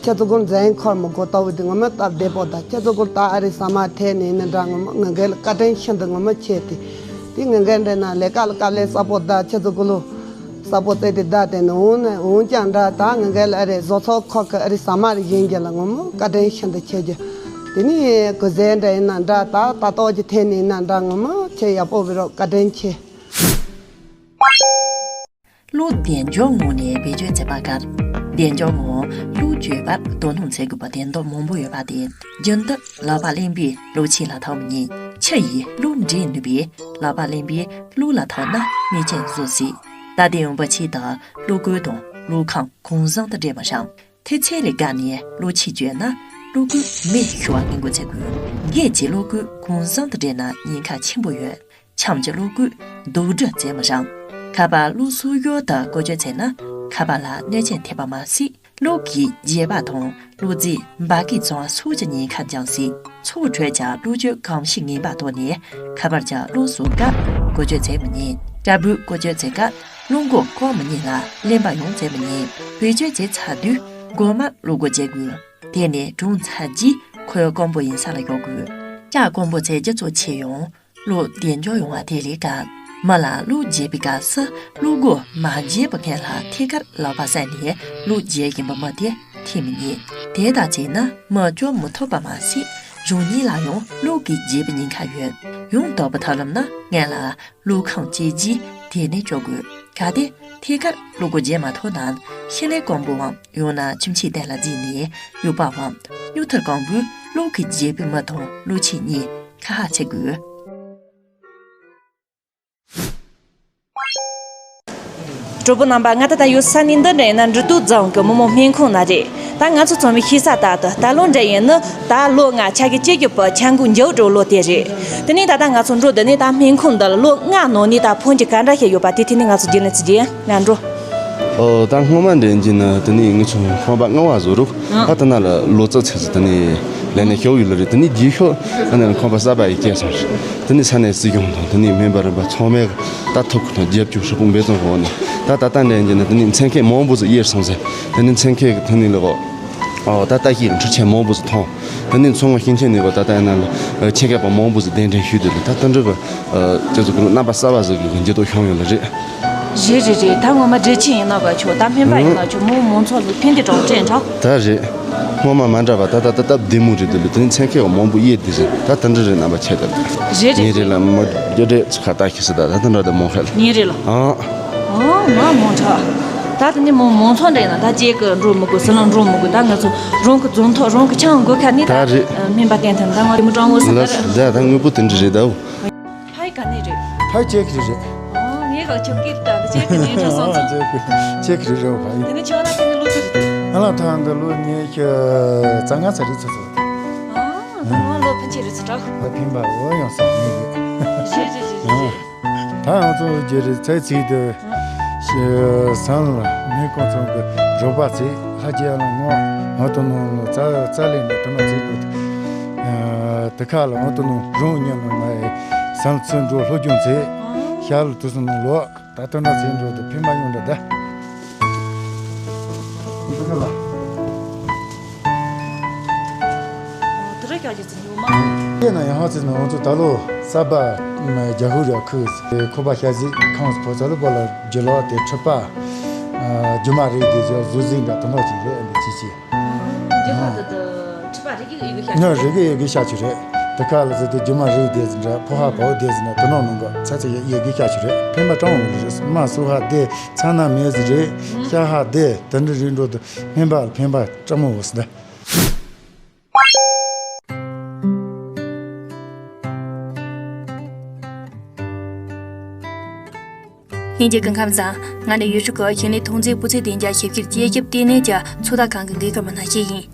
ཁྱེད་ཚོ་གུར་འཛིན་འཁོར་མི་དགོ་ལྟ་བུ་དུས་ངོ་མ་སྟབས་བདེ་པོ་ད་ཁྱེད་ཚོ་གུར་ད་ཨ་རི་ཟ་མ་ཐེ་ནི་ནི་འདྲ་ངོ་མ་ང་འགན་ལ་བཀའ་དྲིན་ཤིན་ཏུ་ངོ་མ་ཆེ་དེ་དེ་ང་འགན་འདྲེན་ན་ལས་ཀ་ལ་དཀའ་ལས་ས་པོ་ད་ཁྱེད་ཚོ་གུ་ལུ་ས་པོ་ཙེ་དེ་ད་དེ་ནི་འོང་ནི་འོང་ཀྱང་འདྲ་ད་ང་འགན་ལ་ཨ་རི་བཟོ་ཚོགས་ཁག་གི་ཨ་རི་ཟ་མ་རི་བཞིན་རྒྱུ་ལ་ངོ་མ་བཀའ་དྲིན་ཤིན་ཏུ་ཆེ་རྒྱུ། དེ་ནི་གུ་ཟེ་འདྲ་ཡིན་ན་འདྲ་ད་ད་ཏོག་ཅི་ཐེ་ནི་ཡིན་ན་འདྲ་ངོ་མ་ཆེ་ཡག་པོ་བི་རོ་བཀའ་དྲིན་ཆེ། གླུ་བདེ་འཇོག་ངོས་ནས་བེད་སྤྱོད་བྱེད་པ་དགར། བདེ་འཇོག་ངོས་གླུ་བརྗོད་པར་དོ་སྣང་བྱེད་དགོས་པ་བདེན་མདོག་མང་པོ་ཡོད་པ་དེ་རྒྱུན་དུ་ལག་པ་ལེན་པའི་གླུ་ཆས་ལ་ཐོགས་མི་ཉན། ཆུ་ཡིས་གླུ་འདྲེན་ནུས་པའི་ལག་པ་ལེན་པའི་གླུ་ལ་ཐོགས་ན་མི་ཆེན་བཟོ་སྲིད། ད་ལྟའི་ཡོང་པ་ཆེད་དུ་གླུ་གོས་དང་གླུ་ཁང་གང་བཟང་དུ་འདྲེན་པ་རང་། ཐེ་ཚེ་རེ་དགའ་ནས་གླུ་ཆས་བརྗོད་ན་གླུ་གོས་མེ་ཤོར་བ་སྔོན་འགོག་བྱེད་དགོས། སྒེར་གྱི་གླུ་གོས་གང་བཟང་དུ་འདྲེན་ན་ཉེན་ཁ་ཆེན་པོ་ཡོད། ཆམ་གྱི་གླུ་གོས་རྡོག་སྒྲིལ་བྱེད་མི་རུང་། ཁ་པར་གླུ་གསོག་ཡུལ་དུ་བཀོལ་སྤྱོད་བྱས་ན་ཁ་པར་ལ་གནོད་སྐྱོན་ཐེབས་པ་མ་ཟད། གླུ་གི་རྒྱས་པ་དང་གླུ་རྫས་འབར་གས་བྱུང་བ་སོགས་ཀྱི་ཉེན་ཁ་འབྱུང་སྲིད། མཚོ་ཁྲོད་ཀྱི་གླུ་བརྗོད་གོམས་གཤིས་ངན་པ་ཐོག་ནས་ཁ་པར་གྱི་གླུ་གསོག་སྐབས་བཀོལ་སྤྱོད་བྱེད་མི་ཉན། སྐྲ་སྦུག་བཀོལ་སྤྱོད་བྱེད་སྐབས་གླུ་མགོ་བཀོག་མི་ཉན་ལ་ལེན་པ་ཡང་བྱེད་མི་ཉན། བེད་སྤྱོད་བྱས་ཚར་དུས་མགོ་མར་གླུ་མགོ་བརྗེ་དགོས། དེ་ནས་གྲོངས་ཚར་རྗེས་ཁོའི་རྐང་པ་ཡིན་ས་ལ་གཡུག་དགོས། སྐྲ་སྐམ་པོ་བྱས་རྒྱུ་ཚོ་ཆེ་ཡང་། གླུ་བདེ་འཇོག་ཡོང་བ་དེ་ལས་དཀའ། མི་ལ་གླུ་རྒྱས་པའི་སྐབས་སུ་གླུ་མགོ་མ་བརྗེས་པའི་སྔོན་ལ་ཐད་ཀར་ལག་པ་བསལ་ནས་གླུ་རྒྱས་བཞིན་པའི་མི་དེ་འཐེན་མི་ཉན། དེ་ལྟར་བྱས་ན་མི་སྐྱོབ་མི་ཐུབ་པ་མ་ཟད་རང་ཉིད་ལ་ཡང་གླུ་གིས་རྒྱས་པའི་ཉེན་ཁ་ཡོད། ཡང་དག་པའི་ཐབས་ལམ་ནི་སྔོན་ལ་གླུ་ཁང་བཅས་ཀྱིས་དེ་ནས་སྐྱོབ་དགོས། གལ་ཏེ་ཐད་ཀར་གླུ་མགོ་བརྗེ་མ་ཐུབ་ན་ཤེལ་ལེབ་སྐམ་པོ་འམ་ཡང་ན་ཁྱིམ་ཆས་སྟེང་ལ་བརྫིས་ནས་གཡུག་པའམ་སྨྱུག་ཐུར་སྐམ་པོས་གླུ་གིས་རྒྱས་པའི་མི་དང་གླུ་ཆས་གཉིས་ཁ་ཧ་ཕྱེ་དགོས། གྲོགས་པོ་རྣམ་པ། ང་ད་ལྟ་ཡོད་ས་ནི་འདི་འདྲ་ཡིན་ན་འབྲི་སྟོད་རྫོང་གི་མི་མང་སྨན་ཁང་ན་རེད། ད་ང་ཚོ་ཚང་མས་ཤེས་ས་ལྟར་དུ་ད་ལོ་འདྲ་ཡིན་ནི་ད་ལོ་ལྔ་ཆ་གི་བཅུ་གི་བུ་ཆ་འགོ་མཇུག་འགྲོ་ལོ་དེ་རེད། དེ་ནས་ད་ལྟ་ང་ཚོ་འགྲོ་འདི་ནས་ད་སྨན་ཁང་འདི་ལ་ལོ་ལྔ་ནང་ནས་ད་ཕོན་གྱི་ག་འདྲ་ཞིག་ཡོད་པ་དེ་དེ་ནས་ང་ཚོ་རྒྱུན་ལས་ཚུལ་རྒྱུན་ང་འགྲོ། ཨོ་ད་སྔོན་མ་འདྲ་ཡིན་གྱི་ན་དེ་ནས་ང་ཚོ་ཁང་པ་ལྔ་བ་བཟོ་རུ་ཨ་ད་ན་ལ་ལོ་ཙག་ཚེ་ཚེ་དེ་ནས་ལས་ནས་ཤོག་ཡོད་ལ་རེད། དེ་ནས་རྗེས་ཤོག་ཨ་ནི་ཁང་པ་གསར་པ་ཡི་སྐྱེས་སོང་རེད། དེ་ནས་ས་གནས་སྲིད་སྐྱོང་དང་དེ་ནས་སྨན་པ་རིམ་པ་ཚང་མས་ད་ཐུགས་ཁུར་དང་རྒྱབ་སྐྱོར་ཧྲིལ་པོ་འབད་བརྩོན་འོག་ནས་ད་ད་ལྟ་འདྲ་ཡིན་གྱི་ན་དེ་ནས་མཚན་ཁེ་མང་པོ་ཟིག་དབྱེར་སོང་ཟེར། དེ་ནས་མཚན་ཁེ་དེ་ནས་ལོག་ཨོ་ད་ལྟ་ཞིག་འཕྲུལ་ཆས་མང་པོ་ཟིག་མཐོང་། དེ་ནས་མཚོ་སྔོན་ཞིང་ཆེན་ནས་གོ་ད་ལྟ་ཡིན་ན་ལ་ཆེད་མཁས་པ་མང་པོ་ཟིག་གདན་འདྲེན་ཞུས་དེ་ལ་ད་དེ་འདྲ་གི་ཅེ་ཚོ་གི་རྣམ་པ་གསར་བ་ཟིག་གི་འགྱུར་ལྡོག་བྱུང་ཡོད་ལ་རེད། རེད་རེད་རེད། ད་ངོ་མ་འབྲི་ཆེན་ཡིན་ན་བ་ཆོག་ད་སྨན་པ་ཡིན་ན་ཆོག་མོ་མང་ཚོགས་ལ་ཕན་བདེ་གྲོགས་སྤྲད་འདྲ། ད་རེད། སྔོན་མ་མ་འདྲ་བ་ད་ད་ད་སྟབས་བདེ་མོ་རེད་འདི་ལ་དེ་ནི་མཚན་ཁེ་བ་མང་པོ་དབྱེ་བདེ་ཟིན་ད་ད་འདྲ་རེད་རྣམ་པ་ཆེ་ད། རེད་རེད་ཉིན་རེ་ལ་མོ་རྒྱུ་འབྲས་ཚུ་ཁ་ལྟ་ཤེས་སི་ད་ད་ད་འདྲ་ད་མོ་ཁ་ལ། ཉིན་རེ་ལ། ཨང་། ཨང་མ་མོ་ཁྲ། ད་དེ་ནི་མོ་མང་ཚོགས་འདྲ་ཡིན་ན་ད་ཅེ་གི་འགྲོ་མི་དགོས་སི་ལང་འགྲོ་མི་དགོས་ད་ང་ཚོ་རང་གི་རྫོང་ཐོག་རང་གི་ཆང་དགོས་ཁ་ནི་ད། ད་རེད། སྨན་པ་བསྟེན་ཐུབ་ད་ང་དེ་མོ་དྲང་བོ་ཟིན་ད་རེད། ད་ད་དངོས་པོ་དེ་འདྲ་རེད་ད། ཕའི་ག་ནས་རེད། ཕའི་ཅེ་ཁི་རེད། ཨོ་ངས་ག་ཆོག་གི་ད་ཅེ་ཁི་ནས་འགྲོ་སོང་ཚོ། ཅེ་ཁི་ཅེ་ཁི་རེད་རེད་ཕའི། དེ་ནས་ཆོག་ན་དེ་ནས་ལོ་ཚོད་རེད། ང་ལ་ཐང་འདི་ལོ་ཉི་ཤུ་རྩ་ལྔ་ཚ་རེད་ཚོ་ཚོ། ཨོ་ད་ང་ལོ་ཕན་ཆད་རེད་ཚོ་དྲག་ཕ་ཕན་པ་འོ་ཡོང་སོང་ངས་ཡོད། རེད་རེད་རེད་རེད། ད་ང་ཚོ་རྒྱུ་རེད་ཚེ་ཚིག་ཏུ་སང་ལ་མི་ཀོང་ཚང་གི་རོགས་པ་ཚེ་ལྷ་རྒྱལ་ལ་ངོ་ང་དུ་ནང་ལ་རྩ་རྩ་ལས་ནས་དུ་མ་ཚིག་དུ། དེ་ཁ་ལ་འོ་དེ་ནང་རང་ཉན་ལ་ང་ཡི་སང་ཚུར་འགྲོ་ལྷོ་ལྗོངས་ཚེ་ཤར་ལ་དུས་སུ་ནང་ལོག་ད་ལྟ་ན་ཚེ་འགྲོ་དེ་ཕན་པ་ཡོང་འདྲ་ད། འདི་ཁ་ལ། དེ་ར་ཀྱག་ཀྱག་ཚིག་ཡོད་མ། དེ་ན་ཡང་ཧ་ཚིག་ན་ང་ཚོ་ད་ལོ་ས་པ་རྒྱ་ཧུ་ར་ཁུ་ཁོ་པ་ཤ་ཟིག་ཁང་ཕོ་ཚ་ལོ་པ་ལ་རྒྱུ་ལོ་དེ་ཁྲི་པ་རྒྱུ་མ་རིག་དེ་ཚོ་བཟོ་ཟིན་འདྲ་དེ་ནོ་ཅིག་རེད་འདི་ཅི་ཅི། རྒྱུ་ཧ་དེ་དེ་ཁྲི་པ་རིག་གི་ཡོད་གི་ཤ་ནོ་རིག་གི་ཡོད་གི་ཤ་ཆུ་རེད། དེ་ཁ་ལ་ཟེར་དེ་རྒྱུ་མ་རིག་དེ་ཟིན་འདྲ་ཕོ་ཧ་པའོ་དེ་ཟིན་འདྲ་དེ་ནོ་ནང་གི་ཚ་ཚ་ཡོད་གི་ཤ་ཆུ་རེད། ཕན་པ་གྲང་བོ་རེད། མ་སུ་ཧ་དེ་ཚ་ན་མེད་ཟིན་རེད། ཤ་ཧ་དེ་དེ་འདྲ་རིག་འགྲོ་དེ་ཕན་པ་ཕན་པ་གྲང་མོ་བོ་ཟིན་འདྲ། ལྷན་རྒྱས་སྐུ་ཁམས་བཟང་། ང་ནི་ཡུལ་ཤུལ་གྱི་ཞིང་ལས་ཐོན་རྫས་སྤུས་ཚད་ལྡན་རྒྱ་ཞིབ་བཤེར་དཔྱད་ཞིབ་ལྟེ་གནས་ཀྱི་ཚོད་ལྟ་ཁང་གི་འགན་འཁུར་མི་སྣ་ཞིག་ཡིན།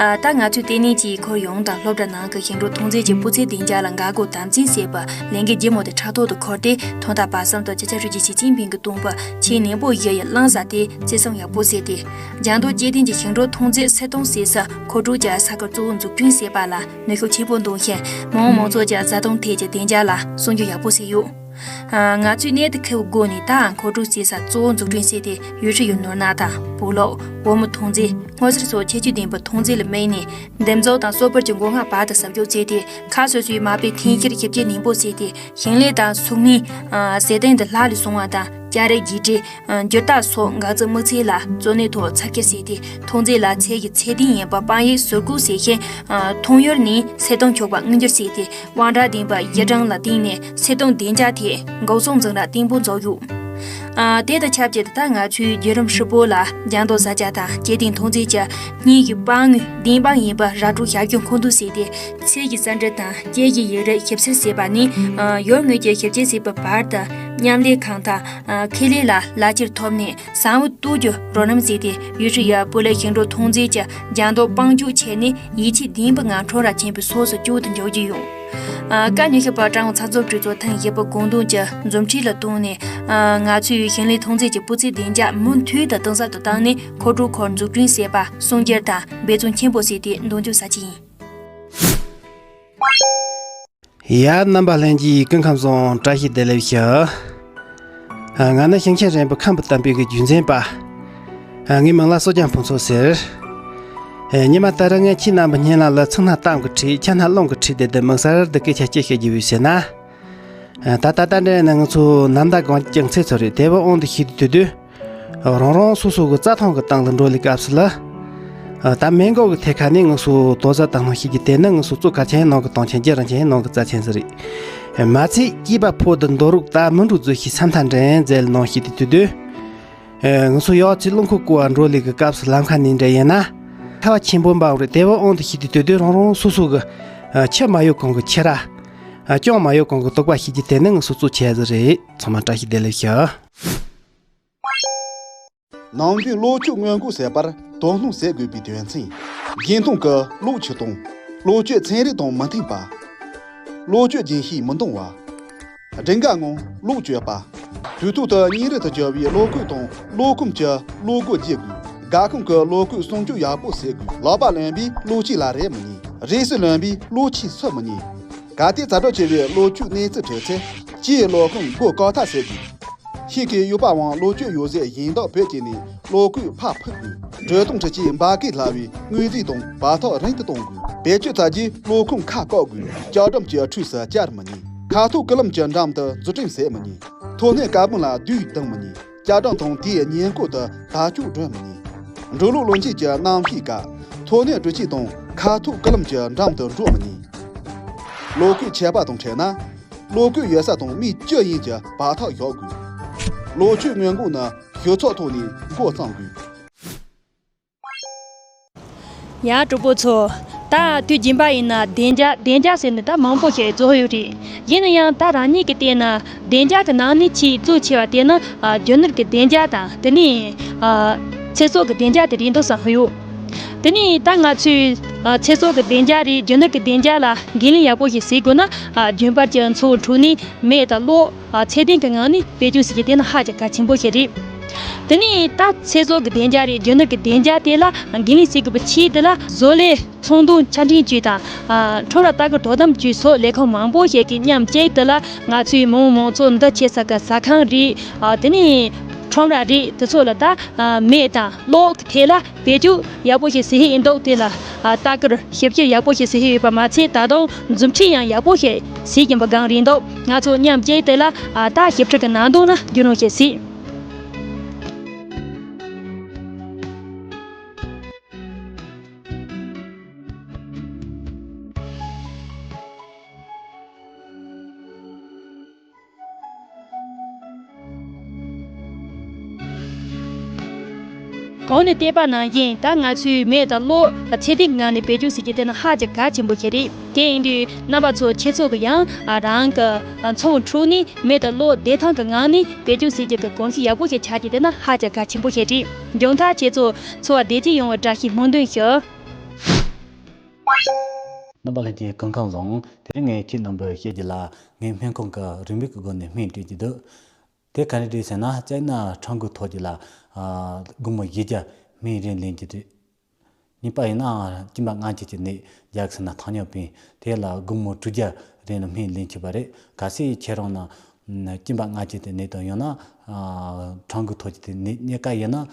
ཨ། ད་ང་ཚོའི་ལྟེ་གནས་ཀྱིས་ཁོར་ཡུག་དང་སློབ་གྲྭ་ནང་གི་ཞིང་འབྲོག་ཐོན་རྫས་ཀྱི་སྤུས་ཚད་ལྡན་རྒྱ་ལ་འགག་སྒོ་དམ་འཛིན་བྱེད་པའི་ལས་འགན་ལྗིད་མོ་དེ་ཕྲག་ཐོག་ཏུ་འཁུར་ཏེ། ཐོག་མཐའ་བར་གསུམ་དུ་སྤྱི་ཁྱབ་ཧྲུའུ་ཅི་ཞི་ཅིན་ཕིང་གིས་བཏོན་པའི་ཆེས་ནན་པོ་བཞི་ཡི་བླང་བྱ་དེ་བརྩི་སྲུང་ཡག་པོ་བྱས་ཏེ། རྒྱང་སྡོད་སྐྱེ་ལྡན་གྱི་ཞིང་འབྲོག་ཐོན་རྫས་སིལ་གཏོང་བྱེད་ས་མཁོ་སྤྲོད་ཀྱི་ས་ཁུལ་གཙོ་བོ་འཛུགས་སྐྲུན་བྱེད་པ་ལ་ནུས་ཤུགས་ཆེན་པོ་འདོན་ཞིང་། མི་དམངས་མང་ཚོགས་ཀྱི་བཟའ་བཏུང་ཐད་ཀྱི་བདེ་འཇགས་ལ་སྲུང་སྐྱོབ་ཡག་པོ་བྱས་ཡོད། ཨ། ང་ཚོས་གནད་དུ་འཁེལ་བའི་སྒོ་ནས་ད་མཁོ་སྤྲོད་བྱེད་ས་གཙོ་བོ་འཛུགས་སྐྲུན་བྱས་ཏེ། ཡུལ་ཤུལ་གྱི་ནོར་གནག་དང་སྦུག་ལོག་འོ་མའི་ཐོན་རྫས། སྔོ་སེར་སོགས་ཁྱད་ཆོས་ལྡན་པའི་ཐོན་རྫས་ལ་དམིགས་ནས། འདེབས་འཛུགས་དང་གསོ་སྤར་གྱི་མགོ་རྔ་བར་དུ་ཟབ་འཇུག་བྱས་ཏེ། ཁ་སོ་སོའི་མ་དཔེ་འཐེན་འཁྱེར་ཞིབ་དཔྱད་ནན་པོ་བྱས་ཏེ། ཞིང་ལས་དང་སུག་སྣོད། ཨ། ཟས་ཐོན་དེ་ལྷག་ལུས་སོང་བ་དང་སྐྱ་རེངས་འགྱིག་དྲས། ཨ། འགྱུར་རྟགས་སོགས་འགག་རྩའི་དམིགས་ཚད་ལ་གཙོ་གནད་ཐོག་ཚབ་བསྐྱར་བྱས་ཏེ། ཐོན་རྫས་ལ་ཚད་ཀྱི་ཚད་ལྡན་ཡིན་པ་དཔང་ཡིག་ཟུར་བཀོད་བྱེད་ཞིང་། ཨ། ཐོན་ཡུལ་ནས་སིལ་གཏོང་ཆོག་པ་མངོན་འགྱུར་བྱས་ཏེ། དབང་གྲགས་ལྡན་པའི་གཞི་གྲངས་ལ་བརྟེན་ནས་སིལ་གཏོང་བདེ་འཇགས་ཐད་འགག་སྲུང་འཛིང་རགས་བརྟན་པོ་འཛུགས་ཡོད། ཨ། དེ་དང་ཆབས་ཅིག་ཏུ་ད་ང་ཚོས་བརྒྱུད་རིམ་ཧྲིལ་པོ་ལ་རྒྱང་སྡོད་བཟའ་བཅའ་དང་སྐྱེ་ལྡན་ཐོན་རྫས་ཀྱི་སྙིང་གི་པང་ངོས་བདེན་དཔང་ཡིན་པའི་ར་སྤྲོད་བྱ་རྒྱུ་མཁོ་འདོན་བྱས་ཏེ། ཚད་ཀྱི་བསམ་འགྲུབ་དང་སྐྱེ་གཞི་ཡིག་རིགས་ཞིབ་བཤེར་བྱས་པ་ནས། ཨ། ཡུལ་དངོས་ཀྱི་ཞིབ་དཔྱད་བྱེད་པའི་བར་དུ་མཉམ་ལས་ཁང་དང་། ཨ། ཁེ་ལས་ལ་ལག་ཁྱེར་ཐོབ་ནས་བཟང་བོ་གཏོད་རྒྱུ་རོགས་རམ་བྱས་ཏེ། ཡུལ་ཤུལ་ཡ་སྤུས་ལེགས་ཞིང་འབྲོག་ཐོན་རྫས་ཀྱི་རྒྱང་སྡོད་དཔལ་འབྱོར་ཆེ་ནས་ཡིད་ཆེས་ལྡན་པའི་ངང་འཕྲོ་ར་ཆེན་པོའི་ཕྱོགས་སུ་སྐྱོད་དུ་འཇུག་རྒྱུ་ཡིན། ཨ། སྐབས་ཉི་ཤུ་པ་ཀྲང་ཚང་འཛོམས་གྲོས་ཚོགས་ཐེངས་བཞི་པ་དགོངས་དོན་གྱི་མཛུབ་ཁྲིད་ལ་བརྟེན་ནས། ཨ། ང་ཚོས་ཞིང་ལས་ཐོན་རྫས་ཀྱི་སྤུས་ཚད་བདེ་འཇགས་མུ་མཐུད་དུ་གཏིང་ཟབ་ཏུ་བཏང་ནས། མཁོ་སྤྲོད་ཁུལ་འཛུགས་སྐྲུན་བྱེད་པར་སྲུང་སྐྱེལ་དང་འབད་བརྩོན་ཆེན་པོ་བྱས་ཏེ་འདོན་སྤྲོད་བྱ་རྒྱུ་ཡིན། ཡ། རྣམ་པ་ལྷན་རྒྱས་སྐུ་ཁམས་བཟང་། བཀྲ་ཤིས་བདེ་ལེགས་ཞུ། ཨ། ང་ནི་ཞིང་ཆེན་རིམ་པའི་ཁམས་པའི་གཏམ་དཔེ་གི་རྒྱུན་འཛིན་པ། ཨ། ངའི་མིང་ལ་བསོད་རྒྱལ་ཕུན་ཚོགས་ཟེར། ཨ། ཉི་མ་ད་རེས་ངས་ཁྱེད་རྣམ་པ་སྙན་ལམ་ལ་ཚིག་སྣ་གཏམ་གྱི་ཁྲིད། ཁྱེད་རྣམ་རླུང་གི་ཁྲིད་དེ། དེ་དམིགས་བསལ་དུ་སྐད་ཆ་ཅི་བཤད་རྒྱུ་ཡོད་ཟེར་ན། ཨ། ད་ད་ལྟ་འདྲ་ནི་ང་ཚོ་ནམ་ཟླ་གང་ཅིའི་ཚེས་ཚོད་རེད། དེ་བས་དབང་དུ་བྱས་ཏེ་དུས་དུས། རང་རང་སོ་སོ་གི་རྩྭ་ཐང་གི་སྟེང་ལ་འགྲོ་ལས་སྐབས་སུ་ལ། ཨ། ད་མེ་འགོག་གི་ཐད་ཁ་ནས་ང་ཚོ་དོ་ཟ་དང་ནང་བྱེད་རྒྱུ་དེ་ནི་ང་ཚོ་གཙོ་གལ་ཆེན་ནང་གི་དོན་ཆེན། རྒྱུ་རིན་ཆེན་ནང་གི་རྩ་ཆེན་ཟིག་རེད། མ་ཚད་སྐྱེས་པ་ཕོ་དང་འདོ་རུག་ད་མི་འགྲོ་རྫུ་ཤི་ས་མཐའ་འདྲེན་མཛད་ལ་ནང་བྱེད་དུས་དུས་དུས། ཨ། ང་ཚོ་ཡོག་ཚིག་རླུང་ཁུག་ཀོ་བ་འགྲོ་ལས་ཀྱི་སྐབས་སུ་ལམ་ཁ་ནས་འདྲ་ཡིན་ན། ཁ་བ་ཆེན་པོ་འབབ་རེད། དེ་བས་དབང་དུ་བྱས་ཏེ་དུས་དུས་རང་རང་སོ་སོ་གི། ཨ། ཆུ་མ་ཡོད་གོང་གི་ཆུ་ར། ཨ། གྱང་མ་ཡོད་གོང་གི་དུག་པ་བྱེད་རྒྱུ་དེ་ནི་ང་ཚོ་གཙོ་ཆེ་ཟིག་རེད། ཚང་མ་བཀྲ་ཤིས་བདེ་ལེགས་ཞུ། ནམ་རྒྱུན་གློག་སྤྱོད་སྔོན་འགོག་བྱེད་པར་དོ་སྣང་བྱེད་དགོས་པའི་དོན་ཚན། རྒྱུན་མཐོང་གི་གློག་ཆུ་གཏོང་། གློག་སྤྱོད་ཚན་རིག་དང་མི་མཐུན་པ། གློག་སྤྱོད་རྒྱུན་ཤེས་མི་འདང་བ། སྒྲིག་འགལ་ངང་གློག་སྤྱོད་པ། དུས་ཐོག་ཏུ་གཉན་རིམས་དང་བཅས་པའི་གློག་སྐུད་དང་གློག་སྐམ་གྱི་གློག་སྒོ་འབྱེད་དགོས། སྒེའུ་ཁུང་གི་གློག་སྐུད་སྲུང་སྐྱོབ་ཡག་པོ་བྱེད་དགོས། ལག་པ་རློན་པས་གློག་ཆས་ལ་རེག་མི་ཉན། རས་སུ་རློན་པས་གློག་ཆས་འཚུབ་མི་ཉན། གལ་ཏེ་ཛ་དྲག་ཆེ་བའི་གློག་སྤྱོད་གནས་ཚུལ་འཕྲད་ཚེ། སྤྱིའི་གློག་ཁང་སྒོ་བཀག་ཐབས་བྱེད་དགོས། ཤིང་གི་ཡུ་བ་དབང་གློག་སྤྱོད་ཡོ་བྱད་གཞན་དག་བེད་སྤྱད་ནས་གློག་སྐུད་ཕར་ཕུད་དགོས། དྲོད་གཏོང་འཕྲུལ་ཆས་འབར་གས་སླ་བའི་དངོས་རྫས་དང་བར་ཐག་རིང་དུ་གཏོང་དགོས། བེད་སྤྱོད་ཚར་རྗེས་གློག་ཁང་ཁ་བཀག་དགོས། ལྕགས་སྒྲོམ་གྱི་འཁྲིས་སུ་བཅར་མི་ཉན། ཁ་ཐུག་ཀི་ལིམ་གྱི་འགྲམ་དུ་འཛུགས་སྐྲུན་བྱེད་མི་ཉན། མཐོ་གནོན་ཀ་བོན་ལ་རྡུལ་ལྡང་མི་ཉན། ལྕགས་སྒྲོམ་དང་དེའི་ཉེན་འཁོར་དུ་དར་ལྕོག་སྒྲོན་མི་ཉན། འགྲོ་ལུགས་ལོ་འཇིགས་ཀྱི་གནམ་གཤིས་སྐབས་མཐོ་གནོན་འཕྲུལ་ཆས་དང་ཁ་ཐུག་ཀི་ལིམ་གྱི་འགྲམ་དུ་འགྲོ་མི་ཉན། གློག་སྐུད་ཆད་པ་དང་འཕྲད་ན། གློག་སྐུད་ཡོད་ས་དང་མི་ཅི་ཡིན་གྱི་བར་ཐག་བཞག་དགོས། གློག་སྤྱོད་སྔོན་འགོག་ནི་གཞི་ཚོགས་ཐོག་ནས་འགོ་བརྩམ་དགོས། ཡ། གྲོགས་པོ་ཚོ། ད་དུས་རྒྱུན་པ་ཡིན་ན་བདེ་འཇགས་བདེ་འཇགས་ཟེར་ནས་ད་མང་པོ་ཞིག་རྫོགས་ཡོད་རེད། ཡིན་ན་ཡང་ད་རང་ཉིད་ཀྱི་སྟེང་ན་བདེ་འཇགས་ཀྱི་ནང་ནས་ཆེས་གཙོ་ཆེ་བ་དེ་ནི། ཨ། རྒྱུ་ནོར་གྱི་བདེ་འཇགས་དང་། དེ་ནས། ཨ། ཚེ་སྲོག་གི་བདེ་འཇགས་དེ་རེད་འདུག་བསམ་ཡོད། དེ་ནས་ད་ང་ཚོས། ཨ། ཚེ་སྲོག་གི་བདེ་འཇགས་རེད། རྒྱུ་ནོར་གྱི་བདེ་འཇགས་ལ་འགན་ལེན་ཡག་པོ་ཞིག་བྱེད་དགོས་ན། ཨ། རྒྱུན་པར་གྱི་འཚོ་བའི་ཁྲོད་ནས་མེ་དང་གློག་ཨ། ཚད་ལྡན་གྱི་ངང་ནས་བེད་སྤྱོད་བྱེད་རྒྱུ་དེ་ནི་ཧ་ཅང་གལ་ཆེན་པོ་ཞིག་རེད། དེ་ནས་ད་ཚེ་སྲོག་གི་བདེ་འཇགས་རེད། རྒྱུ་ནོར་གྱི་བདེ་འཇགས་དེ་ལ་འགན་ལེན་བྱེད་དགོས་པའི་ཆེད་དུ་ལ། བཟོ་ལས་ཚོང་དོན་ཆ་འཕྲིན་ཅུས་དང་། ཨ། ཁྲོམ་ར་ལྟ་སྐོར་དོ་དམ་ཅུས་སོགས་ལས་ཁུངས་མང་པོ་ཞིག་གིས་མཉམ་གཅིག་ཏུ་ལ་ང་ཚོའི་མི་མང་མང་ཚོགས་འདུ་བྱེད་ས་གི་ཟ་ཁང་རེད། ཨ། དེ་ནས་ཁྲོམ་ར་རེད། དེ་ཚོ་ལ་ད། ཨ། མེ་དང་གློག་གི་ཐད་ལ་བེད་སྤྱོད་ཡག་པོ་ཞིག་བྱེད་ཀྱི་ཡིན་འདུག་དེ་ལ། ཨ། ལྟ་སྐོར་ཞིབ་བཤེར་ཡག་པོ་ཞིག་བྱེད་ཀྱི་ཡོད་པ་མ་ཚད། ད་དུང་མཛུབ་ཁྲིད་ཡང་ཡག་པོ་ཞིག་བྱེད་ཀྱིན་པ་སྒང་རེད་འདུག་ང་ཚོ་མཉམ་གཅིག་ཏུ་ལ། ཨ། ད་ཞིབ་ཕྲ་གི་ནང་དོན་ལ་རྒྱུས་ལོན་ཞིག་བྱེད། གོང་ནས་བལྟས་པ་ནང་བཞིན་ད་ང་ཚོས་མེ་དང་གློག་ཚད་ལྡན་ངང་ནས་བེད་སྤྱོད་བྱེད་རྒྱུ་དེ་ནི་ཧ་ཅང་གལ་ཆེན་པོ་ཞིག་རེད། དེ་ཡིན་དུས་རྣམ་པ་ཚོ་ཁྱེད་ཚོ་གི་ཡང་རང་གི་ཚོང་ཁྲོད་ནས་མེ་དང་གློག་བདེ་ཐང་གི་ངང་ནས་བེད་སྤྱོད་བྱེད་རྒྱུ་གི་གོམས་གཤིས་ཡག་པོ་ཞིག་ཆགས་རྒྱུ་དེ་ནི་ཧ་ཅང་གལ་ཆེན་པོ་ཞིག་རེད། མཇུག་མཐར་ཁྱེད་ཚོ་འཚོ་བ་བདེ་སྐྱིད་ཡོང་བའི་བཀྲ་ཤིས་སྨོན་འདུན་ཞུ། རྣམ་པ་ལྷན་རྒྱས་སྐུ་ཁམས་བཟང་། དེ་རིང་ངས་ཁྱེད་རྣམ་པར་བཤད་རྒྱུ་ལ། ངའི་སྨན་ཁང་གི་རིན་མེད་ཀྱི་སྒོ་ནས་སྨན་སྤྲད་ཀྱི་འདུག་དེ་ག་རེ་རེད་ཟེར་ན། སྤྱིར་ན་ཁྲག་འགུལ་ཐོག་རྒྱུ་ལ། ཨ། སྒོར་མོ་བཞི་བརྒྱ་སྨན་རིན་ལེན་གྱི་རེད། གཉིས་པ་ཡིན་ན་གཅིན་པ་མངར་ཆེ་གི་ནད་རྒྱག་ཟེར་ན།糖尿病། དེ་ལ་སྒོར་མོ་དྲུག་བརྒྱ་རིན་ལ་སྨན་ལེན་གྱི་ཡོད་པ་རེད། གལ་སྲིད་ཁྱེད་རང་ན་གཅིན་པ་མངར་ཆེ་གི་ནད་དང་ཡང་ན། ཨ། ཁྲག་འགུལ་ཐོག་གི་ནད་གཉིས་ཀ་ཡིན་ན། ཨ།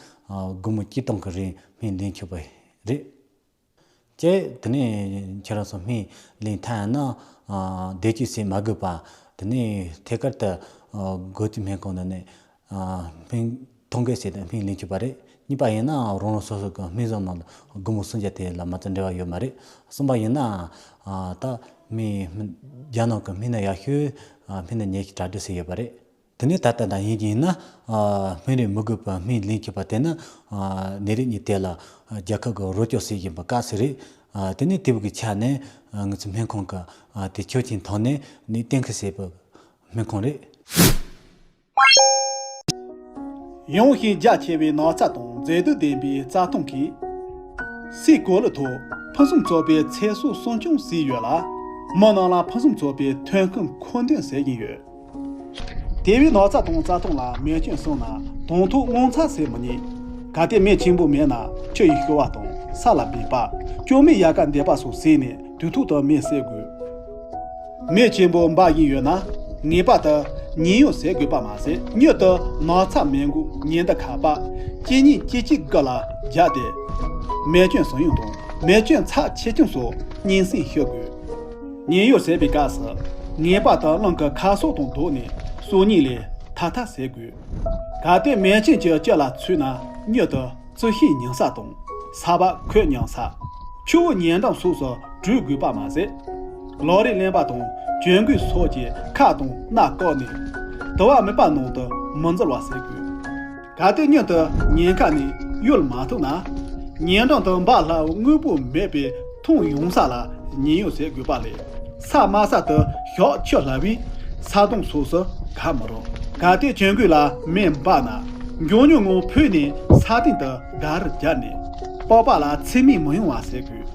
སྒོར་མོ་བཅུ་སྟོང་གི་རིན་སྨན་ལེན་གྱི་ཡོད་པ་རེད། ཀྱེ། དེ་ནས་ཁྱེད་རང་ཚོ་སྨན་ལེན་ཐུབ་ན། ཨ། བེད་སྤྱོད་བྱེད་མ་དགོས་པ། དེ་ནས་ཐད་ཀར་དུ། ཨ། སྒོ་དེའི་སྨན་ཁང་ནང་ནས། ཨ། སྨན་ཐོ་འགོད་བྱས་ཏེ་སྨན་ལེན་ཐུབ་པ་རེད། གཉིས་པ་ཡིན་ན་རང་རང་སོ་སོ་གི་སྨན་བཟོ་ནང་ལ་སྒོར་མོ་སུམ་བརྒྱ་དེ་ལ་མ་གཏོགས་འབྲེལ་བ་ཡོད་མ་རེད། གསུམ་པ་ཡིན་ན། ཨ། ད་སྨན། རྒྱ་ནག་གི་སྨན་སྣ་ཡག་ཤོས། ཨ། སྨན་སྣ་ཉེར་བཞི་གྲ་སྒྲིག་བྱས་ཡོད་པ་རེད། དེ་ནས་ད་ལྟ་ད་ཡིན་གྱི་ཡིན་ན། ཨ། སྨན་རིན་མི་དགོས་པར་སྨན་ལེན་ཐུབ་པ་དེ་ནི། ཨ། ནད་རིགས་གཉིས་དེ་ལ། ཨ། རྒྱལ་ཁབ་ཀྱིས་རོགས་སྐྱོར་བྱེད་བཞིན་པའི་སྐབས་སུ་རེད། ཨ། དེ་ནས་དེ་བས་ཀྱི་ཆ་ནས། ཨ། ང་ཚོའི་སྨན་ཁང་གིས། ཨ། དེ་ཆོག་མཆན་ཐོག་ནས་ནད་གཏན་འཁེལ་བྱས་པའི་སྨན་ཁང་རེད། ཡངས་ཤིང་རྒྱ་ཆེ་བའི་ནགས་ཚལ་དང་མཛེས་སྡུག་ལྡན་པའི་རྩྭ་ཐང་གིས། སའི་གོ་ལའི་ཐོག་ཕུན་སུམ་ཚོགས་པའི་ཚེ་སྲོག་སྲུང་སྐྱོང་བྱས་ཡོད་ལ། མི་རྣམས་ལ་ཕུན་སུམ་ཚོགས་པའི་ཐོན་ཁུངས་མཁོ་འདོན་བྱེད་བཞིན་ཡོད། དེ་བས་ནགས་ཚལ་དང་རྩྭ་ཐང་ལ་མེ་སྐྱོན་སོང་ན་དང་ཐོག་ངོ་ཚ་བྱེད་མི་ཉན། གལ་ཏེ་མེ་ཆེན་པོ་མེད་ན་ཆུ་ཡི་བྱི་བ་དང་ས་ལ་འབེབས་པ། སྐྱོན་མེད་ཡལ་ག་འདེབས་པ་སོགས་བྱས་ནས་དུས་ཐོག་ཏུ་མེ་བསད་དགོས། མེ་ཆེན་པོ་འབར་བཞིན་ཡོད་ན་ངེས་པར་དུ་ཉེན་གཡོལ་བྱེད་དགོས་པ་མ་ཟད། མྱུར་དུ་ནགས་ཚལ་མེ་འགོག་ཉེན་བརྡ་ཁ་པར་གཅིག་གཉིས་གཅིག་གཅིག་དགུ་ལ་བརྒྱབ་སྟེ། མེ་སྐྱོན་སོང་ཡུལ་དང་མེ་སྐྱོན་ཚབས་ཆེ་ཆུང་སོགས་སྙན་སེང་ཞུ་དགོས། ཉེན་གཡོལ་བྱེད་པའི་སྐབས་སུ་ངེས་པར་དུ་རླུང་གི་ཁ་གསབ་དང་བསྡོངས་ནས་སྲོག་ཉེན་ལས་ཐར་ཐབས་བྱེད་དགོས། གལ་ཏེ་མེ་ཆེན་གྱི་དཀྱིལ་ལ་ཚུད་ན་མྱུར་དུ་རྩི་ཤིང་ཉུང་ས་དང་ས་བབ་ཁོད་ཉུང་ས། ཆུ་བོ་ཉེ་འགྲམ་སོགས་སུ་བྲོས་དགོས་པ་མ་ཟད། ལོ་རེ་ལེན་པ་དང་གྱོན་གོས་སོགས་ཀྱིས་ཁ་དང་སྣ་བཀབ་ནས་དུ་བ་མེད་པ་ནང་དུ་མི་འཛུལ་བ་བྱེད་དགོས། གལ་ཏེ་མྱུར་དུ་ཉེན་ཁ་ནས་གཡོལ་མ་ཐུབ་ན། ཉེ་འགྲམ་དུ་འབབ་སླ་བའི་དངོས་པོ་མེད་པའི་མཐོང་ཡངས་ས་ལ་ཉེན་གཡོལ་བྱེད་དགོས་པ་ལས། ས་དམའ་ས་དང་ཞག་ཆུ་སླ་བའི་ས་དོང་སོགས་སུ་གར་མི་རུང་། གལ་ཏེ་གྱོན་གོས་ལ་མེ་འབར་ན་མགྱོགས་མྱུར་ངང་བུད་ནས་ས་སྟེང་དུ་སྒ་རུ་བརྒྱབ་ནས་པགས་པ་ལ་ཚད་མེད་མི་ཡོང་བ་བྱེད་དགོས།